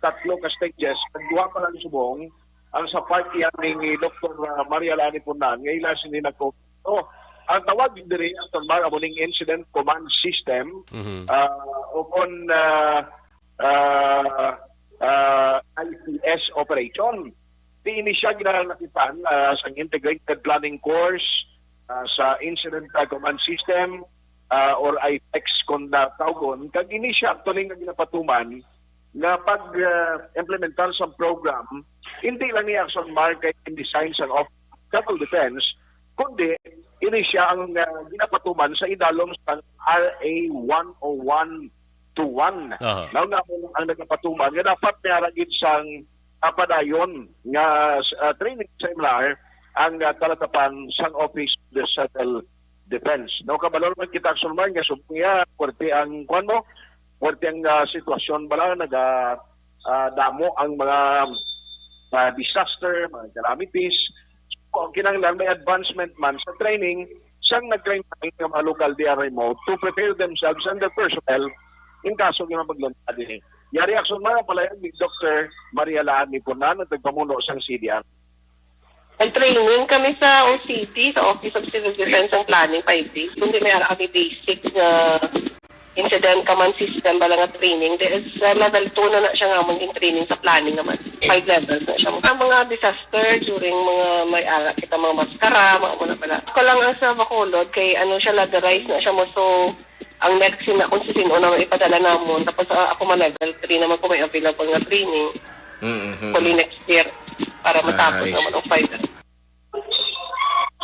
tatlo ka stages. Ang duha pa lang subong, ang sa part yan ni Doktor, ah, Maria Lani Punan, nga ila sini nagko-, oh, ang tawag diri, Action Mar, amo ning Incident Command System, Mhm. ah, o kon, ah, ah, ah, I C S operation. Di ini siya ginalakitan, ah, sa Integrated Planning Course, ah, sa Incident, ah, Command System, ah, or IPEX kung natawgon. Kag ini siya actually nga ginapatuman nga pag, ah, implementar sa program, hindi lang ni Action Mark kay in design sa of Civil Defense, kundi ini siya ang, ah, ginapatuman sa idalom sa R A one oh one two one. Aha. Now na ang nagapatuman nga dapat may aragid sang, ah, padayon nga, ah, training seminar ang, ah, talatapan sang Office of the Civil Defense. No, kabalo man kita, Action Mark, nga subong niya, kuwerte ang, kuwan mo, kuwerte ang, ah, sitwasyon bala, naga, ah, damo ang mga, ah, disaster, mga calamities. So, kinahanglan may advancement man sa training sang nag-train nga mga local D R M O to prepare themselves and their personnel in kaso nga maglanta diri. Yari, Action Mark, ang palayag ni Doktor Maria Laan ni Punan, ang tagpamuno sang C D R. Nag-training kami sa O C P, sa Office of Civil Defense and Planning, five days. Kundi may ara kami basic nga incident command system bala nga training, there is, uh, level two na na siya nga amon gin-training sa planning naman. Five levels na siya. Ang mga disaster during mga may ara kita, mga maskara, mga amo na pala. Ako lang ang sa Bacolod, kay ano siya, ladderized na siya mo. So, ang next yun na kung sino na may ipadala namon. Tapos, ah, ako ma level three naman kung may available nga training. Mm-hmm. Hopefully next year, para matapos Ah, I see. naman ang five.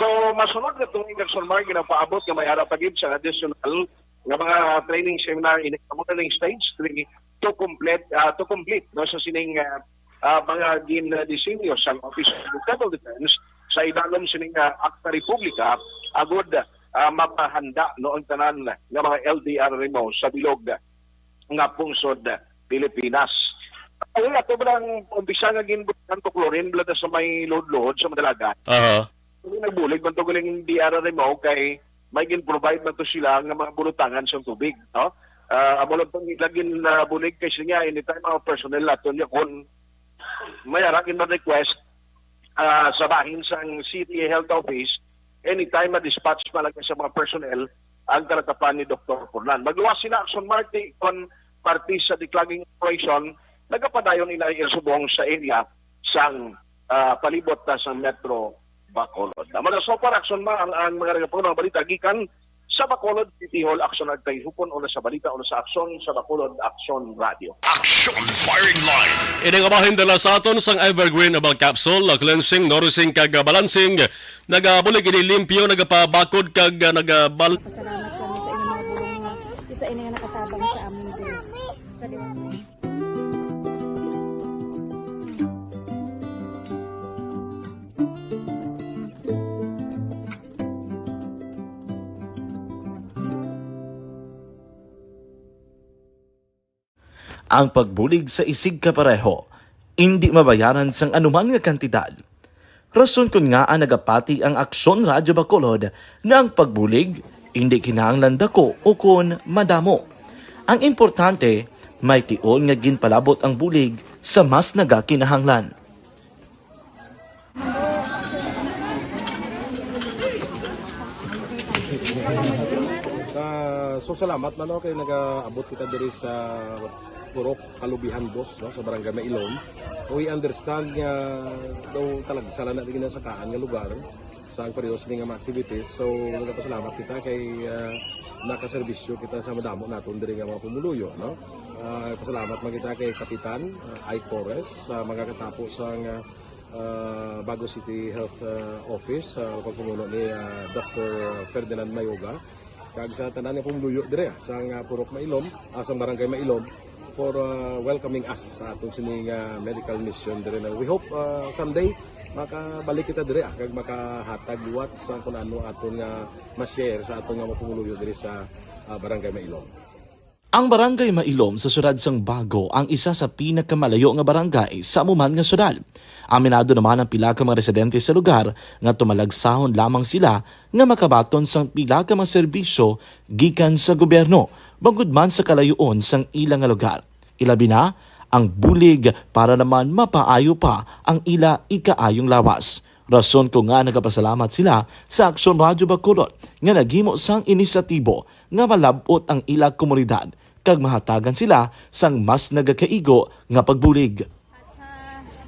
So, masunod nga tuig, Action Mark, ginapaabot nga may ara pa gid sa additional nga mga training seminar in the stage three to complete, ah, to complete, no, sa sining, ah, ah, mga gin-disenyo sang Office of the Civil Defense sa idalom sining, ah, Akta Republika, agud, ah, mapahanda, no, ang tanan nga mga L D R remo sa bilog nga pungsod Pilipinas. Ay, ato ba lang umpisa nga ginbuligan to, Clorin, bala sa may luhod-luhod sa Madalagan? Aha. Kung nagbulig man to galing D R R mo, kay may gin-provide man to sila nga mga bulutangan sa tubig, no? Ah, amo lang tong ila gin, ah, bulig kay siya, anytime mga personnel naton niya, kung may ara gin request, ah, sa bahin sang City Health Office, anytime ma-dispatch pa lang sa mga personnel ang kalatapan ni Doktor Furlan. Magluwas sila, Action Mark, kon parte sa declogging operation, nagapadayon ina subong sa area sang, ah, palibot ta sa Metro Bacolod. Naman so far, Action Mark, ang, ang mga nagapuno ang balita gikan sa Bacolod City Hall, Action Mark, kay hupon una sa balita, una sa Aksyon sa Bacolod, Aksyon Radio. Action Firing Line. Ini nga bahin dala sa aton sang Evergreen Herbal Capsule, cleansing, nourishing, kag balancing. Nagabulig ini limpyo, nagapabakod, kag, ah, nagabal- Pasalamat kami sa inyong mga bulong nga isa ini nga nakatabang sa amin diri. Sa liwanag. Ang pagbulig sa isigkapareho indi mabayaran sang anuman nga kantidad. Rason kon ngaa nagapati ang Aksyon Radyo Bacolod nga ang pagbulig indi kinahanglan dako ukon madamo. Ang importante, may tion nga ginpalabot ang bulig sa mas nagakinahanglan. Ah, so salamat man, no, kay nagaabot kita diri sa Purok Kalubihan Dos, no, sa Barangay Mailom. We understand nga daw talagsa lang na di ginasakaan nga lugar sa ang periods ni nga mga activities. So, nagapasalamat kita kay, ah, nakaserbisyo kita sa madamo naton diri nga mga pumuluyo, no? Ah, pasalamat man kita kay Kapitan, ah, Ike Torres sa mga katapo sa nga, ah, Bago City Health, ah, Office, sa pagpamuno ni, ah, Doktor Ferdinand Mayoga. Kag sa tanan nga pumuluyo diri, ah, sa nga Purok Mailom, ah, sa Barangay Mailom, for, ah, welcoming us sa atong sini nga medical mission diri na. We hope, ah, someday makabalik kita diri, ah, kag makahatag liwat sa kung ano aton nga ma-share sa aton nga mga pumuluyo diri sa, ah, Barangay Mailom. Ang Barangay Mailom sa siyudad sang Bago ang isa sa pinakamalayo nga barangay sa amo man nga siyudad. Aminado naman ang pila ka mga residente sa lugar nga tumalagsahon lamang sila nga makabaton sang pila ka mga serbisyo gikan sa gobyerno, bangod man sa kalayoon sang ila nga lugar. Ilabi na ang bulig para naman mapaayo pa ang ila ikaayong lawas. Rason ko nga nagapasalamat sila sa Aksyon Radyo Bacolod nga naghimo sang inisyatibo nga malab-ot ang ila komunidad kag mahatagan sila sang mas nagakaigo nga pagbulig. At sa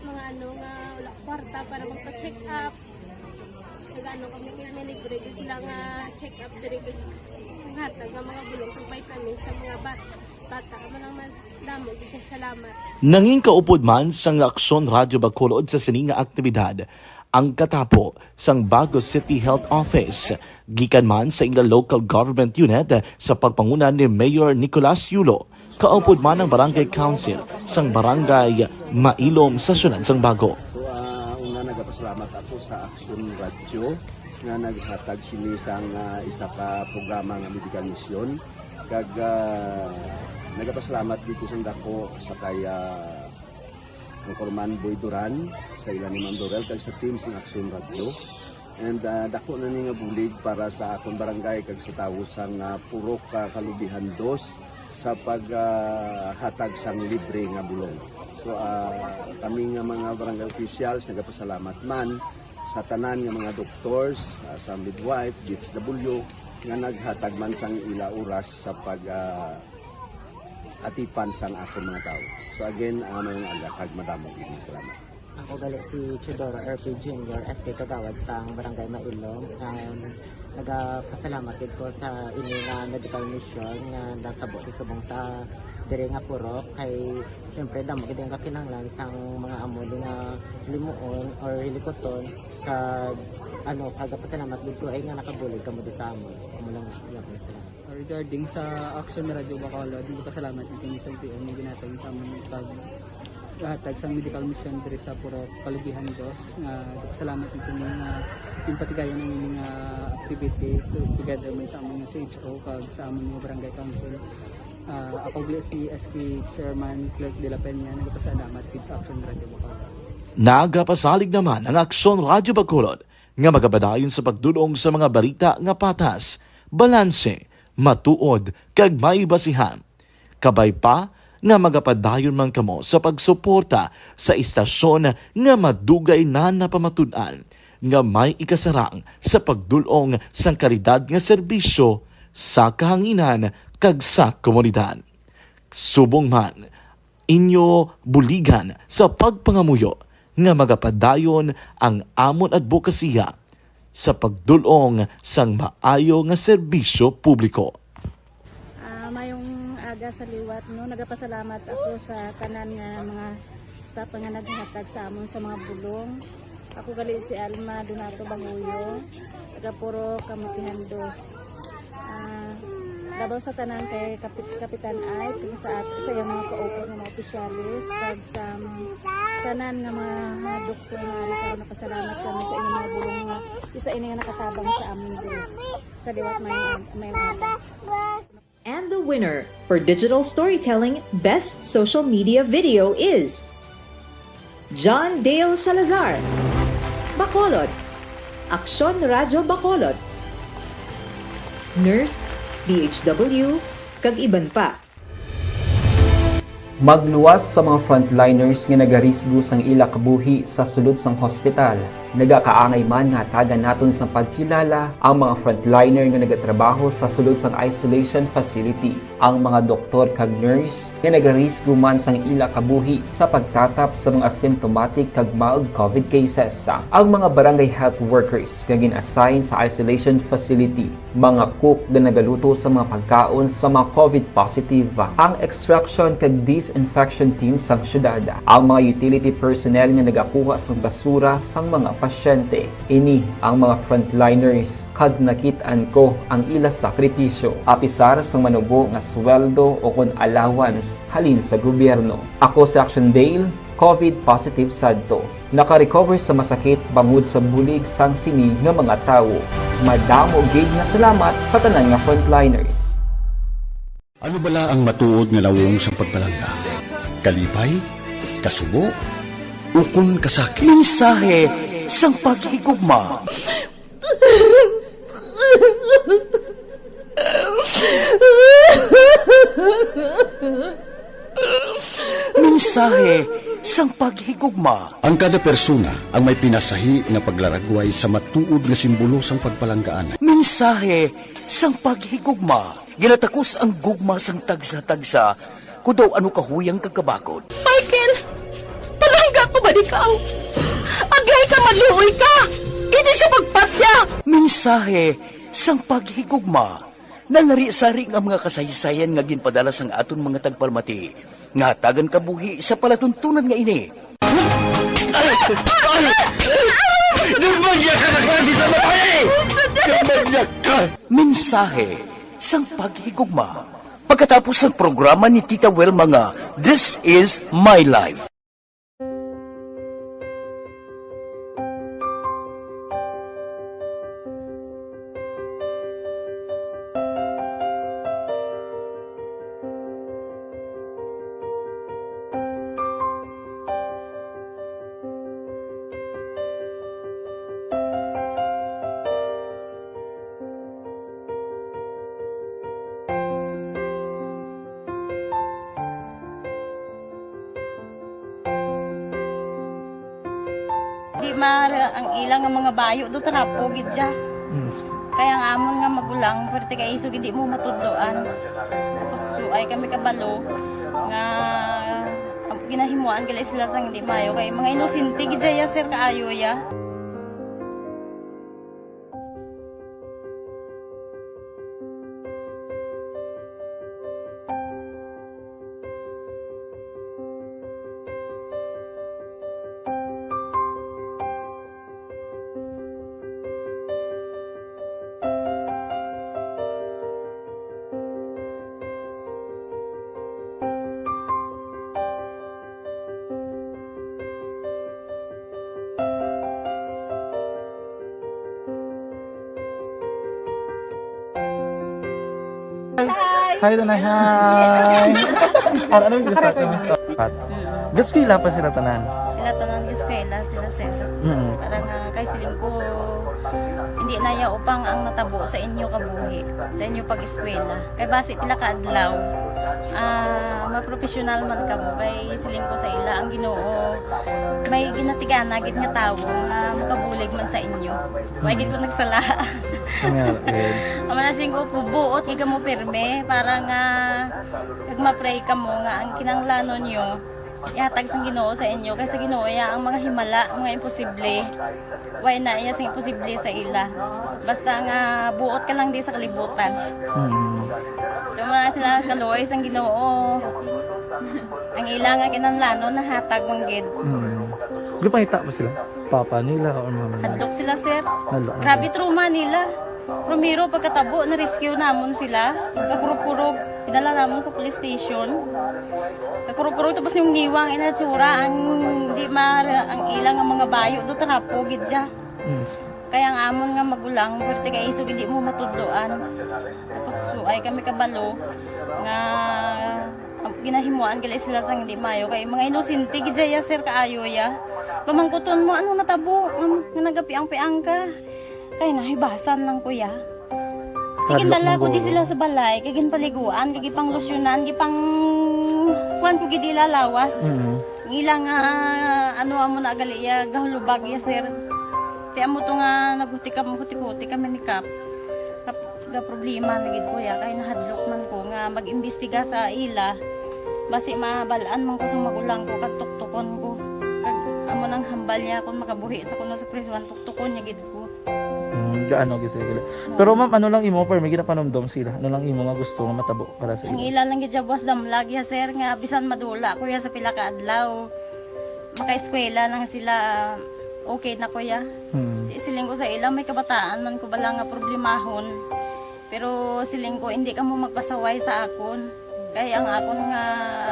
mga ano nga wala kwarta para magpa-check up, nag-ano kami, may libre gyud sila nga check up diri, kag hatag nga mga bulong kag vitamins sa mga bat-, bata. Amo lang man, damo gyud kay salamat. Nangin kaupod man sang Aksyon Radyo Bacolod sa sini nga aktibidad ang katapo sang Bago City Health Office, gikan man sa ila local government unit sa pagpanguna ni Mayor Nicolas Yulo, kaupod man ang Barangay Council sang Barangay Mailom sa siyudad sang Bago. So, ah, una, nagapasalamat ako sa Action Radio nga naghatag sini sang, ah, isa ka programa nga medical mission. Kag, ah, nagapasalamat dito sa dako sa kay, ah, Anchorman Boy Duran, sa ila ni Ma'am Dorel, kag sa team sang Action Radio. And, ah, dako na ni nga bulig para sa akon barangay kag sa tawo sang, ah, Purok, ah, Kalubihan Dos sa pag, ah, hatag sang libre nga bulong. So, ah, kami nga mga barangay officials nagapasalamat man sa tanan nga mga doctors, ah, sa midwife, D S W, nga naghatag man sang ila oras sa pag, ah, atipan sang akon mga tawo. So again, ah, maayong aga kag madamo gid nga salamat. Ako gali si Teodoro R P Junior, S K Kagawad sang Barangay Mailong. Um, nagapasalamat gid ko sa ini nga medical mission nga natabo sa subong sa diri nga purok. Kay, syempre, damo gid ang kakinahanglan sang mga amo di nga limuon or hilikuton. Kag, ano, kagapasalamat gid ko ay nga nakabulig kamo di sa amon. Amo lang, iya ko na sila. Regarding sa Action Radio Bacolod, nagpasalamat gid kami sa L T O nga ginhatag sa amon pag hatag sang medical mission diri sa Purok Kalugihan Dos, nga nagpasalamat gid kami nga ginpatigayon ang ini nga activity to-, together man sa amon nga C H O kag sa amon nga barangay council. Ah, ako gali si S K Chairman Clerk de la Peña, nagpasalamat gid sa Action Radio Bacolod. Nagapasalig naman ang Aksyon Radyo Bacolod nga magapadayon sa pagdul-ong sa mga balita nga patas, balanse, matuod, kag may basihan. Kabay pa nga magapadayon man kamo sa pagsuporta sa istasyon nga madugay na napamatud-an nga may ikasarang sa pagdul-ong sang kalidad nga serbisyo sa kahanginan kag sa komunidad. Subong man, inyo buligan sa pagpangamuyo nga magapadayon ang amon adbokasiya sa pagdul-ong sang maayo nga serbisyo publiko. Ah, mayong aga sa liwat, no? Nagapasalamat ako sa tanan nga mga staff nga naghatag sa amon sa mga bulong. Ako gali si Alma Donato Banguyo, taga Purok Kamutihan Dos. Ah, labaw sa tanan kay Kapit-, Kapitan Ike, kag sa at-, sa iyang mga kaupo nga mga opisyalis, kag sa mga tanan nga mga doktor nga ari karon, napasalamat kami sa inyong mga bulong nga isa ini nga nakatabang sa amin diri sa liwat may, may, may And the winner for digital storytelling best social media video is John Dale Salazar, Bacolod, Aksyon Radyo Bacolod, nurse, D H W, kag iban pa. Magluwas sa mga frontliners nga nagarisgo sang ila kabuhi sa sulod sang hospital. Nagakaangay man nga hatagan naton sang pagkilala ang mga frontliner nga nagatrabaho sa sulod sang isolation facility, ang mga doktor kag nurse nga nagarisgo man sang ila kabuhi sa pagtatap sa mga asymptomatic kag mild COVID cases, ang mga barangay health workers nga gin-assign sa isolation facility, mga cook nga nagaluto sa mga pagkaon sa mga COVID positive, ang extraction kag disinfection team sang syudad, ang mga utility personnel nga nagakuha sang basura sang mga pasyente. Ini ang mga frontliners, kag nakit-an ko ang ila sakripisyo, apisar sang manubo nga sweldo o kon allowance halin sa gobyerno. Ako si Action Dale, COVID positive sadto. Naka-recover sa masakit bangod sa bulig sang sini nga mga tawo. Madamo gid nga salamat sa tanan nga frontliners. Ano bala ang matuod nga nawong sang pagpalangga? Kalipay? Kasubo? Ukon kasakit? Mensahe sang paghigugma. Mensahe sang paghigugma. Ang kada persona ang may pinasahi nga paglaragway sa matuod nga simbolo sang pagpalanggaan. Mensahe sang paghigugma. Ginatakos ang gugma sang tagsa-tagsa, kon daw ano kahuyang kag kabakod. Michael, palangga ko ba ikaw? Agihay ka, maluoy ka! Hindi siya magpatya! Mensahe sang paghigugma. Nalari-sari nga mga kasaysayan nga ginpadala sang aton mga tagpalamati nga hatagan kabuhi sa palatuntunan nga ini. Ay! Ay! Ay! Nagmangyak ka na klase sa babae! Nagmangyak ka! Mensahe sang paghigugma. Pagkatapos sang programa ni Tita Wilma nga This Is My Life. Di mara ang ila nga mga bayo do, trapo gid siya. Mm. Kaya ang amon nga magulang, pwerte kay isog hindi mo matudloan. Tapos, so, ay kami kabalo nga ginahimuan gali sila sang hindi maayo. Kay mga inosente gid ya, sir, kaayo ya. Hi. Hi, Tanay. Hi. Ano, ano yung sila sa Pat? Gaskwela pa sila tanan. Sila tanan gaskwela, sila, sir. Mm. Parang, ah, kay siling ko, hindi na ya upang ang natabo sa inyo kabuhi, sa inyo pag-eskwela. Kay basi pila ka adlaw, ah, mapropesyonal man kamo. Kay siling ko sa ila, ang Ginoo may ginatigana gid nga tawo nga makabulig man sa inyo. Wa gid ko nagsala. Amen. Ang mga siling ko, buot gid kamo pirme para nga kag ma-pray kamo nga ang kinahanglanon nyo ihatag sang Ginoo sa inyo, kay sa Ginoo ya ang mga himala, mga imposible. Way na iya sing imposible sa ila. Basta nga buot ka lang di sa kalibutan. Mm. Tuma sila kaluoy sang Ginoo. Ang ila nga kinahanglanon nahatag man gid. Mm. Gipangita ba sila? Papa nila or mama nila? Hadlok sila, sir. Hadlok. Grabe trauma nila. Primero, pagkatabo, na-rescue namon sila. Kakurog-kurog, pinala namon sa police station. Kakurog-kurog, tapos yung niwang inatsura, ang di ma-, ang ilang ang mga bayo, do trapo, gid siya. Mm. Kaya ang amon nga magulang, pwerte kay isog, hindi mo matudloan. Tapos, so, ay kami kabalo nga ginahimuan gali sila sang hindi maayo. Kay mga inosente gid ya, sir, kaayo ya. Pamangkuton mo, ano natabo? Nga, nga nagapiang-piang ka? Kay nahibasan lang ko ya. Hadlok. Tigindala ko di sila sa balay, kay ginpaliguan, kay gipanglusyonan, gipang kuan ko gid ila lawas. Mm. Ang ila nga, ano, amo na gali ya, gahulubag ya, sir. Ti amo to nga naghuti kami, huti-huti kami ni Kap. Kap, ga problema na gid ko ya, kay nahadlok man ko nga mag-imbestiga sa ila. Basi mabal-an man ko sa magulang ko, kag tuktukon ko. Kag amo nang hambal niya kung makabuhi sa kuno sa prisuan, tuktukon niya gid ko. Mm, gaano gid sila? Pero ma'am, ano lang imo, pero may ginapanumdom sila? Ano lang imo nga gusto nga matabo para sa ila? Ang ila lang gid siya buwas damlag ya, sir, nga bisan madula ko ya sa pila ka adlaw, makaeskwela lang sila, okay na ko ya. Hmm. Di siling ko sa ila, may kabataan man ko bala nga problemahon. Pero siling ko, hindi kamo magpasaway sa akon. Kay ang akon nga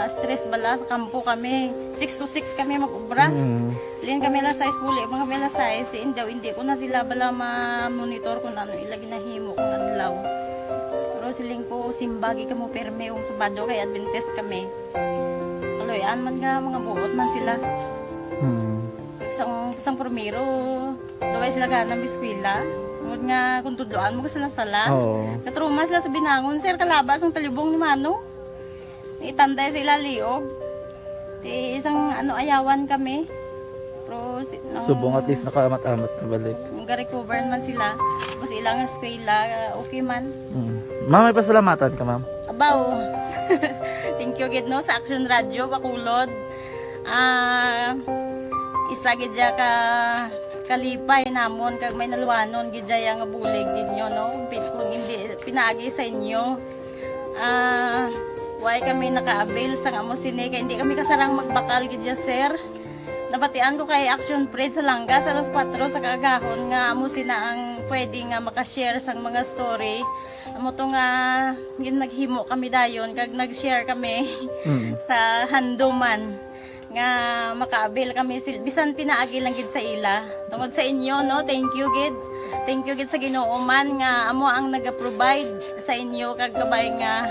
stress bala sa kampo kami, six to six kami mag-obra. Mm. Lin kami alas sais, puli pa kami alas sais. Di, hindi, hindi ko na sila bala ma-monitor kung ano ila ginahimo kung adlaw. Pero siling ko, simba gid kamo pirme kung Sabado kay Adventist kami. Kaluy-an man nga mga buot man sila. Mm. Sang, sang primero, Luway sila gana mag-eskwela. Tungod nga kung tudloan mo sila sala. Oo. Natrauma sila sa binangon, sir, kalaba sang talibong ni Mano. Itanday sa ila liog. Ti isang ano, ayawan kami. Pero si, nang Subong at least nakaamat-amat na balik. Nag-recover man sila. Tapos ilang eskwela, okay man. Mm. Ma'am, may pasalamatan ka, ma'am? Abaw. Thank you gid, no, sa Action Radio Bacolod. Ah, isa gid siya ka kalipay namon kag may naluwanon gid siya nga bulig gid nyo, no? Pi-, kung hindi pinaagi sa inyo, ah, why kami naka-avail sang amo sini kay hindi kami kasarang magbakal gid siya, sir. Nabatian ko kay Action Fred sa Langas alas kuwatro sa kaagahon nga amo sina ang pwede nga maka-share sang mga story. Amo to nga gin-, naghimo kami dayon kag nag-share kami Mm. sa handuman nga maka-avail kami sil-, bisan pinaagi lang gid sa ila. Tungod sa inyo, no? Thank you gid. Thank you gid sa Ginoo man nga amo ang naga-provide sa inyo kag kabay nga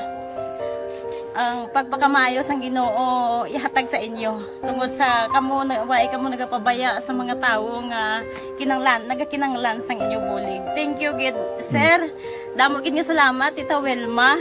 ang pagpakamaayo sang Ginoo ihatag sa inyo. Tungod sa kamo na, wala kamo nagapabaya sa mga tawo nga kinanglan, nagakinanglan sang inyo bulig. Thank you gid, sir. Damo gid nga salamat, Tita Wilma.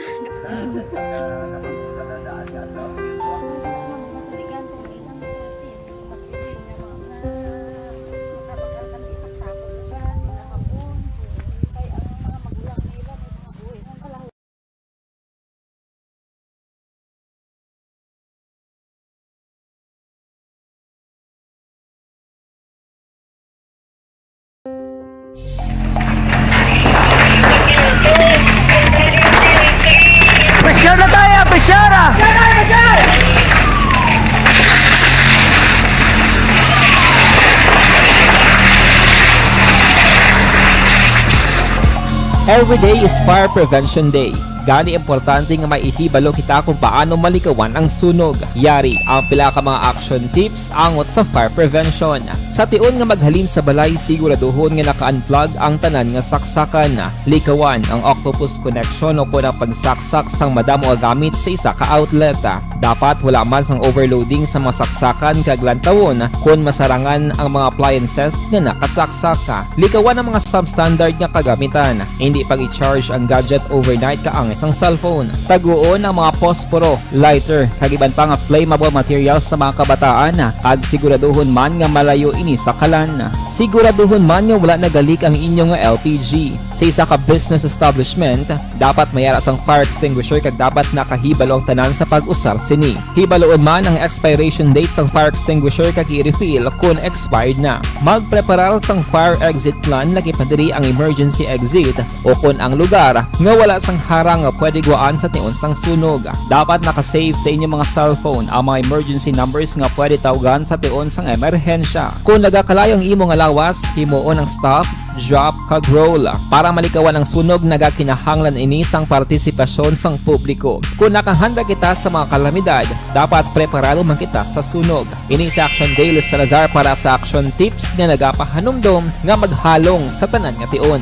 Every day is Fire Prevention Day. Gani, importante nga may ihibalo kita kung paano malikawan ang sunog. Yari ang pila ka mga action tips angot sa fire prevention. Sa tion nga maghalin sa balay, siguraduhon nga naka-unplug ang tanan nga saksakan. Likawan ang octopus connection o kon ang pagsaksak sang madamo nga gamit sa isa ka outlet. Dapat wala man sang overloading sa mga saksakan kag lantawon kon masarangan ang mga appliances nga nakasaksak. Likawan ang mga substandard nga kagamitan. Hindi pag-i-charge ang gadget overnight kaangay sang cellphone. Taguon ang mga posporo, lighter, kag iban pa nga flammable materials sa mga kabataan, kag siguraduhon man nga malayo ini sa kalan. Siguraduhon man nga wala nagalik ang inyo nga L P G. Sa isa ka business establishment, dapat may ara sang fire extinguisher kag dapat nakahibalo ang tanan sa pag-usar sini. Hibaloon man ang expiration date sang fire extinguisher kag i-refill kon expired na. Magpreparar sang fire exit plan, laki pa diri ang emergency exit o kon ang lugar nga wala sang harang nga pwede gwaan sa tion sang sunog. Dapat naka-save sa inyo mga cellphone ang mga emergency numbers nga pwede tawgan sa tion sang emerhensya. Kon nagakalayo ang imo nga lawas, himuon ang stop, drop, kag roll. Para malikawan ang sunog, nagakinahanglan ini sang partisipasyon sang publiko. Kon nakahanda kita sa mga kalamidad, dapat preparado man kita sa sunog. Ini si Action Dale Salazar para sa Action Tips nga nagapahanumdom nga maghalong sa tanan nga tion.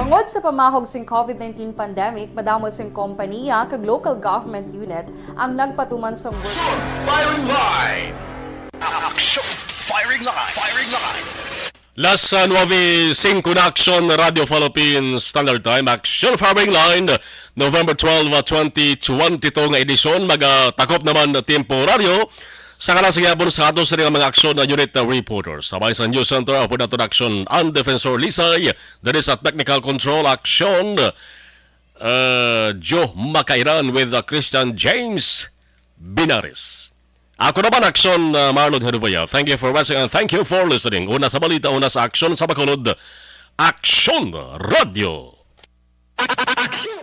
Bangod sa pamahog sing COVID nineteen pandemic, madamo sing kompaniya kag local government unit ang nagpatuman sang work. Firing line! Action! Firing line! Firing line! Las, ah, nuebe singko na, Action Radio Philippines Standard Time. Action Firing Line, November twelve, ah, twenty twenty-two nga edisyon. Magatakop naman na temporaryo sa kalang sa gihapon sa ato sa mga aksyon na unit na reporters. Sabay sa News Center, upod nato na Action ang Defensor Lisay. There is a technical control, Action, uh, Joe Makairan with, uh, Christian James Binares. Ako naman, Action, uh, Marlon Herboya. Thank you for watching and thank you for listening. Una sa balita, una sa aksyon, sa Bacolod, Action Radio. Action!